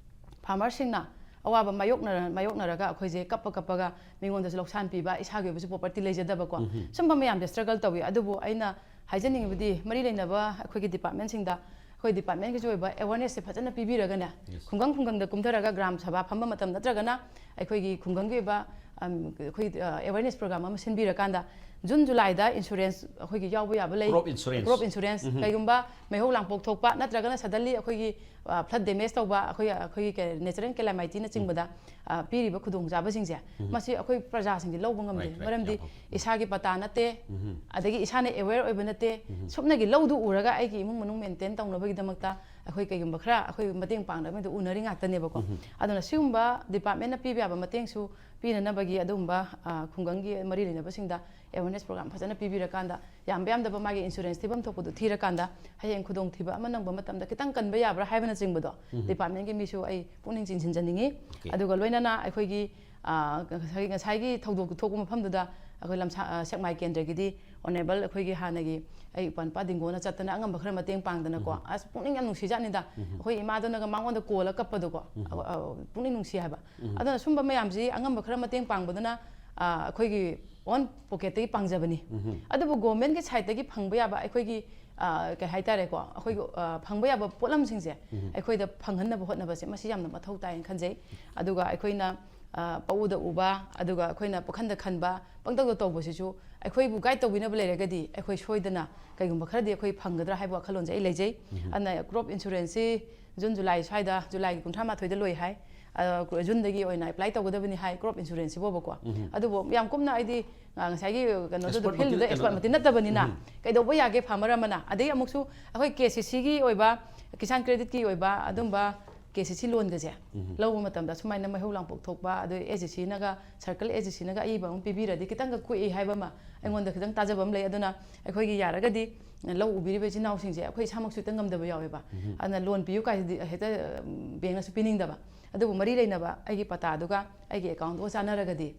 ꯐꯥꯔꯃꯔꯁꯤꯡꯅ ꯑꯋꯥꯕ ꯃꯥꯌꯣꯛꯅꯔ-, ꯃꯥꯌꯣꯛꯅꯔꯒ ꯑꯩꯈꯣꯏꯁꯦ ꯀꯞꯄ ꯀꯞꯄꯒ ꯃꯤꯉꯣꯟꯗꯁꯨ ꯂꯧꯁꯥꯟ ꯄꯤꯕ, ꯏꯁꯥꯒꯤ ꯑꯣꯏꯕꯁꯨ ꯄ꯭ꯔꯣꯄꯔꯇꯤ ꯂꯩꯖꯗꯕꯀꯣ, ꯁꯨꯝꯕ ꯃꯌꯥꯝꯁꯦ ꯁ꯭ꯇ꯭ꯔꯒꯜ ꯇꯧꯏ꯫ ꯑꯗꯨꯕꯨ ꯑꯩꯅ ꯍꯥꯏꯖꯅꯤꯡꯉꯤꯕꯗꯤ, ꯃꯔꯤ ꯂꯩꯅꯕ ꯑꯩꯈꯣꯏꯒꯤ ꯗꯤꯄꯥꯔꯠꯃꯦꯟꯁꯤꯡꯗ, ꯑꯩꯈꯣꯏ ꯗꯤꯄꯥꯔꯠꯃꯦꯟꯒꯤꯁꯨ ꯑꯣꯏꯕ ꯑꯦꯋꯥꯔꯅꯦꯁꯁꯦ ꯐꯖꯅ ꯄꯤꯕꯤꯔꯒꯅꯦ, ꯈꯨꯡꯒꯪ ꯈꯨꯡꯒꯪꯗ ꯀꯨꯝꯊꯔꯒ ꯒ꯭ꯔꯥꯝ ꯁꯚꯥ ꯐꯝꯕ ꯃꯇꯝ ꯅꯠꯇ꯭ꯔꯒꯅ ꯑꯩꯈꯣꯏꯒꯤ ꯈꯨꯡꯒꯪꯒꯤ ꯑꯣꯏꯕ, ꯑꯝ, ꯑꯩꯈꯣꯏ, ꯑ, ꯑꯦꯋꯥꯔꯅꯦꯁ ꯄ꯭ꯔꯣꯒ꯭ꯔꯥꯝ ꯑꯃ ꯁꯤꯟꯕꯤꯔꯀꯥꯟꯗ ꯖꯨꯟ ꯖꯨꯂꯥꯏꯗ ꯏꯟꯁꯨꯔꯦꯟꯁ ꯑꯩꯈꯣꯏꯒꯤ ꯌꯥꯎꯕ ꯌꯥꯕ ꯂꯩ꯫ Crop insurance. Crop insurance꯫ ꯀꯩꯒꯨꯝꯕ ꯃꯩꯍꯧ ꯂꯥꯡꯄꯣꯛ ꯊꯣꯛꯄ ꯅꯠꯇ꯭ꯔꯒꯅ suddenly ꯑꯩꯈꯣꯏꯒꯤ, ꯑ, flood damage ꯇꯧꯕ, ꯑꯩꯈꯣꯏ, ꯑꯩꯈꯣꯏꯒꯤ ꯀꯩ, natural calamityꯅꯆꯤꯡꯕꯗ, ꯑ, ꯄꯤꯔꯤꯕ ꯈꯨꯗꯣꯡꯆꯥꯕꯁꯤꯡꯁꯦ, ꯃꯁꯤ ꯑꯩꯈꯣꯏ ꯄ꯭ꯔꯖꯥꯁꯤꯡꯁꯦ ꯂꯧꯕ ꯉꯝꯗꯦ꯫ Right, right. ꯃꯔꯝꯗꯤ ꯌꯥꯝ ꯐꯕ꯫ ꯏꯁꯥꯒꯤ ꯄꯇꯥ ꯅꯠꯇꯦ, ꯑꯗꯒꯤ ꯏꯁꯥꯅ ꯑꯦꯋꯦꯌꯔ ꯑꯣꯏꯕ ꯅꯠꯇꯦ꯫ ꯁꯨꯞꯅꯒꯤ ꯂꯧꯗꯨ ꯎꯔꯒ ꯑꯩꯒꯤ ꯏꯃꯨꯡ ꯃꯅꯨꯡ ꯃꯦꯟꯇꯦꯟ ꯇꯧꯅꯕꯒꯤꯗꯃꯛꯇ ꯑꯩꯈꯣꯏ ꯀꯩꯒꯨꯝꯕ ꯈꯔ ꯑꯩꯈꯣꯏ ꯃꯇꯦꯡ ꯄꯥꯡꯅꯕꯗ ꯎꯅꯔꯤ ꯉꯥꯛꯇꯅꯦꯕꯀꯣ꯫ ꯑꯗꯨꯅ ꯁꯤꯒꯨꯝꯕ department ꯅ ꯄꯤꯕ ꯌꯥꯕ ꯃꯇꯦꯡꯁꯨ ꯄꯤꯅꯅꯕꯒꯤ ꯑꯗꯨꯒꯨꯝꯕ, ꯑ, ꯈꯨꯡꯒꯪꯒꯤ ꯃꯔꯤ ꯂꯩꯅꯕꯁꯤꯡꯗ awareness program ꯐꯖꯅ ꯄꯤꯕꯤꯔꯀꯥꯟꯗ, ꯌꯥꯝꯕ ꯌꯥꯝꯗꯕ ꯃꯥꯒꯤ insurance ꯊꯤꯐꯝ ꯊꯣꯛꯄꯗꯨ ꯊꯤꯔꯀꯥꯟꯗ, ꯍꯌꯦꯡ ꯈꯨꯗꯣꯡꯊꯤꯕ ꯑꯃ ꯅꯪꯕ ꯃꯇꯝꯗ ꯈꯤꯇꯪ ꯀꯟꯕ ꯌꯥꯕ꯭ꯔꯥ ꯍꯥꯏꯕꯅꯆꯤꯡꯕꯗꯣ department ꯀꯤ ꯃꯤꯁꯨ ꯑꯩ ꯄꯨꯛꯅꯤꯡ ꯆꯤꯡꯁꯤꯟꯖꯅꯤꯡꯉꯤ꯫ Okay. ꯑꯗꯨꯒ ꯂꯣꯏꯅꯅ ꯑꯩꯈꯣꯏꯒꯤ, ꯑ, ꯉꯁꯥꯏ-, ꯉꯁꯥꯏꯒꯤ ꯊꯧꯗꯣꯛ ꯊꯣꯛꯄ ꯃꯐꯝꯗꯨꯗ ꯑꯩꯈꯣꯏ ꯂꯝꯁꯥ-, ꯑ, ꯁꯦꯛꯃꯥꯏ ꯀꯦꯟꯗ꯭ꯔꯒꯤꯗꯤ honourable ꯑꯩꯈꯣꯏꯒꯤ ꯍꯥꯟꯅꯒꯤ ꯑꯩ ꯏꯄ꯭ꯋꯥ ꯅꯨꯄꯥ ꯗꯤꯡꯒꯣꯅ ꯆꯠꯇꯅ ꯑꯉꯝꯕ ꯈꯔ ꯃꯇꯦꯡ ꯄꯥꯡꯗꯅꯀꯣ꯫ ꯑꯁ, ꯄꯨꯛꯅꯤꯡ ꯌꯥꯝ ꯅꯨꯡꯁꯤꯖꯥꯠꯅꯤꯗ꯫ ꯑꯩꯈꯣꯏ ꯏꯃꯥꯗꯨꯅꯒ ꯃꯉꯣꯟꯗ ꯀꯣꯜꯂ ꯀꯞꯄꯗꯣꯀꯣ꯫ ꯑ, ꯑ, ꯄꯨꯛꯅꯤꯡ ꯅꯨꯡꯁꯤ ꯍꯥꯏꯕ꯫ ꯑꯗꯨꯅ ꯁꯨꯝꯕ ꯃꯌꯥꯝꯁꯤ ꯑꯉꯝꯕ ꯈꯔ ꯃꯇꯦꯡ ꯄꯥꯡꯕꯗꯨꯅ, ꯑ, ꯑꯩꯈꯣꯏꯒꯤ own pocket ꯇꯒꯤ ꯄꯥꯡꯖꯕꯅꯤ꯫ ꯑꯗꯨꯕꯨ government ꯀꯤ side ꯇꯒꯤ ꯐꯪꯕ ꯌꯥꯕ ꯑꯩꯈꯣꯏꯒꯤ, ꯑ, ꯀꯩ ꯍꯥꯏꯇꯥꯔꯦꯀꯣ, ꯑꯩꯈꯣꯏꯒꯤ, ꯑ, ꯐꯪꯕ ꯌꯥꯕ ꯄꯣꯠꯂꯝꯁꯤꯡꯁꯦ ꯑꯩꯈꯣꯏꯗ ꯐꯪꯍꯟꯅꯕ ꯍꯣꯠꯅꯕꯁꯦ ꯃꯁꯤ ꯌꯥꯝꯅ ꯃꯊꯧ ꯇꯥꯏꯅ ꯈꯟꯖꯩ꯫ ꯑꯗꯨꯒ ꯑꯩꯈꯣꯏꯅ, ꯑ, ꯄꯪꯎꯗ ꯎꯕ, ꯑꯗꯨꯒ ꯑꯩꯈꯣꯏꯅ ꯄꯨꯈꯟꯗ ꯈꯟꯕ, ꯄꯪꯇꯧꯗ ꯇꯧꯕꯁꯤꯁꯨ ꯑꯩꯈꯣꯏꯕꯨ guide ꯇꯧꯕꯤꯅꯕ ꯂꯩꯔꯒꯗꯤ ꯑꯩꯈꯣꯏ ꯁꯣꯏꯗꯅ ꯀꯩꯒꯨꯝꯕ ꯈꯔꯗꯤ ꯑꯩꯈꯣꯏ ꯐꯪꯒꯗ꯭ꯔꯥ ꯍꯥꯏꯕ ꯋꯥꯈꯜꯂꯣꯟꯁꯦ ꯑꯩ ꯂꯩꯖꯩ꯫ ꯑꯗꯨꯅ crop insurance ꯁꯤ June, July ꯁ꯭ꯋꯥꯏꯗ, July ꯒꯤ ꯀꯨꯟꯊ꯭ꯔꯥ ꯃꯥꯊꯣꯏꯗ ꯂꯣꯏ ꯍꯥꯏ꯫ ꯑ, June ꯗꯒꯤ ꯑꯣꯏꯅ apply ꯇꯧꯒꯗꯕꯅꯤ ꯍꯥꯏ crop insurance ꯁꯤꯕꯣꯕꯀꯣ꯫ ꯑꯗꯨꯕꯨ ꯌꯥꯝ ꯀꯨꯞꯅ ꯑꯩꯗꯤ, ꯑ, ꯉꯁꯥꯏꯒꯤ ꯀꯩꯅꯣꯗꯨꯗ, expert field ꯗꯨꯗ ꯃꯛꯇꯤ expert ꯅꯠꯇꯕ꯫ ꯃꯛꯇꯤ ꯅꯠꯇꯕꯅꯤꯅ, ꯀꯩꯗꯧꯕ ꯌꯥꯒꯦ farmer ꯑꯃꯅ? ꯑꯗꯩ ꯑꯃꯨꯛꯁꯨ ꯑꯩꯈꯣꯏ K C C ꯒꯤ ꯑꯣꯏꯕ, Kisan Credit ꯀꯤ ꯑꯣꯏꯕ ꯑꯗꯨꯝꯕ K C C loan ꯒꯁꯦ ꯂꯧꯕ ꯃꯇꯝꯗ ꯁꯨꯃꯥꯏꯅ ꯃꯩꯍꯧ ꯂꯥꯡꯄꯣꯛ ꯊꯣꯛꯄ, ꯑꯗꯩ S D C ꯅꯒ, circle S D C ꯅꯒ ꯑꯏꯕ ꯑꯃ ꯄꯤꯕꯤꯔꯗꯤ ꯈꯤꯇꯪꯒ ꯀꯣꯛꯏ ꯍꯥꯏꯕ ꯑꯃ ꯑꯩꯉꯣꯟꯗ ꯈꯤꯇꯪ ꯇꯥꯖꯕ ꯑꯃ ꯂꯩ꯫ ꯑꯗꯨꯅ ꯑꯩꯈꯣꯏꯒꯤ ꯌꯥꯔꯒꯗꯤ ꯂꯧ ꯎꯕꯤꯔꯤꯕ ꯏꯆꯤꯟ ꯏꯅꯥꯎꯁꯤꯡꯁꯦ ꯑꯩꯈꯣꯏ ꯏꯁꯥꯃꯛꯁꯨ ꯍꯦꯛꯇ ꯉꯝꯗꯕ ꯌꯥꯎꯋꯦꯕ꯫ ꯑꯗꯨꯅ loan ꯄꯤꯌꯨ ꯀꯥꯏꯁꯤꯗꯤ ꯍꯦꯛꯇ, ꯎꯝ, bank ꯅꯁꯨ ꯄꯤꯅꯤꯡꯗꯕ꯫ ꯑꯗꯨꯕꯨ ꯃꯔꯤ ꯂꯩꯅꯕ ꯑꯩꯒꯤ ꯄꯇꯥꯗꯨꯒ ꯑꯩꯒꯤ account ꯗꯨꯒ ꯆꯥꯟꯅꯔꯒꯗꯤ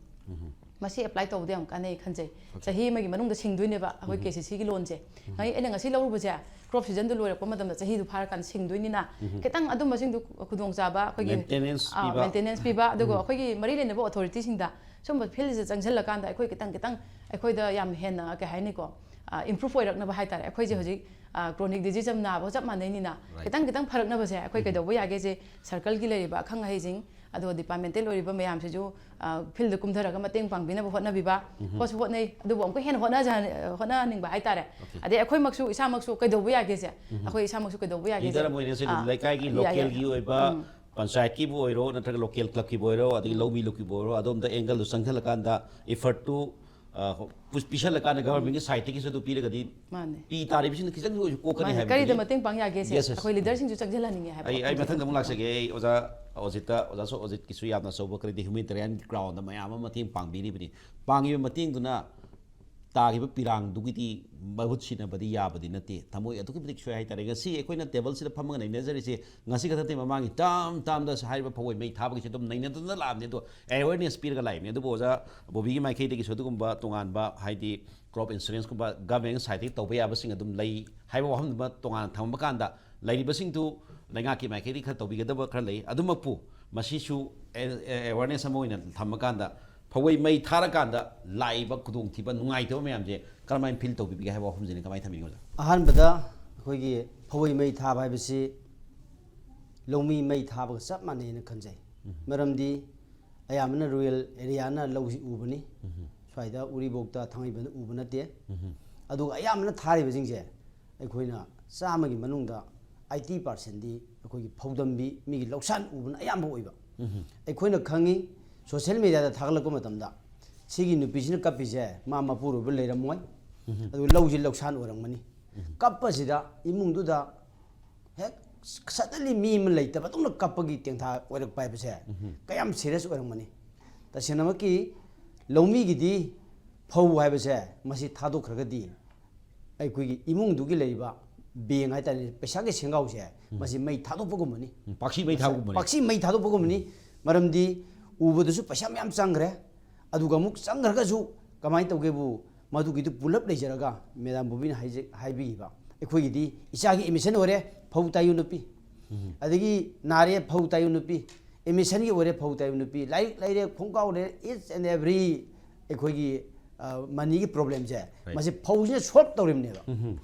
ꯃꯁꯤ apply ꯇꯧꯕꯗ ꯌꯥꯝ ꯀꯥꯟꯅꯩ ꯈꯟꯖꯩ꯫ ꯆꯍꯤ ꯑꯃꯒꯤ ꯃꯅꯨꯡꯗ ꯁꯤꯡꯗꯣꯏꯅꯦꯕ ꯑꯩꯈꯣꯏ K C C ꯒꯤ loan ꯁꯦ꯫ ꯉꯁꯤ ꯑꯩꯅ ꯉꯁꯤ ꯂꯧꯔꯨꯕꯁꯦ crop season ꯗꯨ ꯂꯣꯏꯔꯛꯄ ꯃꯇꯝꯗ ꯆꯍꯤꯗꯨ ꯐꯥꯔꯀꯥꯟꯗ ꯁꯤꯡꯗꯣꯏꯅꯤꯅ, ꯈꯤꯇꯪ ꯑꯗꯨꯝꯕꯁꯤꯡꯗꯨ ꯈꯨꯗꯣꯡꯆꯥꯕ ꯑꯩꯈꯣꯏꯒꯤ, maintenance ꯑꯥ, ꯄꯤꯕ꯫ Maintenance ꯄꯤꯕ, ꯑꯗꯨꯒ ꯑꯩꯈꯣꯏꯒꯤ ꯃꯔꯤ ꯂꯩꯅꯕ authority ꯁꯤꯡꯗ ꯁꯨꯝꯕ field ꯁꯦ ꯆꯪꯁꯤꯜꯂꯀꯥꯟꯗ ꯑꯩꯈꯣꯏ ꯈꯤꯇꯪ ꯈꯤꯇꯪ ꯑꯩꯈꯣꯏꯗ ꯌꯥꯝ ꯍꯦꯟꯅ, ꯀꯩ ꯍꯥꯏꯅꯤꯀꯣ, ꯑ, improve ꯑꯣꯏꯔꯛꯅꯕ ꯍꯥꯏꯇꯥꯔꯦ꯫ ꯑꯩꯈꯣꯏꯁꯦ ꯍꯧꯖꯤꯛ, ꯑ, chronic disease ꯑꯃ ꯅꯥꯕꯒ ꯆꯞ ꯃꯥꯟꯅꯩꯅꯤꯅ, ꯈꯤꯇꯪ ꯈꯤꯇꯪ ꯐꯔꯛꯅꯕꯁꯦ ꯑꯩꯈꯣꯏ ꯀꯩꯗꯧꯕ ꯌꯥꯒꯦꯁꯦ, circle ꯒꯤ ꯂꯩꯔꯤꯕ ꯑꯈꯪ ꯑꯍꯩꯁꯤꯡ, ꯑꯗꯨꯒ department ꯑꯣꯏꯔꯤꯕ ꯃꯌꯥꯝꯁꯤꯁꯨ, ꯑ, field ꯀꯨꯝꯊꯔꯒ ꯃꯇꯦꯡ ꯄꯥꯡꯕꯤꯅꯕ ꯍꯣꯠꯅꯕꯤꯕ, ꯍꯣꯠꯁꯨ ꯍꯣꯠꯅꯩ, ꯑꯗꯨꯕꯨ ꯑꯃꯨꯛꯀ ꯍꯦꯟꯅ ꯍꯣꯠꯅꯖ-, ꯍꯣꯠꯅꯍꯟꯅꯤꯡꯕ ꯍꯥꯏꯇꯥꯔꯦ꯫ Okay. ꯑꯗꯩ ꯑꯩꯈꯣꯏꯃꯛꯁꯨ, ꯏꯁꯥꯃꯛꯁꯨ ꯀꯩꯗꯧꯕ ꯌꯥꯒꯦꯁꯦ, ꯑꯩꯈꯣꯏ ꯏꯁꯥꯃꯛꯁꯨ ꯀꯩꯗꯧꯕ ꯌꯥꯒꯦꯁꯦ, leader ꯑꯃ ꯑꯣꯏꯅ ꯁꯤ ꯑ, ꯂꯩꯀꯥꯏꯒꯤ ꯌꯥꯏ, ꯌꯥꯏ꯫ Local ꯒꯤ ꯑꯣꯏꯕ, ꯎꯝ꯫ ꯄꯟꯆꯥꯌꯠꯀꯤꯕꯨ ꯑꯣꯏꯔꯣ, ꯅꯠꯇ꯭ꯔꯒ local club ꯀꯤꯕꯨ ꯑꯣꯏꯔꯣ, ꯑꯗꯒꯤ ꯂꯧꯃꯤ ꯂꯨꯞꯀꯤꯕꯨ ꯑꯣꯏꯔꯣ, ꯑꯗꯣꯝꯗ angle ꯗꯨ ꯆꯪꯁꯤꯜꯂꯀꯥꯟꯗ effort ꯇꯨ ꯑ, ꯄꯨꯁ-, ꯄꯤꯁꯜꯂꯀꯥꯟꯗ ꯒꯚꯔꯟꯃꯦꯟꯠꯀꯤ ꯁꯥꯏꯠꯇꯒꯤꯁꯨ ꯑꯗꯨ ꯄꯤꯔꯒꯗꯤ ꯃꯥꯅꯦ꯫ ꯄꯤ ꯇꯥꯔꯤꯕꯁꯤꯡꯗꯣ ꯈꯤꯇꯪꯁꯨ ꯑꯣꯏꯔꯁꯨ ꯀꯣꯛꯀꯅꯤ ꯃꯥꯅꯦ꯫ ꯍꯥꯏꯕꯗꯨꯅꯤ꯫ ꯀꯔꯤꯗ ꯃꯇꯦꯡ ꯄꯥꯡ ꯌꯥꯒꯦꯁꯦ Yes, yes. ꯑꯩꯈꯣꯏ ꯂꯤꯗꯔꯁꯤꯡꯁꯨ ꯆꯪꯁꯤꯜꯍꯟꯅꯤꯡꯉꯦ ꯍꯥꯏꯕ꯫ ꯑꯩ ꯑꯩ ꯃꯊꯪꯗ ꯑꯃꯨꯛ ꯂꯥꯛꯆꯒꯦ꯫ ꯑꯩ ꯑꯣꯖꯥ ꯑꯣꯖꯤꯠꯇ, ꯑꯣꯖꯥ ꯁꯣ ꯑꯣꯖꯤꯠꯀꯤꯁꯨ ꯌꯥꯝꯅ ꯑꯆꯧꯕ credit, humanitarian ground ꯃꯌꯥꯝ ꯑꯃ ꯃꯇꯦꯡ ꯄꯥꯡꯕꯤꯔꯤꯕꯅꯤ꯫ ꯄꯥꯡꯉꯤꯕ ꯃꯇꯦꯡꯗꯨꯅ ꯇꯥꯈꯤꯕ ꯄꯤꯔꯥꯡꯗꯨꯒꯤꯗꯤ ꯃꯍꯨꯠ ꯁꯤꯟꯅꯕꯗꯤ ꯌꯥꯕꯗꯤ ꯅꯠꯇꯦ꯫ ꯊꯃꯣꯏ ꯑꯗꯨꯛꯀꯤ ꯃꯇꯤꯛ ꯁꯣꯛꯑꯦ ꯍꯥꯏꯇꯥꯔꯦ꯫ ꯉꯁꯤ ꯑꯩꯈꯣꯏꯅ ꯇꯦꯕꯜꯁꯤꯗ ꯐꯝꯃꯒ ꯅꯩꯅꯖꯔꯤꯁꯦ ꯉꯁꯤ ꯈꯛꯇ ꯅꯠꯇꯦ, ꯃꯃꯥꯡꯒꯤ ꯇꯥꯝ ꯇꯥꯝꯗ ꯍꯥꯏꯔꯤꯕ ꯐꯧꯋꯩ ꯃꯩ ꯊꯥꯕꯒꯤꯁꯦ ꯑꯗꯨꯝ ꯅꯩꯅꯗꯨꯅ ꯂꯥꯛꯑꯕꯅꯤ꯫ ꯑꯗꯣ awareness ꯄꯤꯔꯒ ꯂꯥꯛꯏꯕꯅꯤ꯫ ꯑꯗꯨꯕꯨ ꯑꯣꯖꯥ ꯕꯣꯕꯤꯒꯤ ꯃꯥꯏꯀꯩꯗꯒꯤꯁꯨ ꯑꯗꯨꯒꯨꯝꯕ ꯇꯣꯉꯥꯟꯕ, ꯍꯥꯏꯗꯤ crop insuranceꯀꯨꯝꯕ government sideꯇꯒꯤ ꯇꯧꯕ ꯌꯥꯕꯁꯤꯡ ꯑꯗꯨꯝ ꯂꯩ ꯍꯥꯏꯕ ꯋꯥꯐꯝꯗꯨꯃ ꯇꯣꯉꯥꯟꯅ ꯊꯝꯕ ꯀꯥꯟꯗ, ꯂꯩꯔꯤꯕꯁꯤꯡꯗꯨ ꯂꯩꯉꯥꯛꯀꯤ ꯃꯥꯏꯀꯩꯗꯒꯤ ꯈꯔ ꯇꯧꯕꯤꯒꯗꯕ ꯈꯔ ꯂꯩ꯫ ꯑꯗꯨꯃꯛꯄꯨ ꯃꯁꯤꯁꯨ awareness ꯑꯃ ꯑꯣꯏꯅ ꯊꯝꯃꯀꯥꯟꯗ, ꯐꯧꯋꯩ ꯃꯩ ꯊꯥꯔꯀꯥꯟꯗ ꯂꯥꯛꯏꯕ ꯈꯨꯗꯣꯡꯊꯤꯕ, ꯅꯨꯡꯉꯥꯏꯇꯕ ꯃꯌꯥꯝꯁꯦ ꯀꯔꯝꯍꯥꯏꯅ feel ꯇꯧꯕꯤꯕꯒꯦ ꯍꯥꯏꯕ ꯋꯥꯐꯝꯁꯤꯅ ꯀꯃꯥꯏꯅ ꯊꯝꯕꯤꯒꯦ ꯑꯣꯖꯥ? ꯑꯍꯥꯟꯕꯗ ꯑꯩꯈꯣꯏꯒꯤ ꯐꯧꯋꯩ ꯃꯩ ꯊꯥꯕ ꯍꯥꯏꯕꯁꯤ ꯂꯧꯃꯤ ꯃꯩ ꯊꯥꯕꯒ ꯆꯞ ꯃꯥꯟꯅꯩꯅ ꯈꯟꯖꯩ꯫ ꯃꯔꯝꯗꯤ ꯑꯌꯥꯝꯕꯅ rural areaꯅ ꯂꯧꯁꯤ ꯎꯕꯅꯤ꯫ ꯁ꯭ꯋꯥꯏꯗ ꯎꯔꯤꯄꯣꯛꯇ, ꯊꯥꯡꯃꯩꯕꯟꯗ ꯎꯕ ꯅꯠꯇꯦ꯫ ꯑꯗꯨꯒ ꯑꯌꯥꯝꯕꯅ ꯊꯥꯔꯤꯕꯁꯤꯡꯁꯦ ꯑꯩꯈꯣꯏꯅ ꯆꯥꯝꯃꯒꯤ ꯃꯅꯨꯡꯗ eighty percentꯗꯤ ꯑꯩꯈꯣꯏꯒꯤ ꯐꯧꯗꯝꯕꯤ, ꯃꯤꯒꯤ ꯂꯧꯁꯥꯟ ꯎꯕꯅ ꯑꯌꯥꯝꯕ ꯑꯣꯏꯕ꯫ ꯑꯩꯈꯣꯏꯅ ꯈꯪꯉꯤ, social mediaꯗ ꯊꯥꯒꯠꯂꯛꯄ ꯃꯇꯝꯗ ꯁꯤꯒꯤ ꯅꯨꯄꯤꯁꯤꯅ ꯀꯞꯄꯤꯁꯦ ꯃꯥ ꯃꯄꯨꯔꯣꯏꯕ ꯂꯩꯔꯝꯃꯣꯏ, ꯑꯗꯨꯒ ꯂꯧꯁꯤ ꯂꯧꯁꯥꯟ ꯑꯣꯏꯔꯝꯒꯅꯤ꯫ ꯀꯞꯄꯁꯤꯗ ꯏꯃꯨꯡꯗꯨꯗ ꯍꯦꯛ suddenly ꯃꯤ ꯑꯃ ꯂꯩꯇꯕꯗꯧꯅ ꯀꯞꯄꯒꯤ ꯇꯦꯡꯊꯥ ꯑꯣꯏꯔꯛꯄ ꯍꯥꯏꯕꯁꯦ ꯀꯌꯥꯝ serious ꯑꯣꯏꯔꯝꯒꯅꯤ꯫ ꯇꯁꯦꯡꯅꯃꯛꯀꯤ ꯂꯧꯃꯤꯒꯤꯗꯤ ꯐꯧ ꯍꯥꯏꯕꯁꯦ ꯃꯁꯤ ꯊꯥꯗꯣꯛꯈ꯭ꯔꯒꯗꯤ ꯑꯩꯈꯣꯏꯒꯤ ꯏꯃꯨꯡꯗꯨꯒꯤ ꯂꯩꯔꯤꯕ ꯕꯦꯡ ꯍꯥꯏꯇꯥꯔꯦ, ꯄꯩꯁꯥꯒꯤ ꯁꯦꯡꯒꯥꯎꯁꯦ ꯃꯁꯤ ꯃꯩ ꯊꯥꯗꯣꯛꯄꯒꯨꯝꯕꯅꯤ꯫ ꯄꯥꯛꯁꯤ ꯃꯩ ꯊꯥꯕꯒꯨꯝꯕꯅꯤ꯫ ꯄꯥꯛꯁꯤ ꯃꯩ ꯊꯥꯗꯣꯛꯄꯒꯨꯝꯕꯅꯤ꯫ ꯃꯔꯝꯗꯤ ꯎꯕꯗꯁꯨ ꯄꯩꯁꯥ ꯃꯌꯥꯝ ꯆꯪꯈ꯭ꯔꯦ꯫ ꯑꯗꯨꯒ ꯑꯃꯨꯛ ꯆꯪꯈ꯭ꯔꯒꯁꯨ ꯀꯃꯥꯏꯅ ꯇꯧꯒꯦꯕꯨ, ꯃꯗꯨꯒꯤꯗꯨ ꯄꯨꯂꯞ ꯂꯩꯖꯔꯒ ꯃꯦꯗꯥꯝ ꯕꯣꯕꯤꯅ ꯍꯥꯏꯖ-, ꯍꯥꯏꯕꯤꯈꯤꯕ, ꯑꯩꯈꯣꯏꯒꯤꯗꯤ ꯏꯆꯥꯒꯤ admission ꯑꯣꯏꯔꯦ, ꯐꯧ ꯇꯥꯏꯌꯨ ꯅꯨꯄꯤ꯫ ꯑꯗꯒꯤ ꯅꯥꯔꯦ, ꯐꯧ ꯇꯥꯏꯌꯨ ꯅꯨꯄꯤ꯫ Admissionꯒꯤ ꯑꯣꯏꯔꯦ, ꯐꯧ ꯇꯥꯏꯌꯨ ꯅꯨꯄꯤ꯫ ꯂꯥꯏꯔꯤꯛ ꯂꯩꯔꯦ, ꯈꯣꯡꯒ꯭ꯔꯥꯎ ꯂꯩꯔꯦ, each and every ꯑꯩꯈꯣꯏꯒꯤ, ꯑ, moneyꯒꯤ problemꯁꯦ ꯃꯁꯤ ꯐꯧꯁꯤꯅ solve ꯇꯧꯔꯤꯕꯅꯦꯕ꯫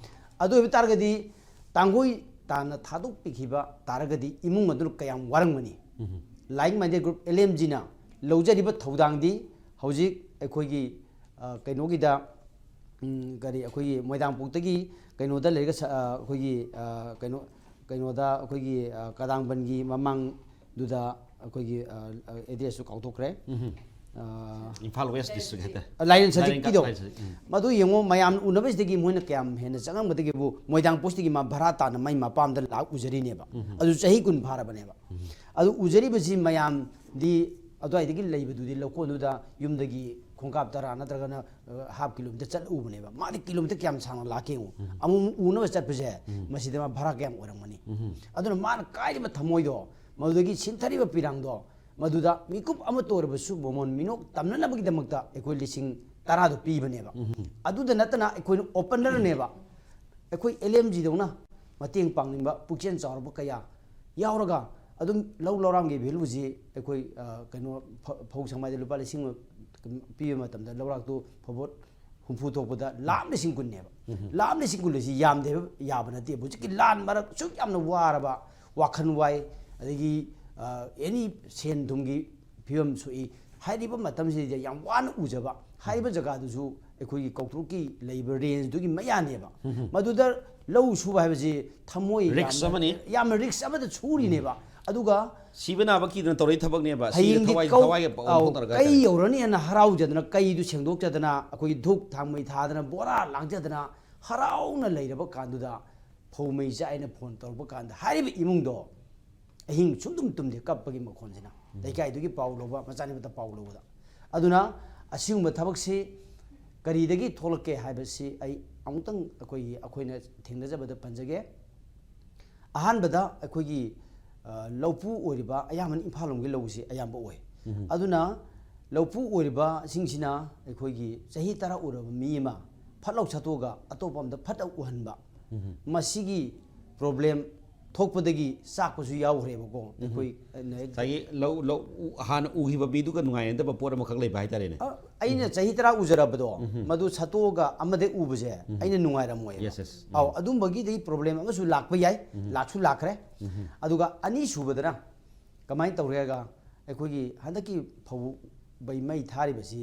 ꯑꯗꯨ ꯑꯣꯏꯕ ꯇꯥꯔꯒꯗꯤ ꯇꯥꯡꯒꯣꯏ ꯇꯥꯅ ꯊꯥꯗꯣꯛꯄꯤꯈꯤꯕ ꯇꯥꯔꯒꯗꯤ ꯏꯃꯨꯡ ꯑꯗꯨꯅ ꯀꯌꯥꯝ ꯋꯥꯔꯝꯒꯅꯤ꯫ Like Minded Group, LMGꯅ ꯂꯧꯖꯔꯤꯕ ꯊꯧꯗꯥꯡꯗꯤ ꯍꯧꯖꯤꯛ ꯑꯩꯈꯣꯏꯒꯤ, ꯑ, ꯀꯩꯅꯣꯒꯤꯗ, ꯎꯝ, ꯀꯔꯤ, ꯑꯩꯈꯣꯏꯒꯤ ꯃꯣꯏꯔꯥꯡꯄꯣꯛꯇꯒꯤ ꯀꯩꯅꯣꯗ ꯂꯩꯔꯒ ꯁ-, ꯑ, ꯑꯩꯈꯣꯏꯒꯤ, ꯑ, ꯀꯩꯅꯣ, ꯀꯩꯅꯣꯗ ꯑꯩꯈꯣꯏꯒꯤ, ꯑ, ꯀꯗꯥꯡꯕꯟꯒꯤ ꯃꯃꯥꯡꯗꯨꯗ ꯑꯩꯈꯣꯏꯒꯤ, ꯑ, ꯑ, addressꯇꯨ ꯀꯥꯎꯊꯣꯛꯈ꯭ꯔꯦ꯫ ꯑ, ꯏꯝꯐꯥꯜ ꯋꯦꯁ ꯗꯤꯁꯇ꯭ꯔꯤꯛ ꯍꯥꯏꯇꯥꯔꯦ. ꯂꯥꯏꯔꯦꯟ ꯁꯖꯤꯛꯀꯤꯗꯣ꯫ ꯂꯥꯏꯔꯦꯟ ꯁꯖꯤꯛ, ꯎꯝ. ꯃꯗꯨ ꯌꯦꯡꯉꯣ, ꯃꯌꯥꯝꯅ ꯎꯅꯕꯁꯤꯗꯒꯤ ꯃꯣꯏꯅ ꯀꯌꯥꯝ ꯍꯦꯟꯅ ꯆꯪꯉꯝꯕꯗꯒꯤꯕꯨ ꯃꯣꯏꯗꯥꯡ ꯄꯣꯁꯇꯒꯤ ꯃꯥ ꯚꯔꯥ ꯇꯥꯅ ꯃꯥꯏ ꯃꯄꯥꯝꯗ ꯂꯥꯛ ꯎꯖꯔꯤꯅꯦꯕ꯫ ꯑꯗꯨ ꯆꯍꯤ ꯀꯨꯟ ꯐꯥꯔꯕꯅꯦꯕ꯫ ꯑꯗꯨ ꯎꯖꯔꯤꯕꯁꯤ ꯃꯌꯥꯝꯗꯤ ꯑꯗꯨꯋꯥꯏꯗꯒꯤ ꯂꯩꯕꯗꯨꯗꯤ ꯂꯧꯀꯣꯟꯗꯨꯗ ꯌꯨꯝꯗꯒꯤ ꯈꯣꯡꯀꯥꯞ ꯇꯔꯥ ꯅꯠꯇ꯭ꯔꯒꯅ, ꯑ, ꯍꯥꯐ ꯀꯤꯂꯣꯃꯤꯇꯔ ꯆꯠꯂ ꯎꯕꯅꯦꯕ꯫ ꯃꯥꯗꯤ ꯀꯤꯂꯣꯃꯤꯇꯔ ꯀꯌꯥꯝ ꯁꯥꯡꯅ ꯂꯥꯛꯀꯦ ꯌꯦꯡꯉꯣ꯫ ꯑꯃꯨꯛ ꯎꯅꯕ ꯆꯠꯄꯁꯦ, ꯃꯁꯤꯗ ꯃꯥ ꯚꯔꯥ ꯀꯌꯥꯝ ꯑꯣꯏꯔꯝꯒꯅꯤ? ꯑꯗꯨꯅ ꯃꯥꯅ ꯀꯥꯏꯔꯤꯕ ꯊꯃꯣꯏꯗꯣ, ꯃꯗꯨꯗꯒꯤ ꯁꯤꯟꯊꯔꯤꯕ ꯄꯤꯔꯥꯡꯗꯣ, ꯃꯗꯨꯗ ꯃꯤꯀꯨꯞ ꯑꯃꯠꯇ ꯑꯣꯏꯔꯕꯁꯨ ꯃꯃꯣꯟ ꯃꯤꯅꯣꯛ ꯇꯝꯅꯅꯕꯒꯤꯗꯃꯛꯇ ꯑꯩꯈꯣꯏ ꯂꯤꯁꯤꯡ ꯇꯔꯥꯗꯣ ꯄꯤꯕꯅꯦꯕ꯫ ꯑꯗꯨꯗ ꯅꯠꯇꯅ ꯑꯩꯈꯣꯏꯅ ꯑꯣꯄꯅꯔꯅꯦꯕ꯫ ꯑꯩꯈꯣꯏ ꯑꯦꯜ ꯑꯦꯝ ꯖꯤꯗꯧꯅ ꯃꯇꯦꯡ ꯄꯥꯡꯅꯤꯡꯕ ꯄꯨꯛꯆꯦꯜ ꯆꯥꯎꯔꯕ ꯀꯌꯥ ꯌꯥꯎꯔꯒ ꯑꯗꯨꯝ ꯂꯧ ꯂꯧꯔꯥꯡꯒꯤ ꯚꯦꯂꯨꯁꯤ ꯑꯩꯈꯣꯏ, ꯑ, ꯀꯩꯅꯣ, ꯐ-, ꯐꯧ ꯁꯪꯕꯥꯏꯗ ꯂꯨꯄꯥ ꯂꯤꯁꯤꯡ ꯑꯃ ꯄꯤꯕ ꯃꯇꯝꯗ ꯂꯧꯔꯥꯛꯇꯨ ꯐꯧꯕꯣꯠ ꯍꯨꯝꯐꯨ ꯊꯣꯛꯄꯗ ꯂꯥꯈ ꯂꯤꯁꯤꯡ ꯀꯨꯟꯅꯦꯕ꯫ ꯂꯥꯈ ꯂꯤꯁꯤꯡ ꯀꯨꯟ ꯑꯁꯤ ꯌꯥꯝꯗꯦꯕ, ꯌꯥꯕ ꯅꯠꯇꯦꯕ꯫ ꯍꯧꯖꯤꯛꯀꯤ ꯂꯥꯟ ꯃꯔꯛ ꯁꯨꯛ ꯌꯥꯝꯅ ꯋꯥꯔꯕ, ꯋꯥꯈꯜ ꯋꯥꯏ, ꯑꯗꯒꯤ, ꯑ, ꯑꯦꯅꯤ ꯁꯦꯟ ꯊꯨꯝꯒꯤ ꯐꯤꯕꯝ ꯁꯣꯛꯏ ꯍꯥꯏꯔꯤꯕ ꯃꯇꯝꯁꯤꯗ ꯌꯥꯝ ꯋꯥꯅ ꯎꯖꯕ ꯍꯥꯏꯔꯤꯕ ꯖꯒꯥꯗꯨꯁꯨ ꯑꯩꯈꯣꯏꯒꯤ ꯀꯧꯇ꯭ꯔꯨꯛꯀꯤ ꯂꯩꯕ ꯔꯦꯟꯖꯇꯨꯒꯤ ꯃꯌꯥꯅꯦꯕ꯫ ꯃꯗꯨꯗ ꯂꯧ ꯁꯨꯕ ꯍꯥꯏꯕꯁꯤ ꯊꯃꯣꯏ Risk ꯌꯥꯝꯅ, ꯑꯃꯅꯤ꯫ ꯌꯥꯝꯅ ꯔꯤꯛꯁ ꯑꯃꯗ ꯁꯨꯔꯤꯅꯦꯕ꯫ ꯑꯗꯨꯒ ꯁꯤꯕ ꯅꯥꯕ ꯀꯤꯗꯅ ꯇꯧꯔꯛꯏ ꯊꯕꯛꯅꯦꯕ꯫ ꯁꯤꯗ ꯍꯌꯦꯡꯗꯤ ꯊꯋꯥꯏ, ꯀꯧ-, ꯊꯋꯥꯏꯒ ꯑꯧ, ꯑꯣꯟꯊꯣꯛꯅꯔꯒ ꯀꯩ ꯍꯥꯏꯇꯥꯔꯦ꯫ ꯌꯧꯔꯅꯤ ꯍꯥꯏꯅ ꯍꯔꯥꯎꯖꯗꯅ, ꯀꯩꯗꯨ ꯁꯦꯡꯗꯣꯛꯆꯗꯅ, ꯑꯩꯈꯣꯏꯒꯤ ꯙꯨꯞ ꯊꯥꯡꯃꯩ ꯊꯥꯗꯅ, ꯕꯣꯔꯥ ꯂꯥꯡꯖꯗꯅ ꯍꯔꯥꯎꯅ ꯂꯩꯔꯕ ꯀꯥꯟꯗꯨꯗ ꯐꯧ ꯃꯩ ꯆꯥꯛꯑꯦꯅ ꯐꯣꯟ ꯇꯧꯔꯛꯄ ꯀꯥꯟꯗ ꯍꯥꯏꯔꯤꯕ ꯏꯃꯨꯡꯗꯣ ꯑꯍꯤꯡ ꯁꯨꯡꯇꯨꯝ ꯇꯨꯝꯗꯦ ꯀꯞꯄꯒꯤ ꯃꯈꯣꯟꯁꯤꯅ꯫ ꯂꯩꯀꯥꯏꯗꯨꯒꯤ ꯄꯥꯎ ꯂꯧꯕ, ꯃꯆꯥꯅꯤꯄꯥꯗ ꯄꯥꯎ ꯂꯧꯕꯗ꯫ ꯑꯗꯨꯅ ꯑꯁꯤꯒꯨꯝꯕ ꯊꯕꯛꯁꯤ ꯀꯔꯤꯗꯒꯤ ꯊꯣꯛꯂꯛꯀꯦ ꯍꯥꯏꯕꯁꯤ ꯑꯩ ꯑꯃꯨꯛꯇꯪ ꯑꯩꯈꯣꯏꯒꯤ, ꯑꯩꯈꯣꯏꯅ ꯊꯦꯡꯅꯖꯕꯗ ꯄꯟꯖꯒꯦ꯫ ꯑꯍꯥꯟꯕꯗ ꯑꯩꯈꯣꯏꯒꯤ, ꯑ, ꯂꯧꯄꯨ ꯑꯣꯏꯔꯤꯕ, ꯑꯌꯥꯝꯕꯅ ꯏꯝꯐꯥꯜ ꯂꯣꯝꯒꯤ ꯂꯧꯁꯤ ꯑꯌꯥꯝꯕ ꯑꯣꯏ꯫ ꯑꯗꯨꯅ ꯂꯧꯄꯨ ꯑꯣꯏꯔꯤꯕꯁꯤꯡꯁꯤꯅ ꯑꯩꯈꯣꯏꯒꯤ ꯆꯍꯤ ꯇꯔꯥ ꯎꯔꯕ ꯃꯤ ꯑꯃ ꯐꯠ ꯂꯥꯎ ꯁꯠꯇꯣꯛꯑꯒ ꯑꯇꯣꯞꯄ ꯑꯝꯗ ꯐꯠ ꯎꯍꯟꯕ, ꯃꯁꯤꯒꯤ ꯄ꯭ꯔꯣꯕ꯭ꯂꯦꯝ ꯊꯣꯛꯄꯗꯒꯤ ꯆꯥꯛꯄꯁꯨ ꯌꯥꯎꯈ꯭ꯔꯦꯕꯀꯣ꯫ ꯑꯩꯈꯣꯏ, ꯑ, ꯍꯦꯛ ꯉꯁꯥꯏꯒꯤ ꯂꯧ, ꯂꯧ ꯎ-, ꯍꯥꯟꯅ ꯎꯈꯤꯕ ꯃꯤꯗꯨꯒ ꯅꯨꯡꯉꯥꯏꯅꯗꯕ ꯄꯣꯠ ꯑꯃꯈꯛ ꯂꯩꯕ ꯍꯥꯏꯇꯥꯔꯦꯅꯦ꯫ ꯑ, ꯑꯩꯅ ꯆꯍꯤ ꯇꯔꯥ ꯎꯖꯔꯕꯗꯣ, ꯃꯗꯨ ꯁꯠꯇꯣꯛꯑꯒ ꯑꯃꯗ ꯎꯕꯁꯦ ꯑꯩꯅ ꯅꯨꯡꯉꯥꯏꯔꯝꯃꯣꯏꯕ꯫ Yes, yes. ꯑꯧ, ꯑꯗꯨꯝꯕꯒꯤꯗꯤ ꯄ꯭ꯔꯣꯕ꯭ꯂꯦꯝ ꯑꯃꯁꯨ ꯂꯥꯛꯄ ꯌꯥꯏ, ꯂꯥꯛꯁꯨ ꯂꯥꯛꯈ꯭ꯔꯦ꯫ ꯑꯗꯨꯒ ꯑꯅꯤꯁꯨꯕꯗꯅ ꯀꯃꯥꯏꯅ ꯇꯧꯔꯦꯒ, ꯑꯩꯈꯣꯏꯒꯤ ꯍꯟꯗꯛꯀꯤ ꯐꯧꯕꯩ ꯃꯩ ꯊꯥꯔꯤꯕꯁꯤ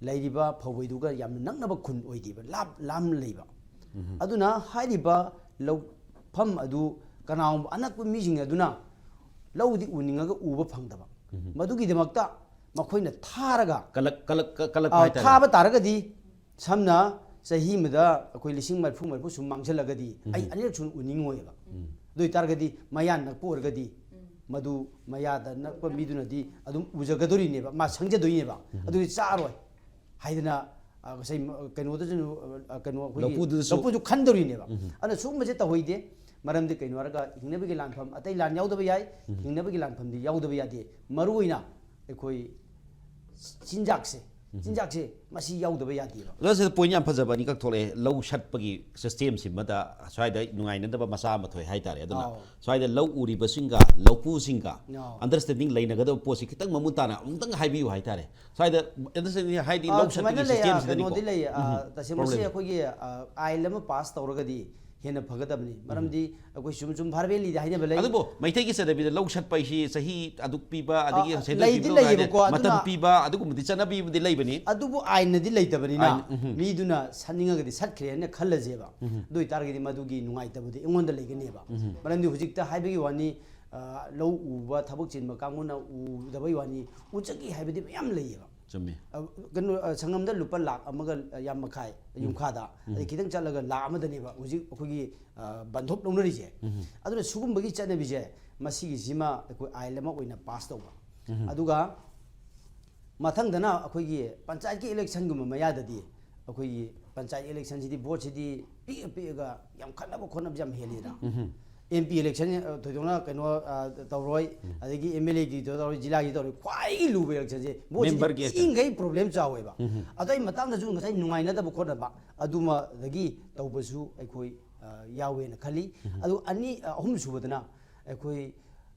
ꯂꯩꯔꯤꯕ ꯐꯧꯕꯩꯗꯨꯒ ꯌꯥꯝꯅ ꯅꯛꯅꯕ ꯈꯨꯟ ꯑꯣꯏꯗꯦꯕ, ꯂꯥꯞ ꯂꯥꯞꯅ ꯂꯩꯕ꯫ ꯑꯗꯨꯅ ꯍꯥꯏꯔꯤꯕ ꯂꯧꯐꯝ ꯑꯗꯨ ꯀꯅꯥꯒꯨꯝꯕ ꯑꯅꯛꯄ ꯃꯤꯁꯤꯡ ꯑꯗꯨꯅ ꯂꯧꯗꯤ ꯎꯅꯤꯡꯉꯒ ꯎꯕ ꯐꯪꯗꯕ꯫ ꯃꯗꯨꯒꯤꯗꯃꯛꯇ ꯃꯈꯣꯏꯅ ꯊꯥꯔꯒ ꯀꯂꯛ ꯀꯂꯛ ꯀ- ꯀꯂꯛꯄ ꯑ, ꯍꯥꯏꯇꯥꯔꯦ꯫ ꯊꯥꯕ ꯇꯥꯔꯒꯗꯤ, ꯁꯝꯅ ꯆꯍꯤ ꯑꯃꯗ ꯑꯩꯈꯣꯏ ꯂꯤꯁꯤꯡ ꯃꯔꯤꯐꯨ ꯃꯔꯤꯐꯨ ꯁꯨꯝ ꯃꯥꯡꯁꯤꯜꯂꯒꯗꯤ ꯑꯩ ꯑꯅꯤꯔꯛ ꯁꯨꯅ ꯎꯅꯤꯡꯉꯣꯏꯕ꯫ ꯑꯗꯨ ꯑꯣꯏꯇꯥꯔꯒꯗꯤ ꯃꯌꯥ ꯅꯛꯄ ꯑꯣꯏꯔꯒꯗꯤ ꯃꯗꯨ ꯃꯌꯥꯗ ꯅꯛꯄ ꯃꯤꯗꯨꯅꯗꯤ ꯑꯗꯨꯝ ꯎꯖꯒꯗꯣꯔꯤꯅꯦꯕ, ꯃꯥ ꯁꯪꯖꯗꯣꯏꯅꯦꯕ꯫ ꯑꯗꯨꯗꯤ ꯆꯥꯔꯣꯏ ꯍꯥꯏꯗꯅ, ꯑ, ꯉꯁꯥꯏ ꯃ- ꯀꯩꯅꯣꯗꯁꯨ, ꯑ, ꯀꯩꯅꯣ ꯑꯩꯈꯣꯏꯒꯤ ꯂꯧꯄꯨꯗꯨꯗꯁꯨ ꯂꯧꯄꯨꯁꯨ ꯈꯟꯗꯧꯔꯤꯅꯦꯕ꯫ ꯑꯗꯨꯅ ꯁꯤꯒꯨꯝꯕꯁꯦ ꯇꯧꯍꯩꯗꯦ꯫ ꯃꯔꯝꯗꯤ ꯀꯩꯅꯣ ꯍꯥꯏꯔꯒ ꯍꯤꯡꯅꯕꯒꯤ ꯂꯥꯟꯐꯝ, ꯑꯇꯩ ꯂꯥꯟ ꯌꯥꯎꯗꯕ ꯌꯥꯏ, ꯍꯤꯡꯅꯕꯒꯤ ꯂꯥꯟꯐꯝꯗꯤ ꯌꯥꯎꯗꯕ ꯌꯥꯗꯦ꯫ ꯃꯔꯨ ꯑꯣꯏꯅ ꯑꯩꯈꯣꯏ ꯆꯤꯟꯖꯥꯛꯁꯦ, ꯆꯤꯟꯖꯥꯛꯁꯦ ꯃꯁꯤ ꯌꯥꯎꯗꯕ ꯌꯥꯗꯦꯕ꯫ ꯑꯗꯣ ꯁꯤꯗ ꯄꯣꯏꯟ ꯌꯥꯝ ꯐꯖꯕ ꯑꯅꯤꯈꯛ ꯊꯣꯛꯂꯛꯑꯦ꯫ ꯂꯧ ꯁꯠꯄꯒꯤ ꯁꯤꯁꯇꯦꯝꯁꯤꯃꯗ ꯁ꯭ꯋꯥꯏꯗ ꯅꯨꯡꯉꯥꯏꯅꯗꯕ ꯃꯆꯥ ꯑꯃ ꯊꯣꯛꯑꯦ ꯍꯥꯏꯇꯥꯔꯦ꯫ ꯑꯗꯨꯅ ꯑꯥꯎ꯫ ꯁ꯭ꯋꯥꯏꯗ ꯂꯧ ꯎꯔꯤꯕꯁꯤꯡꯒ ꯂꯧꯄꯨꯁꯤꯡꯒ ꯑꯥꯎ꯫ ꯑꯟꯗꯔꯁꯇꯦꯟꯗꯤꯡ ꯂꯩꯅꯒꯗꯕ ꯄꯣꯠꯁꯤ ꯈꯤꯇꯪ ꯃꯃꯨꯠ ꯇꯥꯅ ꯑꯃꯨꯛꯇꯪ ꯍꯥꯏꯕꯤꯌꯨ ꯍꯥꯏꯇꯥꯔꯦ꯫ ꯁ꯭ꯋꯥꯏꯗ ꯑꯟꯗꯔꯁꯇꯦꯟꯗꯤꯡ ꯍꯥꯏꯗꯤ ꯑꯥ, ꯂꯧ ꯁꯠꯄꯒꯤ ꯁꯨꯃꯥꯏꯅ ꯂꯩꯌꯦ, ꯑꯥ, ꯁꯤꯁꯇꯦꯝꯁꯤꯗꯅꯤꯀꯣ꯫ ꯀꯩꯅꯣꯗꯤ ꯂꯩꯌꯦ, ꯑꯥ, ꯎꯝ, ꯇꯁꯦꯡꯕꯁꯤ ꯄ꯭ꯔꯣꯕ꯭ꯂꯦꯝ꯫ ꯑꯩꯈꯣꯏꯒꯤ, ꯑꯥ, ꯑꯥꯏꯟ ꯑꯃ ꯄꯥꯁ ꯇꯧꯔꯒꯗꯤ ꯍꯦꯟꯅ ꯐꯒꯗꯕꯅꯤ꯫ ꯃꯔꯝꯗꯤ ꯑꯩꯈꯣꯏ ꯁꯨꯝ ꯁꯨꯝ ꯚꯥꯔꯕꯦꯜꯂꯤꯗ ꯍꯥꯏꯅꯕ ꯂꯩ꯫ ꯑꯗꯨꯕꯨ ꯃꯩꯇꯩꯒꯤ ꯆꯠꯅꯕꯤꯗ ꯂꯧ ꯁꯠꯄ ꯍꯥꯏꯁꯤ ꯆꯍꯤ ꯑꯗꯨꯛ ꯄꯤꯕ, ꯑꯗꯒꯤ ꯑꯥ, ꯁꯦꯟꯗꯣꯏ ꯂꯩꯗꯤ ꯄꯤꯕ ꯀꯥꯏꯅ ꯂꯩꯕꯅꯤꯀꯣ, ꯃꯇꯝ ꯑꯗꯨꯅ ꯄꯤꯕ ꯑꯗꯨꯒꯨꯝꯕꯗꯤ ꯆꯠꯅꯕꯤꯕꯨꯗꯤ ꯂꯩꯕꯅꯤ꯫ ꯑꯗꯨꯕꯨ ꯑꯥꯏꯟꯅꯗꯤ ꯂꯩꯇꯕꯅꯤꯅ ꯑꯥꯏꯟ, ꯎꯝ꯫ ꯃꯤꯗꯨꯅ ꯁꯠꯅꯤꯡꯉꯒꯗꯤ ꯁꯠꯈ꯭ꯔꯦꯅ ꯈꯜꯂꯁꯦꯕ꯫ ꯑꯗꯨ ꯑꯣꯏꯇꯥꯔꯒꯗꯤ ꯃꯗꯨꯒꯤ ꯅꯨꯡꯉꯥꯏꯇꯕꯗꯤ ꯑꯩꯉꯣꯟꯗ ꯂꯩꯒꯅꯦꯕ꯫ ꯃꯔꯝꯗꯤ ꯍꯧꯖꯤꯛꯇ ꯍꯥꯏꯕꯒꯤ ꯋꯥꯅꯤ, ꯑꯥ, ꯂꯧ ꯎꯕ ꯊꯕꯛ ꯆꯤꯟꯕ ꯀꯥꯡꯕꯨꯅ ꯎꯗꯕꯒꯤ ꯋꯥꯅꯤ, ꯎꯖꯈꯤ ꯍꯥꯏꯕꯗꯤ ꯃꯌꯥꯝ ꯂꯩꯌꯦꯕ꯫ ꯆꯨꯝꯃꯤ꯫ ꯑ, ꯀꯩꯅꯣ, ꯑ, ꯁꯪꯉꯝꯗ ꯂꯨꯄꯥ ꯂꯥꯛ ꯑꯃꯒ, ꯑ, ꯌꯥꯝ ꯃꯈꯥꯏ ꯌꯨꯝꯈꯥꯗ, ꯑꯗꯩ ꯈꯤꯇꯪ ꯆꯠꯂꯒ ꯂꯥꯛ ꯑꯃꯗꯅꯦꯕ ꯍꯧꯖꯤꯛ ꯑꯩꯈꯣꯏꯒꯤ, ꯑ, ꯕꯟꯙꯣꯞ ꯂꯧꯅꯔꯤꯁꯦ꯫ ꯑꯗꯨꯅ ꯁꯤꯒꯨꯝꯕꯒꯤ ꯆꯠꯅꯕꯤꯁꯦ, ꯃꯁꯤꯒꯤꯁꯤꯃ ꯑꯩꯈꯣꯏ ꯑꯥꯏꯟ ꯑꯃ ꯑꯣꯏꯅ ꯄꯥꯁ ꯇꯧꯕ꯫ ꯑꯗꯨꯒ ꯃꯊꯪꯗꯅ ꯑꯩꯈꯣꯏꯒꯤ ꯄꯟꯆꯥꯌꯠꯀꯤ ꯏꯂꯦꯛꯁꯟꯒꯨꯝꯕ ꯃꯌꯥꯗꯗꯤ, ꯑꯩꯈꯣꯏꯒꯤ ꯄꯟꯆꯥꯌꯠ ꯏꯂꯦꯛꯁꯟꯁꯤꯗꯤ ꯚꯣꯠꯁꯤꯗꯤ ꯄꯤꯛꯑ ꯄꯤꯛꯑꯒ ꯌꯥꯝ ꯈꯠꯅꯕ ꯈꯣꯠꯅꯕꯁꯦ ꯌꯥꯝ ꯍꯦꯜꯂꯤꯗꯅ꯫ ꯑꯦꯝ ꯄꯤ ꯏꯂꯦꯛꯁꯟ, ꯑ, ꯊꯣꯏꯗꯣꯛꯅ ꯀꯩꯅꯣ, ꯑ, ꯇꯧꯔꯣꯏ, ꯑꯗꯒꯤ ꯑꯦꯝ ꯑꯦꯜ ꯑꯦꯒꯤ ꯇꯧꯔꯣꯏ, ꯖꯤꯂꯥꯒꯤ ꯇꯧꯔꯣꯏ, ꯈ꯭ꯋꯥꯏꯗꯒꯤ ꯂꯨꯕ ꯏꯂꯦꯛꯁꯟꯁꯦ ꯚꯣꯠꯁꯤꯗꯤ ꯃꯦꯝꯕꯔꯒꯤ ꯄꯤꯛꯏꯈꯩ ꯄ꯭ꯔꯣꯕ꯭ꯂꯦꯝ ꯆꯥꯎꯋꯦꯕ꯫ ꯑꯗꯣ ꯑꯩ ꯃꯇꯥꯡꯗꯁꯨ ꯉꯁꯥꯏ ꯅꯨꯡꯉꯥꯏꯅꯗꯕ ꯈꯣꯠꯅꯕ ꯑꯗꯨꯃꯗꯒꯤ ꯇꯧꯕꯁꯨ ꯑꯩꯈꯣꯏ, ꯑ, ꯌꯥꯎꯋꯦꯅ ꯈꯜꯂꯤ꯫ ꯑꯗꯨ ꯑꯅꯤ, ꯑ, ꯑꯍꯨꯝ ꯁꯨꯕꯗꯅ ꯑꯩꯈꯣꯏ,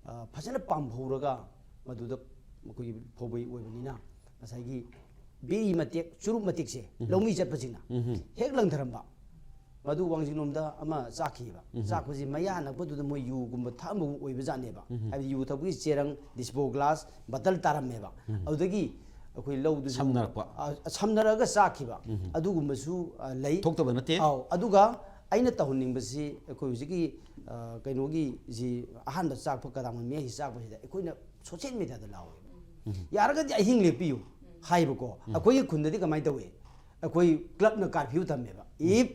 ꯑ, ꯐꯖꯅ ꯄꯥꯝꯍꯧꯔꯒ ꯃꯗꯨꯗ ꯑꯩꯈꯣꯏꯒꯤ ꯐꯧꯕꯩ ꯑꯣꯏꯕꯅꯤꯅ ꯉꯁꯥꯏꯒꯤ ꯕꯦꯔꯤ ꯃꯇꯦꯛ, ꯆꯨꯔꯨꯞ ꯃꯇꯦꯛꯁꯦ ꯂꯧꯃꯤ ꯆꯠꯄꯁꯤꯡꯅ ꯍꯦꯛ ꯂꯪꯊꯔꯝꯕ, ꯃꯗꯨ ꯋꯥꯡꯖꯤꯡꯂꯣꯝꯗ ꯑꯃ ꯆꯥꯛꯈꯤꯕ꯫ ꯆꯥꯛꯄꯁꯤ ꯃꯌꯥ ꯅꯛꯄꯗꯨꯗ ꯃꯣꯏ ꯌꯨꯒꯨꯝꯕ ꯊꯛꯑꯝꯕꯒꯨꯝ ꯑꯣꯏꯕ ꯖꯥꯠꯅꯦꯕ꯫ ꯍꯥꯏꯕꯗꯤ ꯌꯨ ꯊꯛꯄꯒꯤ ꯆꯦꯔꯪ, ꯗꯤꯁꯄꯣ ꯒ꯭ꯂꯥꯁ, ꯕꯇꯜ ꯇꯥꯔꯝꯃꯦꯕ꯫ ꯑꯗꯨꯗꯒꯤ ꯑꯩꯈꯣꯏ ꯂꯧꯗꯨꯁꯨ, ꯁꯝꯅꯔꯛꯄ꯫ ꯑ, ꯁꯝꯅꯔꯒ ꯆꯥꯛꯈꯤꯕ꯫ ꯑꯗꯨꯒꯨꯝꯕꯁꯨ, ꯑ, ꯂꯩ꯫ ꯊꯣꯛꯇꯕ ꯅꯠꯇꯦ꯫ ꯑꯧ, ꯑꯗꯨꯒ ꯑꯩꯅ ꯇꯧꯍꯟꯅꯤꯡꯕꯁꯤ ꯑꯩꯈꯣꯏ ꯍꯧꯖꯤꯛꯀꯤ, ꯑ, ꯀꯩꯅꯣꯒꯤ ꯁꯤ ꯑꯍꯥꯟꯕ ꯆꯥꯛꯄ ꯀꯗꯥꯡꯕꯝ ꯃꯌꯥꯏꯁꯤ ꯆꯥꯛꯄꯁꯤꯗ ꯑꯩꯈꯣꯏꯅ ꯁꯣꯁꯦꯜ ꯃꯦꯗꯤꯌꯥꯗ ꯂꯥꯎꯋꯦ꯫ ꯌꯥꯔꯒꯗꯤ ꯑꯍꯤꯡ ꯂꯦꯛꯄꯤꯌꯨ ꯍꯥꯏꯕꯀꯣ꯫ ꯑꯩꯈꯣꯏꯒꯤ ꯈꯨꯟꯗꯗꯤ ꯀꯃꯥꯏꯅ ꯇꯧꯏ? ꯑꯩꯈꯣꯏ ꯀ꯭ꯂꯕꯅ ꯀꯥꯔꯐ꯭ꯌꯨ ꯊꯝꯃꯦꯕ꯫ If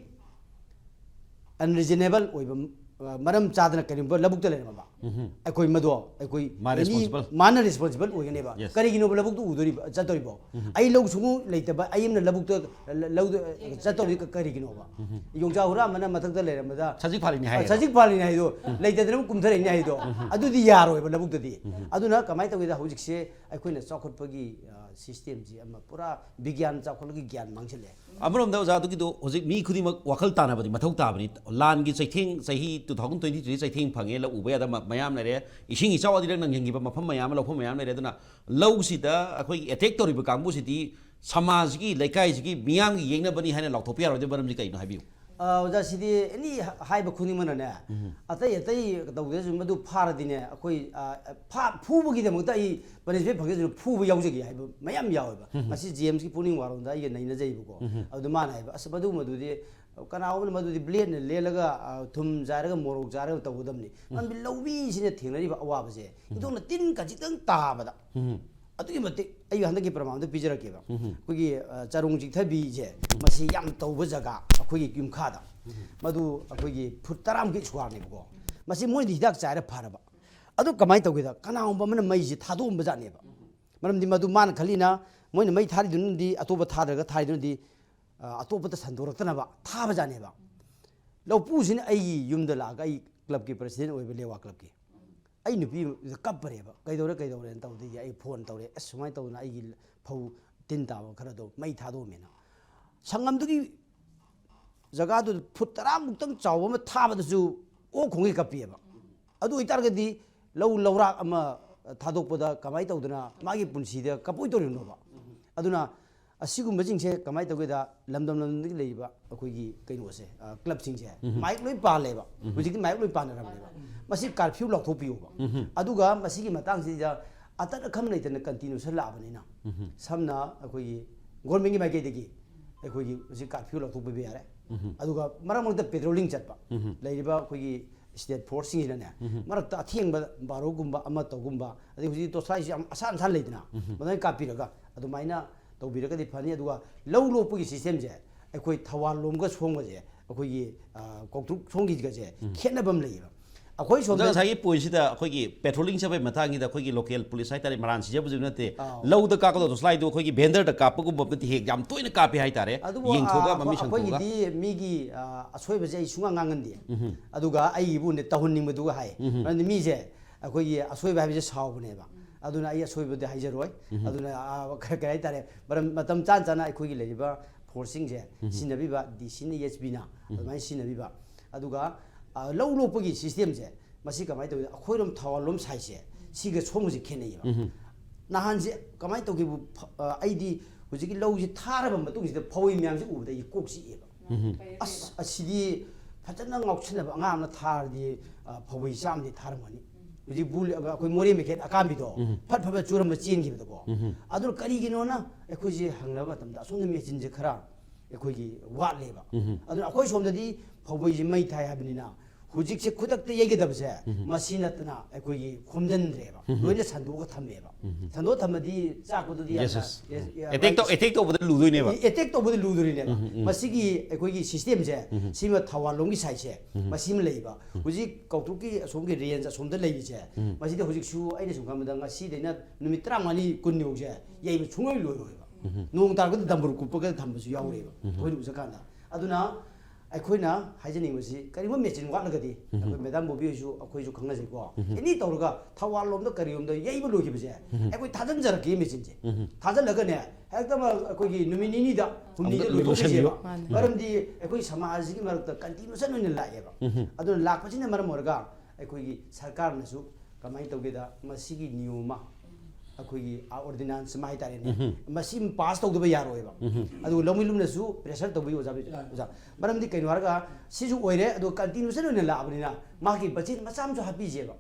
unreasonable ꯑꯣꯏꯕ, ꯑ, ꯃꯔꯝ ꯆꯥꯗꯅ ꯀꯔꯤꯒꯨꯝꯕ ꯂꯧꯕꯨꯛꯇ ꯂꯩꯔꯝꯃꯕ, ꯑꯩꯈꯣꯏ ꯃꯗꯣ ꯑꯩꯈꯣꯏ ꯃꯥ any responsible? ꯃꯥꯅ ꯔꯦꯁꯄꯣꯟꯁꯤꯕꯜ ꯑꯣꯏꯒꯅꯦꯕ꯫ Yes. ꯀꯔꯤꯒꯤꯅꯣꯕ ꯂꯧꯕꯨꯛꯇ ꯎꯗꯣꯔꯤꯕ, ꯆꯠꯇꯣꯔꯤꯕꯣ? ꯑꯩ ꯂꯧ ꯁꯨꯡꯎ ꯂꯩꯇꯕ, ꯑꯩ ꯑꯃꯅ ꯂꯧꯕꯨꯛꯇ ꯂꯧꯗ ꯆꯠꯇꯧꯔꯤ ꯀ- ꯀꯔꯤꯒꯤꯅꯣꯕ? ꯌꯣꯡꯆꯥꯛ ꯍꯨꯔꯥꯟꯕꯅ ꯃꯊꯛꯇ ꯂꯩꯔꯝꯕꯗ ꯁꯖꯤꯛ ꯐꯥꯜꯂꯤꯅꯦ ꯍꯥꯏꯌꯦꯕ꯫ ꯁꯖꯤꯛ ꯐꯥꯜꯂꯤꯅꯦ ꯍꯥꯏꯗꯣ, ꯂꯩꯇꯗꯅ ꯀꯨꯝꯊꯔꯛꯏꯅꯦ ꯍꯥꯏꯗꯣ, ꯑꯗꯨꯗꯤ ꯌꯥꯔꯣꯏꯕ ꯂꯧꯕꯨꯛꯇꯗꯤ꯫ ꯑꯗꯨꯅ ꯀꯃꯥꯏꯅ ꯇꯧꯒꯦꯗ, ꯍꯧꯖꯤꯛꯁꯦ ꯑꯩꯈꯣꯏꯅ ꯆꯥꯎꯈꯠꯄꯒꯤ, ꯑ, ꯁꯤꯁꯇꯦꯝꯁꯤ ꯑꯃ ꯄꯨꯔꯥ ꯕꯤꯒ꯭ꯌꯥꯟ ꯆꯥꯎꯈꯠꯂꯒ ꯒ꯭ꯌꯥꯟ ꯃꯥꯡꯁꯤꯜꯂꯦ꯫ ꯑꯃꯔꯣꯝꯗ ꯑꯣꯖꯥ, ꯑꯗꯨꯒꯤꯗꯣ ꯍꯧꯖꯤꯛ ꯃꯤ ꯈꯨꯗꯤꯡꯃꯛ ꯋꯥꯈꯜ ꯇꯥꯅꯕꯗꯤ ꯃꯊꯧ ꯇꯥꯕꯅꯤ꯫ ꯂꯥꯟꯒꯤ ꯆꯩꯊꯦꯡ, ꯆꯍꯤ two thousand twenty three ꯆꯩꯊꯦꯡ ꯐꯪꯉꯦ, ꯂꯧ ꯎꯕ ꯌꯥꯗꯕ ꯃ- ꯃꯌꯥꯝ ꯂꯩꯔꯦ, ꯏꯁꯤꯡ ꯏꯆꯥꯎ ꯑꯅꯤꯔꯛ ꯅꯪꯁꯤꯟꯈꯤꯕ ꯃꯐꯝ ꯃꯌꯥꯝ ꯑꯃ, ꯂꯧꯐꯝ ꯃꯌꯥꯝ ꯂꯩꯔꯦ꯫ ꯑꯗꯨꯅ ꯂꯧꯁꯤꯗ ꯑꯩꯈꯣꯏꯒꯤ ꯑꯦꯇꯦꯛ ꯇꯧꯔꯤꯕ ꯀꯥꯡꯕꯨꯁꯤꯗꯤ ꯁꯃꯥꯖꯒꯤ, ꯂꯩꯀꯥꯏꯁꯤꯒꯤ ꯃꯤꯌꯥꯝꯒꯤ ꯌꯦꯛꯅꯕꯅꯤ ꯍꯥꯏꯅ ꯂꯥꯎꯊꯣꯛꯄ ꯌꯥꯔꯣꯏꯗꯕ ꯃꯔꯝꯁꯤ ꯀꯩꯅꯣ ꯍꯥꯏꯕꯤꯌꯨ꯫ ꯑ, ꯑꯣꯖꯥ, ꯁꯤꯗꯤ ꯑꯦꯅꯤ ꯍꯥꯏꯕ ꯈꯨꯗꯤꯡꯃꯛꯅꯅꯦ, ꯑꯇꯩ ꯑꯇꯩ ꯇꯧꯗ꯭ꯔꯁꯨ ꯃꯗꯨ ꯐꯥꯔꯗꯤꯅꯦ, ꯑꯩꯈꯣꯏ, ꯑ, ꯐꯥ- ꯐꯨꯕꯒꯤꯗꯃꯛꯇ ꯑꯩ ꯄꯅꯤꯁꯃꯦꯟ ꯐꯪꯖꯁꯨ ꯐꯨꯕ ꯌꯥꯎꯖꯒꯦ ꯍꯥꯏꯕ ꯃꯌꯥꯝ ꯌꯥꯎꯋꯦꯕ꯫ ꯃꯁꯤ ꯖꯦꯝꯁꯀꯤ ꯄꯨꯛꯅꯤꯡ ꯋꯥꯔꯣꯝꯗ ꯑꯩꯒ ꯅꯩꯅꯖꯩꯕꯀꯣ꯫ ꯑꯗꯨ ꯃꯥꯅ ꯍꯥꯏꯕ, "ꯑꯁ, ꯃꯗꯨꯃꯗꯨꯗꯤ ꯀꯅꯥꯒꯨꯝꯕꯅ ꯃꯗꯨꯗꯤ ꯕ꯭ꯂꯦꯗꯅ ꯂꯦꯜꯂꯒ, ꯑ, ꯊꯨꯝ ꯆꯥꯏꯔꯒ ꯃꯣꯔꯣꯛ ꯆꯥꯏꯔꯒ ꯇꯧꯒꯗꯕꯅꯤ꯫ ꯃꯔꯝꯗꯤ ꯂꯧꯃꯤꯁꯤꯅ ꯊꯦꯡꯅꯔꯤꯕ ꯑꯋꯥꯕꯁꯦ ꯏꯟꯊꯣꯛꯅ ꯇꯤꯟ ꯈꯖꯤꯛꯇꯪ ꯇꯥꯕꯗ ꯑꯗꯨꯛꯀꯤ ꯃꯇꯤꯛ ꯑꯩ ꯍꯟꯗꯛꯀꯤ ꯄ꯭ꯔꯃꯥꯟꯗꯨ ꯄꯤꯖꯔꯛꯀꯦꯕ꯫ ꯑꯩꯈꯣꯏꯒꯤ, ꯑ, ꯆꯔꯣꯡ ꯆꯤꯛꯊꯕꯤꯁꯦ ꯃꯁꯤ ꯌꯥꯝ ꯇꯧꯕ ꯖꯒꯥ ꯑꯩꯈꯣꯏꯒꯤ ꯌꯨꯝꯈꯥꯗ, ꯃꯗꯨ ꯑꯩꯈꯣꯏꯒꯤ ꯐꯨꯠ ꯇꯔꯥꯃꯨꯛꯀꯤ ꯁ꯭ꯀ꯭ꯋꯥꯔꯅꯦꯕꯀꯣ꯫ ꯃꯁꯤ ꯃꯣꯏꯅ ꯍꯤꯗꯥꯛ ꯆꯥꯏꯔ ꯐꯔꯕ꯫ ꯑꯗꯨ ꯀꯃꯥꯏꯅ ꯇꯧꯒꯦꯗ, ꯀꯅꯥꯒꯨꯝꯕ ꯑꯃꯅ ꯃꯩꯁꯦ ꯊꯥꯗꯣꯛꯑꯝꯕ ꯖꯥꯠꯅꯦꯕ꯫ ꯃꯔꯝꯗꯤ ꯃꯗꯨ ꯃꯥꯅ ꯈꯜꯂꯤꯅ, ꯃꯣꯏꯅ ꯃꯩ ꯊꯥꯔꯤꯗꯨꯅꯗꯤ, ꯑꯇꯣꯞꯄ ꯊꯥꯗ꯭ꯔꯒ ꯊꯥꯔꯤꯗꯨꯅꯗꯤ, ꯑ, ꯑꯇꯣꯞꯄꯗ ꯁꯟꯗꯣꯔꯛꯇꯅꯕ ꯊꯥꯕ ꯖꯥꯠꯅꯦꯕ꯫ ꯂꯧꯄꯨꯁꯤꯅ ꯑꯩꯒꯤ ꯌꯨꯝꯗ ꯂꯥꯛꯑꯒ, ꯑꯩ ꯀ꯭ꯂꯕꯀꯤ ꯄ꯭ꯔꯁꯤꯗꯦꯟ ꯑꯣꯏꯕ, ꯂꯦꯋꯥ ꯀ꯭ꯂꯕꯀꯤ, ꯑꯩ ꯅꯨꯄꯤ ꯀꯞꯄꯔꯦꯕ, "ꯀꯩꯗꯧꯔꯦ, ꯀꯩꯗꯧꯔꯦꯅ?" ꯇꯧꯗꯒꯤ ꯑꯩ ꯐꯣꯟ ꯇꯧꯔꯦ, "ꯑꯁ, ꯁꯨꯃꯥꯏꯅ ꯇꯧꯗꯅ ꯑꯩꯒꯤ ꯐꯧ ꯇꯤꯟ ꯇꯥꯕ ꯈꯔꯗꯣ ꯃꯩ ꯊꯥꯗꯣꯛꯑꯝꯃꯦꯅ"꯫ ꯁꯪꯉꯝꯗꯨꯒꯤ ꯖꯒꯥꯗꯨꯗ ꯐꯨꯠ ꯇꯔꯥꯃꯨꯛꯇꯪ ꯆꯥꯎꯕ ꯑꯃ ꯊꯥꯕꯗꯁꯨ ꯑꯣꯛ ꯈꯣꯡꯒꯩ ꯀꯞꯄꯤꯑꯕ꯫ ꯑꯗꯨ ꯑꯣꯏꯇꯥꯔꯒꯗꯤ ꯂꯧ ꯂꯧꯔꯥꯛ ꯑꯃ ꯊꯥꯗꯣꯛꯄꯗ ꯀꯃꯥꯏꯅ ꯇꯧꯗꯅ ꯃꯥꯒꯤ ꯄꯨꯟꯁꯤꯗ ꯀꯞꯄꯣꯏꯗꯧꯔꯤꯕꯅꯣꯕ? ꯑꯗꯨꯅ ꯑꯁꯤꯒꯨꯝꯕꯁꯤꯡꯁꯦ ꯀꯃꯥꯏꯅ ꯇꯧꯒꯦꯗ, ꯂꯝꯗꯝ ꯂꯝꯗꯝꯗꯒꯤ ꯂꯩꯔꯤꯕ ꯑꯩꯈꯣꯏꯒꯤ ꯀꯩꯅꯣꯁꯦ, ꯑ, ꯀ꯭ꯂꯕꯁꯤꯡꯁꯦ ꯃꯥꯏꯛ ꯂꯣꯏ ꯄꯥꯜꯂꯦꯕ꯫ ꯍꯧꯖꯤꯛꯇꯤ ꯃꯥꯏꯛ ꯂꯣꯏ ꯄꯥꯟꯅꯔꯕꯅꯦꯕ꯫ ꯃꯁꯤ ꯀꯥꯔꯐ꯭ꯌꯨ ꯂꯥꯎꯊꯣꯛꯄꯤꯌꯣꯕ꯫ ꯑꯗꯨꯒ ꯃꯁꯤꯒꯤ ꯃꯇꯥꯡꯁꯤꯗ ꯑꯇꯠ ꯑꯈꯝ ꯂꯩꯇꯅ ꯀꯟꯇꯤꯅ꯭ꯌꯨꯁꯟ ꯂꯥꯛꯑꯕꯅꯤꯅ, ꯁꯝꯅ ꯑꯩꯈꯣꯏꯒꯤ ꯒꯣꯔꯃꯦꯟꯒꯤ ꯃꯥꯏꯀꯩꯗꯒꯤ ꯑꯩꯈꯣꯏꯒꯤ ꯍꯧꯖꯤꯛ ꯀꯥꯔꯐ꯭ꯌꯨ ꯂꯥꯎꯊꯣꯛꯄꯤꯕ ꯌꯥꯔꯦ꯫ ꯑꯗꯨꯒ ꯃꯔꯛ ꯃꯔꯛꯇ ꯄꯦꯇ꯭ꯔꯣꯂꯤꯡ ꯆꯠꯄ, ꯂꯩꯔꯤꯕ ꯑꯩꯈꯣꯏꯒꯤ ꯁ꯭ꯇꯦꯠ ꯐꯣꯔꯁꯁꯤꯡꯁꯤꯅꯅꯦ, ꯃꯔꯛꯇ ꯑꯊꯦꯡꯕ ꯕꯥꯔꯣꯒꯨꯝꯕ ꯑꯃ ꯇꯧꯒꯨꯝꯕ, ꯑꯗꯩ ꯍꯧꯖꯤꯛꯇꯤ ꯇꯣꯔꯆ ꯂꯥꯏꯠꯁꯤ ꯌꯥꯝ ꯑꯁꯥꯟ ꯑꯁꯥꯟ ꯂꯩꯗꯅ, ꯃꯗꯨꯃꯥꯏꯅ ꯀꯥꯞꯄꯤꯔꯒ ꯑꯗꯨꯃꯥꯏꯅ ꯇꯧꯕꯤꯔꯒꯗꯤ ꯐꯅꯤ꯫ ꯑꯗꯨꯒ ꯂꯧ ꯂꯣꯛꯄꯒꯤ ꯁꯤꯁꯇꯦꯝꯁꯦ ꯑꯩꯈꯣꯏ ꯊꯧꯕꯥꯜ ꯂꯣꯝꯒ ꯁꯣꯝꯒꯁꯦ, ꯑꯩꯈꯣꯏꯒꯤ, ꯑ, ꯀꯧꯇ꯭ꯔꯨꯛ ꯁꯣꯝꯒꯤꯒꯁꯦ ꯈꯦꯠꯅꯕ ꯑꯃ ꯂꯩꯌꯦꯕ꯫ ꯑꯩꯈꯣꯏ ꯑꯣꯖꯥ, ꯁꯣꯝꯗ ꯉꯁꯥꯏꯒꯤ ꯄꯣꯏꯟꯁꯤꯗ ꯑꯩꯈꯣꯏꯒꯤ ꯄꯦꯇ꯭ꯔꯣꯂꯤꯡ ꯆꯠꯄꯒꯤ ꯃꯇꯥꯡꯒꯤꯗ ꯑꯩꯈꯣꯏꯒꯤ ꯂꯣꯀꯦꯜ ꯄꯨꯂꯤꯁ ꯍꯥꯏꯇꯥꯔꯦ, ꯃꯔꯥꯟ ꯁꯤꯖꯕꯁꯨ ꯅꯠꯇꯦ, ꯑꯥꯎ꯫ ꯂꯧꯗ ꯀꯥꯞꯀꯗꯧꯕ ꯇꯣꯔꯆ ꯂꯥꯏꯠꯇꯨ ꯑꯩꯈꯣꯏꯒꯤ ꯚꯦꯟꯗꯔꯗ ꯀꯥꯞꯄꯒꯨꯝꯕ ꯅꯠꯇꯦ, ꯍꯦꯛ ꯌꯥꯝ ꯇꯣꯏꯅ ꯀꯥꯞꯄꯤ ꯍꯥꯏꯇꯥꯔꯦ, ꯑꯗꯨꯕꯨ, ꯌꯦꯡꯊꯣꯛꯑꯒ ꯑ, ꯃꯃꯤꯠ ꯁꯪꯊꯣꯛꯑꯒ꯫ ꯑꯩꯈꯣꯏꯒꯤꯗꯤ ꯃꯤꯒꯤ, ꯑ, ꯑꯁꯣꯏꯕꯁꯦ ꯑꯩ ꯁꯨꯡꯉꯥꯡ ꯉꯥꯡꯒꯟꯗꯦ꯫ ꯑꯗꯨꯒ ꯑꯩꯒꯤꯕꯨ ꯇꯧꯍꯟꯅꯤꯡꯕꯗꯨꯒ ꯍꯥꯏ꯫ ꯃꯔꯝꯗꯤ ꯃꯤꯁꯦ ꯑꯩꯈꯣꯏꯒꯤ ꯑꯁꯣꯏꯕ ꯍꯥꯏꯕꯁꯦ ꯁꯥꯎꯕꯅꯦꯕ꯫ ꯑꯗꯨꯅ ꯑꯩ ꯑꯁꯣꯏꯕꯗꯤ ꯍꯥꯏꯖꯔꯣꯏ꯫ ꯑꯗꯨꯅ, ꯑ, ꯀ-, ꯀꯔꯤ ꯍꯥꯏꯇꯥꯔꯦ, ꯃꯔꯝ, ꯃꯇꯝ ꯆꯥꯅ ꯆꯥꯅ ꯑꯩꯈꯣꯏꯒꯤ ꯂꯩꯔꯤꯕ ꯐꯣꯔꯁꯁꯤꯡꯁꯦ ꯁꯤꯖꯤꯟꯅꯕꯤꯕ, ꯗꯤ ꯁꯤꯅ, ꯑꯦꯁ ꯄꯤꯅ ꯑꯗꯨꯃꯥꯏꯅ ꯁꯤꯖꯤꯟꯅꯕꯤꯕ꯫ ꯑꯗꯨꯒ, ꯑ, ꯂꯧ ꯂꯣꯛꯄꯒꯤ ꯁꯤꯁꯇꯦꯝꯁꯦ, ꯃꯁꯤ ꯀꯃꯥꯏꯅ ꯇꯧꯏ? ꯑꯩꯈꯣꯏꯔꯣꯝ ꯊꯧꯕꯥꯜꯂꯣꯝ ꯁꯥꯏꯠꯁꯦ, ꯁꯤꯒ ꯁꯣꯝꯒꯁꯦ ꯈꯦꯠꯅꯩꯌꯦꯕ꯫ ꯅꯍꯥꯟꯁꯦ ꯀꯃꯥꯏꯅ ꯇꯧꯒꯦꯕꯨ, ꯐ-, ꯑ, ꯑꯩꯗꯤ ꯍꯧꯖꯤꯛꯀꯤ ꯂꯧꯁꯤ ꯊꯥꯔꯕ ꯃꯇꯨꯡꯁꯤꯗ ꯐꯧ ꯃꯌꯥꯝꯁꯤ ꯎꯕꯗ ꯑꯩ ꯀꯣꯛ ꯆꯤꯛꯑꯦꯕ꯫ ꯑꯁ, ꯑꯁꯤꯗꯤ ꯐꯖꯅ ꯉꯥꯎꯁꯟꯅꯕ ꯑꯉꯥꯡ ꯑꯃꯅ ꯊꯥꯔꯗꯤ, ꯑ, ꯐꯧꯕꯩ ꯆꯥꯝꯃꯗꯤ ꯊꯥꯔꯝꯒꯅꯤ꯫ ꯍꯧꯖꯤꯛ ꯕꯨ-, ꯑꯩꯈꯣꯏ ꯃꯣꯔꯦ ꯃꯩꯈꯦꯠ ꯑꯀꯥꯝꯕꯤꯗꯣ, ꯐꯠ ꯐꯠ ꯐꯠ ꯆꯨꯔꯝꯕ ꯆꯦꯟꯈꯤꯕꯗꯀꯣ꯫ ꯑꯗꯨꯅ ꯀꯔꯤꯒꯤꯅꯣꯅ ꯑꯩꯈꯣꯏꯁꯦ ꯍꯪꯅꯕ ꯃꯇꯝꯗ ꯑꯁꯣꯝꯗ ꯃꯦꯆꯤꯟꯁꯦ ꯈꯔ ꯑꯩꯈꯣꯏꯒꯤ ꯋꯥꯠꯂꯦꯕ꯫ ꯑꯗꯨꯅ ꯑꯩꯈꯣꯏ ꯁꯣꯝꯗꯗꯤ ꯐꯧꯕꯩꯁꯦ ꯃꯩ ꯊꯥꯏ ꯍꯥꯏꯕꯅꯤꯅ ꯍꯧꯖꯤꯛꯁꯦ ꯈꯨꯗꯛꯇ ꯌꯩꯒꯗꯕꯁꯦ ꯃꯁꯤ ꯅꯠꯇꯅ ꯑꯩꯈꯣꯏꯒꯤ ꯈꯣꯝꯖꯤꯟꯗ꯭ꯔꯦꯕ, ꯂꯣꯏꯅ ꯁꯟꯗꯣꯛꯑꯒ ꯊꯝꯃꯦꯕ꯫ ꯁꯟꯗꯣꯛꯑ ꯊꯝꯃꯗꯤ ꯆꯥꯛꯄꯗꯨꯗꯤ ꯌꯥꯝꯅ, yes, yes. ꯌꯥ-, ꯌꯥ-, ꯑꯦꯇꯦꯛ ꯇꯧ-, ꯑꯦꯇꯦꯛ ꯇꯧꯕꯗ ꯂꯨꯗꯣꯏꯅꯦꯕ꯫ ꯑꯦ-, ꯑꯦꯇꯦꯛ ꯇꯧꯕꯗ ꯂꯨꯗꯣꯔꯤꯅꯦꯕ꯫ ꯃꯁꯤꯒꯤ ꯑꯩꯈꯣꯏꯒꯤ ꯁꯤꯁꯇꯦꯝꯁꯦ, ꯁꯤꯃ ꯊꯧꯕꯥꯜ ꯂꯣꯝꯒꯤ ꯁꯥꯏꯠꯁꯦ, ꯃꯁꯤꯃ ꯂꯩꯕ꯫ ꯍꯧꯖꯤꯛ ꯀꯧꯇ꯭ꯔꯨꯛꯀꯤ ꯑꯁꯣꯝꯒꯤ ꯔꯦꯟꯖ ꯑꯁꯣꯝꯗ ꯂꯩꯔꯤꯁꯦ, ꯃꯁꯤꯗ ꯍꯧꯖꯤꯛꯁꯨ ꯑꯩꯅ ꯁꯨꯝ ꯈꯟꯕꯗ ꯉꯁꯤꯗꯩꯅ ꯅꯨꯃꯤꯠ ꯇꯔꯥꯃꯉꯥꯅꯤ ꯀꯨꯟꯅꯤ ꯐꯥꯎꯁꯦ ꯌꯩꯕ ꯁꯨꯡꯂꯣꯏ ꯂꯣꯏꯔꯣꯏꯕ꯫ ꯅꯣꯡ ꯇꯥꯔꯒꯗꯤ ꯗꯝꯕꯨꯔ ꯀꯨꯞꯄꯒ ꯊꯝꯕꯁꯨ ꯌꯥꯎꯔꯦꯕ, ꯑꯩꯈꯣꯏꯅ ꯎꯖꯀꯥꯟꯗ꯫ ꯑꯗꯨꯅ ꯑꯩꯈꯣꯏꯅ ꯍꯥꯏꯖꯅꯤꯡꯕꯁꯤ, ꯀꯔꯤꯒꯨꯝꯕ ꯃꯦꯆꯤꯟ ꯋꯥꯠꯂꯒꯗꯤ, ꯑꯩꯈꯣꯏ ꯃꯦꯗꯥꯝ ꯕꯣꯕꯤ ꯍꯣꯏꯁꯨ, ꯑꯩꯈꯣꯏꯁꯨ ꯈꯪꯅꯖꯩꯀꯣ, ꯑꯦꯅꯤ ꯇꯧꯔꯒ ꯊꯧꯕꯥꯜ ꯂꯣꯝꯗ ꯀꯔꯤꯔꯣꯝꯗ ꯌꯩꯕ ꯂꯣꯏꯈꯤꯕꯁꯦ, ꯑꯩꯈꯣꯏ ꯊꯥꯖꯤꯟꯖꯔꯛꯀꯦ ꯃꯦꯆꯤꯟꯁꯦ꯫ ꯊꯥꯖꯤꯜꯂꯒꯅꯦ, ꯍꯦꯛꯇ ꯑꯃ ꯑꯩꯈꯣꯏꯒꯤ ꯅꯨꯃꯤꯠ ꯅꯤꯅꯤꯗ, ꯍꯨꯝꯅꯤꯗ ꯑꯃꯨꯛꯇ ꯂꯣꯏꯊꯣꯛꯈꯤꯁꯦꯕ꯫ ꯂꯣꯏꯁꯤꯟꯕꯤꯌꯨ꯫ ꯃꯥꯅꯦ꯫ ꯃꯔꯝꯗꯤ ꯑꯩꯈꯣꯏ ꯁꯃꯥꯖꯁꯤꯒꯤ ꯃꯔꯛꯇ ꯀꯟꯇꯤꯅ꯭ꯌꯨꯁꯟ ꯑꯣꯏꯅ ꯂꯥꯛꯑꯦꯕ꯫ ꯑꯗꯨꯅ ꯂꯥꯛꯄꯁꯤꯅ ꯃꯔꯝ ꯑꯣꯏꯔꯒ ꯑꯩꯈꯣꯏꯒꯤ ꯁꯔꯀꯥꯔꯅꯁꯨ ꯀꯃꯥꯏꯅ ꯇꯧꯒꯦꯗ, ꯃꯁꯤꯒꯤ ꯅꯤꯌꯣꯝ ꯑꯃ, ꯑꯩꯈꯣꯏꯒꯤ ꯑꯥ ꯑꯣꯔꯗꯤꯅꯥꯟꯁ ꯑꯃ ꯍꯥꯏꯇꯥꯔꯦꯅꯦ, ꯃꯁꯤ ꯄꯥꯁ ꯇꯧꯗꯕ ꯌꯥꯔꯣꯏꯕ꯫ ꯑꯗꯨꯒ ꯂꯧꯃꯤꯂꯨꯝꯅꯁꯨ ꯄ꯭ꯔꯦꯁꯔ ꯇꯧꯕꯤꯌꯨ, ꯑꯣꯖꯥ ꯕꯤ-, ꯌꯥꯏ꯫ ꯑꯣꯖꯥ꯫ ꯃꯔꯝꯗꯤ ꯀꯩꯅꯣ ꯍꯥꯏꯔꯒ, ꯁꯤꯁꯨ ꯑꯣꯏꯔꯦ, ꯑꯗꯨꯒ ꯀꯟꯇꯤꯅ꯭ꯌꯨꯁꯟ ꯑꯣꯏꯅ ꯂꯥꯛꯑꯕꯅꯤꯅ ꯃꯥꯒꯤ ꯕꯖꯦꯠ ꯃꯆꯥ ꯑꯃꯁꯨ ꯍꯥꯞꯄꯤꯁꯦꯕ꯫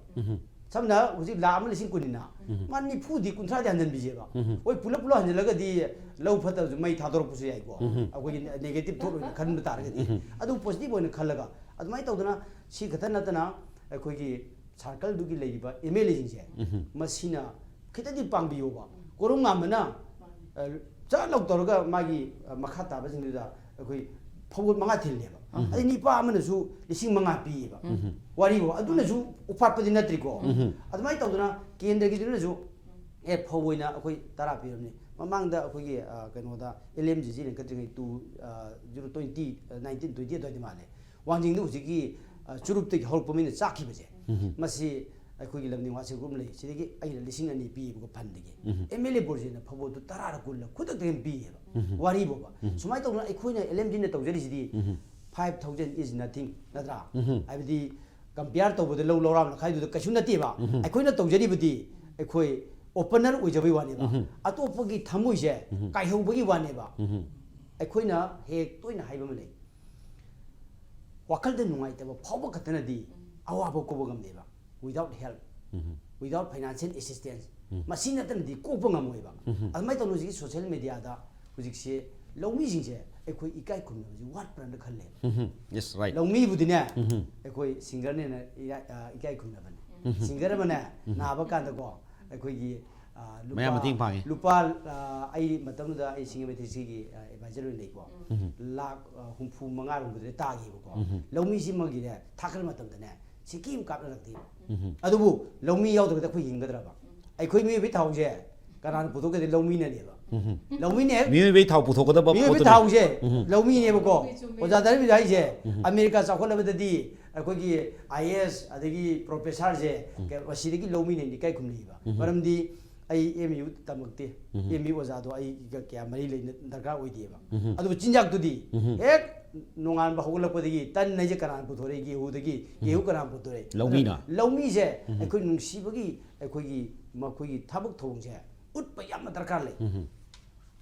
ꯁꯝꯅ ꯍꯧꯖꯤꯛ ꯂꯥꯛ ꯑꯃ ꯂꯤꯁꯤꯡ ꯀꯨꯟꯅꯤꯅ, ꯃꯥ ꯅꯤꯐꯨꯗꯤ ꯀꯨꯟꯊ꯭ꯔꯥꯗꯤ ꯍꯟꯖꯤꯟꯕꯤꯁꯦꯕ꯫ ꯍꯣꯏ, ꯄꯨꯂꯞ ꯄꯨꯂꯞ ꯍꯟꯖꯤꯜꯂꯒꯗꯤ ꯂꯧ ꯐꯠꯇꯕꯁꯨ ꯃꯩ ꯊꯥꯗꯣꯔꯛꯄꯁꯨ ꯌꯥꯏꯀꯣ, ꯑꯩꯈꯣꯏꯒꯤ ꯅꯦꯒꯦꯇꯤꯞ ꯊꯣꯠ ꯑꯣꯏꯅ ꯈꯟꯕ ꯇꯥꯔꯒꯗꯤ꯫ ꯑꯗꯨ ꯄꯣꯖꯤꯇꯤꯚ ꯑꯣꯏꯅ ꯈꯜꯂꯒ ꯑꯗꯨꯃꯥꯏꯅ ꯇꯧꯗꯅ ꯁꯤ ꯈꯛꯇ ꯅꯠꯇꯅ ꯑꯩꯈꯣꯏꯒꯤ circleꯗꯨꯒꯤ ꯂꯩꯔꯤꯕ MLAꯁꯤꯡꯁꯦ ꯃꯁꯤꯅ ꯈꯤꯇꯗꯤ ꯄꯥꯡꯕꯤꯌꯣꯕ꯫ ꯀꯣꯔꯨꯝꯉꯥꯟꯕꯅ, ꯑ, ꯆꯠ ꯂꯧ ꯇꯧꯔꯒ ꯃꯥꯒꯤ, ꯑ, ꯃꯈꯥ ꯇꯥꯕꯁꯤꯡꯗꯨꯗ ꯑꯩꯈꯣꯏ ꯐꯧꯕꯣꯠ ꯃꯉꯥ ꯊꯤꯜꯂꯦꯕ꯫ ꯑꯗꯩ ꯅꯤꯄꯥ ꯑꯃꯅꯁꯨ ꯂꯤꯁꯤꯡ ꯃꯉꯥ ꯄꯤꯌꯦꯕ꯫ ꯋꯥꯔꯤꯕꯣ, ꯑꯗꯨꯅꯁꯨ ꯎꯐꯥꯠꯄꯗꯤ ꯅꯠꯇ꯭ꯔꯤꯀꯣ꯫ ꯑꯗꯨꯃꯥꯏꯅ ꯇꯧꯗꯅ ꯀꯦꯟꯗ꯭ꯔꯒꯤꯗꯨꯅꯁꯨ, ꯑꯦ, ꯐꯧ ꯑꯣꯏꯅ ꯑꯩꯈꯣꯏ ꯇꯔꯥ ꯄꯤꯔꯕꯅꯤ꯫ ꯃꯃꯥꯡꯗ ꯑꯩꯈꯣꯏꯒꯤ, ꯑ, ꯀꯩꯅꯣꯗ, LMGG ꯂꯤꯡꯈꯠꯇ꯭ꯔꯤꯉꯩ two, ꯑ, zero twenty, ꯑ, nineteen twenty ꯑꯗꯨꯋꯥꯏꯗ ꯃꯥꯜꯂꯦ꯫ ꯋꯥꯡꯖꯤꯡꯗ ꯍꯧꯖꯤꯛꯀꯤ, ꯑ, ꯆꯨꯔꯨꯞꯇꯒꯤ ꯍꯧꯔꯛꯄ ꯃꯤꯅ ꯆꯥꯛꯈꯤꯕꯁꯦ, ꯃꯁꯤ ꯑꯩꯈꯣꯏꯒꯤ ꯂꯝꯗꯤꯡ ꯋꯥꯁꯦ group ꯂꯩ, ꯁꯤꯗꯒꯤ ꯑꯩꯅ ꯂꯤꯁꯤꯡ ꯑꯅꯤ ꯄꯤꯌꯦꯕꯀꯣ fundꯒꯤ꯫ MLA ꯕꯣꯔꯖꯤꯅ ꯐꯧꯕꯣꯠꯇꯨ ꯇꯔꯥꯔ ꯀꯨꯟꯂ ꯈꯨꯗꯛꯇ ꯑꯗꯨꯝ ꯄꯤꯌꯦꯕ꯫ ꯋꯥꯔꯤꯕꯣꯕ꯫ ꯁꯨꯃꯥꯏꯅ ꯇꯧꯗꯅ ꯑꯩꯈꯣꯏꯅ LMGꯅ ꯇꯧꯖꯔꯤꯁꯤꯗꯤ five thousand is nothing, ꯅꯠꯇ꯭ꯔꯥ? ꯍꯥꯏꯕꯗꯤ compare ꯇꯧꯕꯗ ꯂꯧ ꯂꯧꯔꯥꯛ ꯂꯈꯥꯏꯗꯨꯗ ꯀꯩꯁꯨ ꯅꯠꯇꯦꯕ꯫ ꯑꯩꯈꯣꯏꯅ ꯇꯧꯖꯔꯤꯕꯗꯤ ꯑꯩꯈꯣꯏ opener ꯑꯣꯏꯖꯕꯩ ꯋꯥꯅꯦꯕ꯫ ꯑꯇꯣꯞꯄꯒꯤ ꯊꯃꯣꯏꯁꯦ ꯀꯥꯏꯍꯧꯕꯒꯤ ꯋꯥꯅꯦꯕ꯫ ꯑꯩꯈꯣꯏꯅ ꯍꯦꯛ ꯇꯣꯏꯅ ꯍꯥꯏꯕ ꯑꯃ ꯂꯩ, ꯋꯥꯈꯜꯗ ꯅꯨꯡꯉꯥꯏꯇꯕ ꯐꯥꯎꯕ ꯈꯛꯇꯅꯗꯤ ꯑꯋꯥꯕ ꯀꯣꯛꯄ ꯉꯝꯗꯦꯕ, without help, without financial assistance, ꯃꯁꯤ ꯅꯠꯇꯅꯗꯤ ꯀꯣꯛꯄ ꯉꯝꯃꯣꯏꯕ꯫ ꯑꯗꯨꯃꯥꯏꯅ ꯇꯧꯅ ꯍꯧꯖꯤꯛꯀꯤ social mediaꯗ ꯍꯧꯖꯤꯛꯁꯦ ꯂꯧꯃꯤꯁꯤꯡꯁꯦ ꯑꯩꯈꯣꯏ ꯏꯀꯥꯏ ꯈꯨꯝꯅꯕꯁꯦ ꯋꯥꯠꯄ꯭ꯔꯅ ꯈꯜꯂꯦꯕ꯫ Yes, right. ꯂꯧꯃꯤꯕꯨꯗꯤꯅꯦ, ꯑꯩꯈꯣꯏ singerꯅꯦꯅ ꯏꯔꯥ-, ꯑ, ꯏꯀꯥꯏ ꯈꯨꯝꯅꯕꯅꯦ꯫ Singer ꯑꯃꯅꯦ ꯅꯥꯕ ꯀꯥꯟꯗꯀꯣ, ꯑꯩꯈꯣꯏꯒꯤ, ꯑ, ꯂꯨꯄꯥ, ꯃꯌꯥꯝ ꯃꯇꯦꯡ ꯄꯥꯡꯉꯤ꯫ ꯂꯨꯄꯥ, ꯑ, ꯑꯩ ꯃꯇꯝꯗꯨꯗ ꯑꯩ singerꯃꯊꯤꯁꯤꯒꯤ, ꯑ, advisor ꯑꯣꯏꯅ ꯂꯩꯀꯣ꯫ ꯂꯥꯛ, ꯑ, ꯍꯨꯝꯐꯨ ꯃꯉꯥꯔꯣꯝꯒꯗꯤ ꯇꯥꯈꯤꯕꯀꯣ꯫ ꯂꯧꯃꯤꯁꯤꯃꯒꯤꯅꯦ ꯊꯥꯈꯠ ꯃꯇꯝꯗꯅꯦ ꯁꯤꯀꯤ ꯑꯃ ꯀꯥꯞꯅꯔꯛꯇꯦꯕ꯫ ꯑꯗꯨꯕꯨ ꯂꯧꯃꯤ ꯌꯥꯎꯗꯕꯗ ꯑꯩꯈꯣꯏ ꯍꯤꯡꯒꯗ꯭ꯔꯕ? ꯑꯩꯈꯣꯏ ꯃꯤꯑꯣꯏꯕꯒꯤ ꯊꯥꯎꯁꯦ ꯀꯅꯥꯅ ꯄꯨꯊꯣꯛꯀꯗꯤ? ꯂꯧꯃꯤꯅꯅꯦꯕ꯫ ꯂꯧꯃꯤꯅꯦ ꯍꯦꯛ ꯃꯤꯑꯣꯏꯕꯒꯤ ꯊꯥꯎ ꯄꯨꯊꯣꯛꯀꯗꯕ ꯃꯤꯑꯣꯏꯕꯒꯤ ꯄꯣꯠꯇꯨꯅꯤ꯫ ꯊꯥꯎꯁꯦ ꯂꯧꯃꯤꯅꯦꯕꯀꯣ꯫ ꯑꯣꯖꯥ ꯙꯔꯃꯦꯟꯗ꯭ꯔ ꯍꯥꯏꯁꯦ ꯑꯃꯦꯔꯤꯀꯥ ꯆꯥꯎꯈꯠꯂꯕꯗꯗꯤ ꯑꯩꯈꯣꯏꯒꯤ IAS ꯑꯗꯒꯤ professorꯁꯦ ꯃꯁꯤꯗꯒꯤ ꯂꯧꯃꯤꯅ ꯏꯀꯥꯏ ꯈꯨꯝꯅꯩꯕ꯫ ꯃꯔꯝꯗꯤ ꯑꯩ MU ꯇꯝꯃꯛꯇꯦ꯫ MU ꯑꯣꯖꯥꯗꯣ ꯑꯩꯒ ꯀꯌꯥ ꯃꯔꯤ ꯂꯩꯅ ꯗꯔꯀꯥꯔ ꯑꯣꯏꯗꯦꯕ꯫ ꯑꯗꯨꯕꯨ ꯆꯤꯟꯖꯥꯛꯇꯨꯗꯤ ꯍꯦꯛ ꯅꯣꯡꯉꯥꯟꯕ ꯍꯧꯒꯠꯂꯛꯄꯗꯒꯤ ꯇꯟ ꯍꯥꯏꯁꯦ ꯀꯅꯥꯅ ꯄꯨꯊꯣꯔꯛꯏ? ꯒꯦꯍꯨꯗꯒꯤ, ꯒꯦꯍꯨ ꯀꯅꯥꯅ ꯄꯨꯊꯣꯔꯛꯏ? ꯂꯧꯃꯤꯅ꯫ ꯂꯧꯃꯤꯁꯦ ꯑꯩꯈꯣꯏ ꯅꯨꯡꯁꯤꯕꯒꯤ ꯑꯩꯈꯣꯏꯒꯤ ꯃꯈꯣꯏꯒꯤ ꯊꯕꯛ ꯊꯧꯑꯣꯡꯁꯦ ꯎꯠꯄ ꯌꯥꯝꯅ ꯗꯔꯀꯥꯔ ꯂꯩ꯫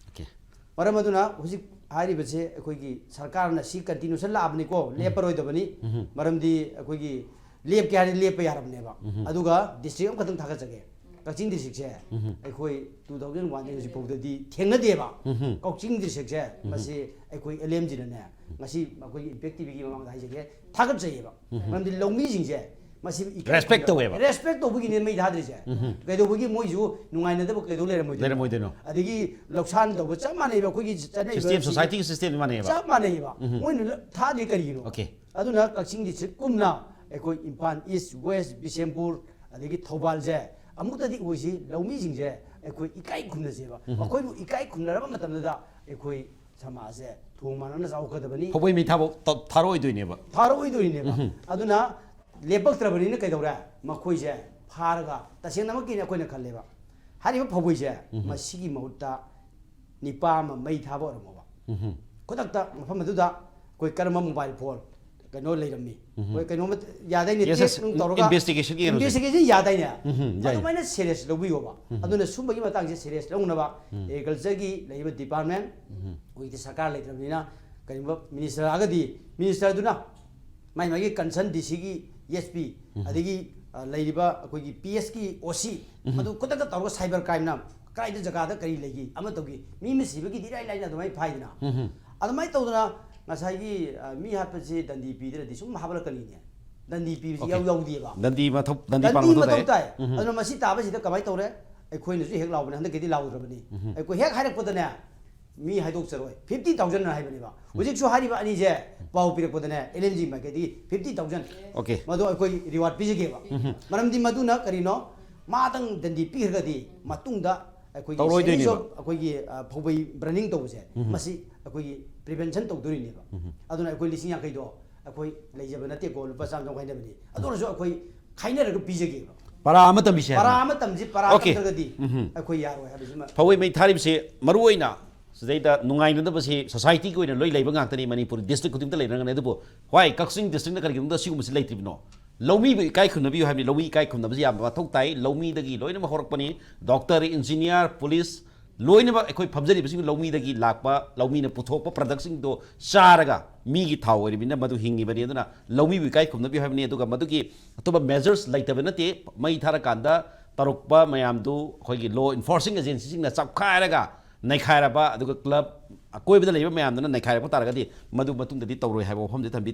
Okay. ꯃꯔꯝ ꯑꯗꯨꯅ ꯍꯧꯖꯤꯛ ꯍꯥꯏꯔꯤꯕꯁꯦ ꯑꯩꯈꯣꯏꯒꯤ ꯁꯔꯀꯥꯔꯅ ꯁꯤ continuation ꯂꯥꯛꯑꯕꯅꯤꯀꯣ, ꯂꯦꯞꯄꯔꯣꯏꯗꯕꯅꯤ꯫ ꯃꯔꯝꯗꯤ ꯑꯩꯈꯣꯏꯒꯤ ꯂꯦꯞꯀꯦ ꯍꯥꯏꯔꯗꯤ ꯂꯦꯞꯄ ꯌꯥꯔꯕꯅꯦꯕ꯫ ꯑꯗꯨꯒ district ꯑꯃꯈꯛꯇꯪ ꯊꯥꯒꯠꯆꯒꯦ꯫ ꯀꯛꯆꯤꯡ ꯗꯤꯁꯇ꯭ꯔꯤꯛꯁꯦ ꯑꯩꯈꯣꯏ ꯇꯨ ꯊꯥꯎꯖꯟ ꯋꯥꯟꯗꯒꯤ ꯍꯧꯖꯤꯛ ꯐꯥꯎꯗꯗꯤ ꯊꯦꯡꯅꯗꯦꯕ꯫ ꯀꯛꯆꯤꯡ ꯗꯤꯁꯇ꯭ꯔꯤꯛꯁꯦ ꯃꯁꯤ ꯑꯩꯈꯣꯏ ꯑꯦꯜ ꯑꯦꯝ ꯖꯤꯅꯅꯦ, ꯉꯁꯤ ꯑꯩꯈꯣꯏꯒꯤ ꯏꯝꯄꯦꯛ ꯇꯤ ꯚꯤꯒꯤ ꯃꯃꯥꯡꯗ ꯍꯥꯏꯖꯒꯦ, ꯊꯥꯒꯠꯆꯩꯌꯦꯕ꯫ ꯃꯔꯝꯗꯤ ꯂꯧꯃꯤꯁꯤꯡꯁꯦ ꯃꯁꯤ ꯏꯀꯥꯏ ꯔꯦꯁꯄꯦꯛ ꯈꯨꯝꯅ-, ꯇꯧꯋꯦꯕ꯫ ꯔꯦꯁꯄꯦꯛ ꯇꯧꯕꯒꯤꯅꯦ ꯃꯩ ꯊꯥꯗ꯭ꯔꯤꯁꯦ꯫ ꯀꯩꯗꯧꯕꯒꯤ ꯃꯣꯏꯁꯨ ꯅꯨꯡꯉꯥꯏꯅꯗꯕ ꯀꯩꯗꯧ ꯂꯩꯔꯝꯃꯣꯏꯗꯣꯏꯅꯣ? ꯂꯩꯔꯝꯃꯣꯏꯗꯣꯏꯅꯣ? ꯑꯗꯒꯤ ꯂꯧꯁꯥꯟ ꯇꯧꯕ ꯆꯞ ꯃꯥꯟꯅꯩꯕ, ꯑꯩꯈꯣꯏꯒꯤ ꯆꯠꯅꯔꯤꯕ ꯁꯤꯁꯇꯦꯝ, ꯁꯤ-, ꯁꯣꯁꯥꯏꯇꯤꯒꯤ ꯁꯤꯁꯇꯦꯝ ꯃꯥꯟꯅꯩꯕ꯫ ꯆꯞ ꯃꯥꯟꯅꯩꯕ꯫ ꯃꯣꯏꯅ ꯊꯥꯗ꯭ꯔꯤ ꯀꯔꯤꯒꯤꯅꯣ? ꯑꯣꯀꯦ꯫ ꯑꯗꯨꯅ ꯀꯛꯆꯤꯡ ꯗꯤꯁꯇ꯭ꯔꯤꯛ ꯀꯨꯝꯅ ꯑꯩꯈꯣꯏ ꯏꯝꯐꯥꯜ ꯏꯁ, ꯋꯦꯁ, ꯕꯤꯁꯦꯝꯄꯨꯔ, ꯑꯗꯒꯤ ꯊꯧꯕꯥꯜꯁꯦ ꯑꯃꯨꯛꯇꯗꯤ ꯑꯣꯏꯁꯤ, ꯂꯧꯃꯤꯁꯤꯡꯁꯦ ꯑꯩꯈꯣꯏ ꯏꯀꯥꯏ ꯈꯨꯝꯅꯁꯦꯕ꯫ ꯃꯈꯣꯏꯕꯨ ꯏꯀꯥꯏ ꯈꯨꯝꯅꯔꯕ ꯃꯇꯝꯗꯨꯗ ꯑꯩꯈꯣꯏ ꯁꯃꯥꯖꯁꯦ ꯊꯣꯡ ꯃꯥꯟꯅꯅ ꯆꯥꯎꯈꯠꯀꯗꯕꯅꯤ꯫ ꯐꯧꯕꯩ ꯃꯩ ꯊꯥꯕ ꯊꯥꯔꯛꯑꯣꯏꯗꯣꯏꯅꯦꯕ꯫ ꯊꯥꯔꯛꯑꯣꯏꯗꯣꯏꯅꯦꯕ꯫ ꯑꯗꯨꯅ ꯂꯦꯞꯄꯛꯇ꯭ꯔꯕꯅꯤꯅ ꯀꯩꯗꯧꯔꯦ? ꯃꯈꯣꯏꯁꯦ ꯐꯥꯔꯒ, ꯇꯁꯦꯡꯅꯃꯛꯀꯤꯅꯦ ꯑꯩꯈꯣꯏꯅ ꯈꯜꯂꯦꯕ, ꯍꯥꯏꯔꯤꯕ ꯐꯧꯕꯩꯁꯦ ꯃꯁꯤꯒꯤ ꯃꯍꯨꯠꯇ ꯅꯤꯄꯥ ꯑꯃ ꯃꯩ ꯊꯥꯕ ꯑꯣꯏꯔꯝꯃꯣꯕ꯫ ꯈꯨꯗꯛꯇ ꯃꯐꯝ ꯑꯗꯨꯗ ꯑꯩꯈꯣꯏ ꯀꯔꯝꯕ ꯃꯣꯕꯥꯏꯜ ꯐꯣꯟ ꯀꯩꯅꯣ ꯂꯩꯔꯝꯃꯤ? ꯑꯩꯈꯣꯏ ꯀꯩꯅꯣꯝꯃ ꯌꯥꯗꯥꯏꯅꯦ? Yes, ꯇꯦꯛ yes. ꯅꯨꯡ ꯇꯧꯔꯒ ꯏꯟꯚꯦꯁꯇꯤꯒꯦꯁꯟꯒꯤ ꯀꯩꯅꯣꯁꯦ꯫ ꯏꯟꯚꯦꯁꯇꯤꯒꯦꯁꯟ ꯌꯥꯗꯥꯏꯅꯦ? ꯌꯥꯏ꯫ ꯑꯗꯨꯃꯥꯏꯅ ꯁꯦꯔꯤꯌꯁ ꯂꯧꯕꯤꯌꯣꯕ꯫ ꯑꯗꯨꯅ ꯁꯨꯝꯕꯒꯤ ꯃꯇꯥꯡꯁꯦ ꯁꯦꯔꯤꯌꯁ ꯂꯧꯅꯕ ꯑꯦꯒ꯭ꯔꯤꯀꯜꯆꯔꯒꯤ ꯂꯩꯔꯤꯕ ꯗꯤꯄꯥꯔꯠꯃꯦꯟ, ꯍꯧꯖꯤꯛꯇꯤ ꯁꯔꯀꯥꯔ ꯂꯩꯇ꯭ꯔꯕꯅꯤꯅ, ꯀꯔꯤꯒꯨꯝꯕ ꯃꯤꯅꯤꯁꯇꯔ ꯂꯥꯛꯑꯒꯗꯤ ꯃꯤꯅꯤꯁꯇꯔꯗꯨꯅ ꯃꯥꯏ ꯃꯥꯒꯤ ꯀꯟꯁꯔꯟ ꯗꯤ ꯁꯤꯒꯤ ꯑꯦꯁ ꯄꯤ, ꯑꯗꯒꯤ, ꯑ, ꯂꯩꯔꯤꯕ ꯑꯩꯈꯣꯏꯒꯤ ꯄꯤ ꯑꯦꯁꯀꯤ ꯑꯣ ꯁꯤ, ꯃꯗꯨ ꯈꯨꯗꯛꯇ ꯇꯧꯔꯒ ꯁꯥꯏꯕꯔ ꯀ꯭ꯔꯥꯏꯝꯅ ꯀꯗꯥꯏꯗ ꯖꯒꯥꯗ ꯀꯔꯤ ꯂꯩꯒꯦ ꯑꯃ ꯇꯧꯒꯦ, ꯃꯤ ꯑꯃ ꯁꯤꯕꯒꯤꯗꯤ ꯏꯔꯥꯏ ꯂꯥꯏꯅ ꯑꯗꯨꯃꯥꯏꯅ ꯐꯥꯏꯗꯅ꯫ ꯑꯗꯨꯃꯥꯏꯅ ꯇꯧꯗꯅ ꯉꯁꯥꯏꯒꯤ, ꯑ, ꯃꯤ ꯍꯥꯠꯄꯁꯤ ꯗꯟꯗꯤ ꯄꯤꯗ꯭ꯔꯗꯤ ꯁꯨꯝ ꯍꯥꯞꯂꯛꯀꯅꯤꯅꯦ꯫ ꯗꯟꯗꯤ ꯄꯤꯕꯁꯤ ꯑꯣꯀꯦ꯫ ꯌꯥꯎ ꯌꯥꯎꯗꯦꯕ꯫ ꯗꯟꯗꯤ ꯃꯊꯧ, ꯗꯟꯗꯤ ꯗꯟꯗꯤ ꯄꯥꯟꯕ ꯃꯊꯧ ꯃꯊꯧ ꯇꯥꯏ꯫ ꯇꯥꯏ꯫ ꯑꯗꯨꯅ ꯃꯁꯤ ꯇꯥꯕꯁꯤꯗ ꯀꯃꯥꯏꯅ ꯇꯧꯔꯦ? ꯑꯩꯈꯣꯏꯅꯁꯨ ꯍꯦꯛ ꯂꯥꯎꯕꯅꯦ, ꯍꯟꯗꯛꯀꯤꯗꯤ ꯂꯥꯎꯗ꯭ꯔꯕꯅꯤ꯫ ꯑꯩꯈꯣꯏ ꯍꯦꯛ ꯍꯥꯏꯔꯛꯄꯗꯅꯦ, ꯃꯤ ꯍꯥꯏꯗꯣꯛꯆꯔꯣꯏ, ꯐꯤꯐꯇꯤ ꯊꯥꯎꯖꯟ ꯍꯥꯏꯕꯅꯦꯕ꯫ ꯍꯧꯖꯤꯛꯁꯨ ꯍꯥꯏꯔꯤꯕ ꯑꯅꯤꯁꯦ ꯄꯥꯎ ꯄꯤꯔꯛꯄꯗꯅꯦ, ꯑꯦꯜ ꯑꯦꯟ ꯖꯤ ꯃꯥꯏꯀꯩꯗꯒꯤ ꯐꯤꯐꯇꯤ ꯊꯥꯎꯖꯟ꯫ ꯑꯣꯀꯦ꯫ ꯃꯗꯨ ꯑꯩꯈꯣꯏ ꯔꯤꯋꯥꯔꯗ ꯄꯤꯖꯒꯦꯕ꯫ ꯃꯔꯝꯗꯤ ꯃꯗꯨꯅ ꯀꯔꯤꯅꯣ? ꯃꯥꯗꯪ ꯗꯟꯗꯤ ꯄꯤꯈ꯭ꯔꯒꯗꯤ ꯃꯇꯨꯡꯗ ꯑꯩꯈꯣꯏꯒꯤ ꯇꯧꯔꯣꯏꯗꯣꯏꯅꯦꯕ꯫ Series of ꯑꯩꯈꯣꯏꯒꯤ, ꯑ, ꯐꯧꯕꯩ ꯕ꯭ꯔꯅꯤꯡ ꯇꯧꯕꯁꯦ, ꯃꯁꯤ ꯑꯩꯈꯣꯏꯒꯤ ꯄ꯭ꯔꯤꯚꯦꯟꯁꯟ ꯇꯧꯗꯣꯔꯤꯅꯦꯕ꯫ ꯑꯗꯨꯅ ꯑꯩꯈꯣꯏ ꯂꯤꯁꯤꯡ ꯌꯥꯡꯈꯩꯗꯣ ꯑꯩꯈꯣꯏ ꯂꯩꯖꯕ ꯅꯠꯇꯦꯀꯣ, ꯂꯨꯄꯥ ꯆꯥꯝꯃ ꯆꯥꯝꯃ ꯈꯥꯏꯅꯕꯅꯤ꯫ ꯑꯗꯨ ꯑꯣꯏꯔꯁꯨ ꯑꯩꯈꯣꯏ ꯈꯥꯏꯅꯔꯒ ꯄꯤꯖꯒꯦꯕ꯫ ꯄꯔꯥ ꯑꯃ ꯇꯝꯕꯤꯁꯦ ꯄꯔꯥ ꯍꯥꯏꯕꯅꯤ꯫ ꯑꯃ ꯇꯝꯁꯤ, ꯄꯔꯥ ꯑꯣꯀꯦ꯫ ꯇꯝꯗ꯭ꯔꯒꯗꯤ ꯑꯩꯈꯣꯏ ꯌꯥꯔꯣꯏ ꯍꯥꯏꯕꯁꯤꯃ꯫ ꯐꯧꯕꯩ ꯃꯩ ꯊꯥꯔꯤꯕꯁꯤ ꯃꯔꯨ ꯑꯣꯏꯅ ꯁꯤꯗꯩꯗ ꯅꯨꯡꯉꯥꯏꯅꯗꯕꯁꯤ ꯁꯣꯁꯥꯏꯇꯤꯒꯤ ꯑꯣꯏꯅ ꯂꯣꯏ ꯂꯩꯕ ꯉꯥꯛꯇꯅꯤ, ꯃꯅꯤꯄꯨꯔ ꯗꯤꯁꯇ꯭ꯔꯤꯛ ꯈꯨꯗꯤꯡꯃꯛꯇ ꯂꯩꯅꯒꯅꯤ꯫ ꯑꯗꯨꯕꯨ ꯍꯣꯏ, ꯀꯛꯆꯤꯡ ꯗꯤꯁꯇ꯭ꯔꯤꯛꯅ ꯀꯔꯤꯒꯤꯗꯃꯛꯇ ꯁꯤꯒꯨꯝꯕꯁꯤ ꯂꯩꯇ꯭ꯔꯤꯕꯅꯣ? ꯂꯧꯃꯤꯕꯨ ꯏꯀꯥꯏ ꯈꯨꯝꯅꯕꯤꯌꯨ ꯍꯥꯏꯕꯅꯤ꯫ ꯂꯧꯃꯤ ꯏꯀꯥꯏ ꯈꯨꯝꯅꯕꯁꯤ ꯌꯥꯝꯅ ꯃꯊꯧ ꯇꯥꯏ꯫ ꯂꯧꯃꯤꯗꯒꯤ ꯂꯣꯏꯅꯃꯛ ꯍꯧꯔꯛꯄꯅꯤ꯫ ꯗꯣꯛꯇꯔ, ꯏꯟꯖꯤꯅꯤꯌꯥꯔ, ꯄꯨꯂꯤꯁ, ꯂꯣꯏꯅꯃꯛ ꯑꯩꯈꯣꯏ ꯐꯝꯖꯔꯤꯕꯁꯤꯡ ꯂꯧꯃꯤꯗꯒꯤ ꯂꯥꯛꯄ, ꯂꯧꯃꯤꯅ ꯄꯨꯊꯣꯛꯄ ꯄ꯭ꯔꯗꯛꯁꯤꯡꯗꯣ ꯆꯥꯔꯒ ꯃꯤꯒꯤ ꯊꯥꯎ ꯑꯣꯏꯔꯤꯕꯅꯤꯅ ꯃꯗꯨ ꯍꯤꯡꯉꯤꯕꯅꯤ꯫ ꯑꯗꯨꯅ ꯂꯧꯃꯤꯕꯨ ꯏꯀꯥꯏ ꯈꯨꯝꯅꯕꯤꯌꯨ ꯍꯥꯏꯕꯅꯤ꯫ ꯑꯗꯨꯒ ꯃꯗꯨꯒꯤ ꯑꯇꯣꯞꯄ ꯃꯦꯖꯔꯁ ꯂꯩꯇꯕ ꯅꯠꯇꯦ꯫ ꯃꯩ ꯊꯥꯔꯀꯥꯟꯗ ꯇꯧꯔꯛꯄ ꯃꯌꯥꯝꯗꯨ ꯑꯩꯈꯣꯏꯒꯤ law enforcing agencyꯁꯤꯡꯅ ꯆꯞꯈꯥꯏꯔꯒ ꯅꯩꯈꯥꯏꯔꯕ, ꯑꯗꯨꯒ club ꯑꯀꯣꯏꯕꯗ ꯂꯩꯕ ꯃꯌꯥꯝꯗꯨꯅ ꯅꯩꯈꯥꯏꯔꯛꯄ ꯇꯥꯔꯒꯗꯤ, ꯃꯗꯨ ꯃꯇꯨꯡꯗꯗꯤ ꯇꯧꯔꯣꯏ ꯍꯥꯏꯕ ꯋꯥꯐꯝꯁꯦ ꯊꯝꯕꯤ꯫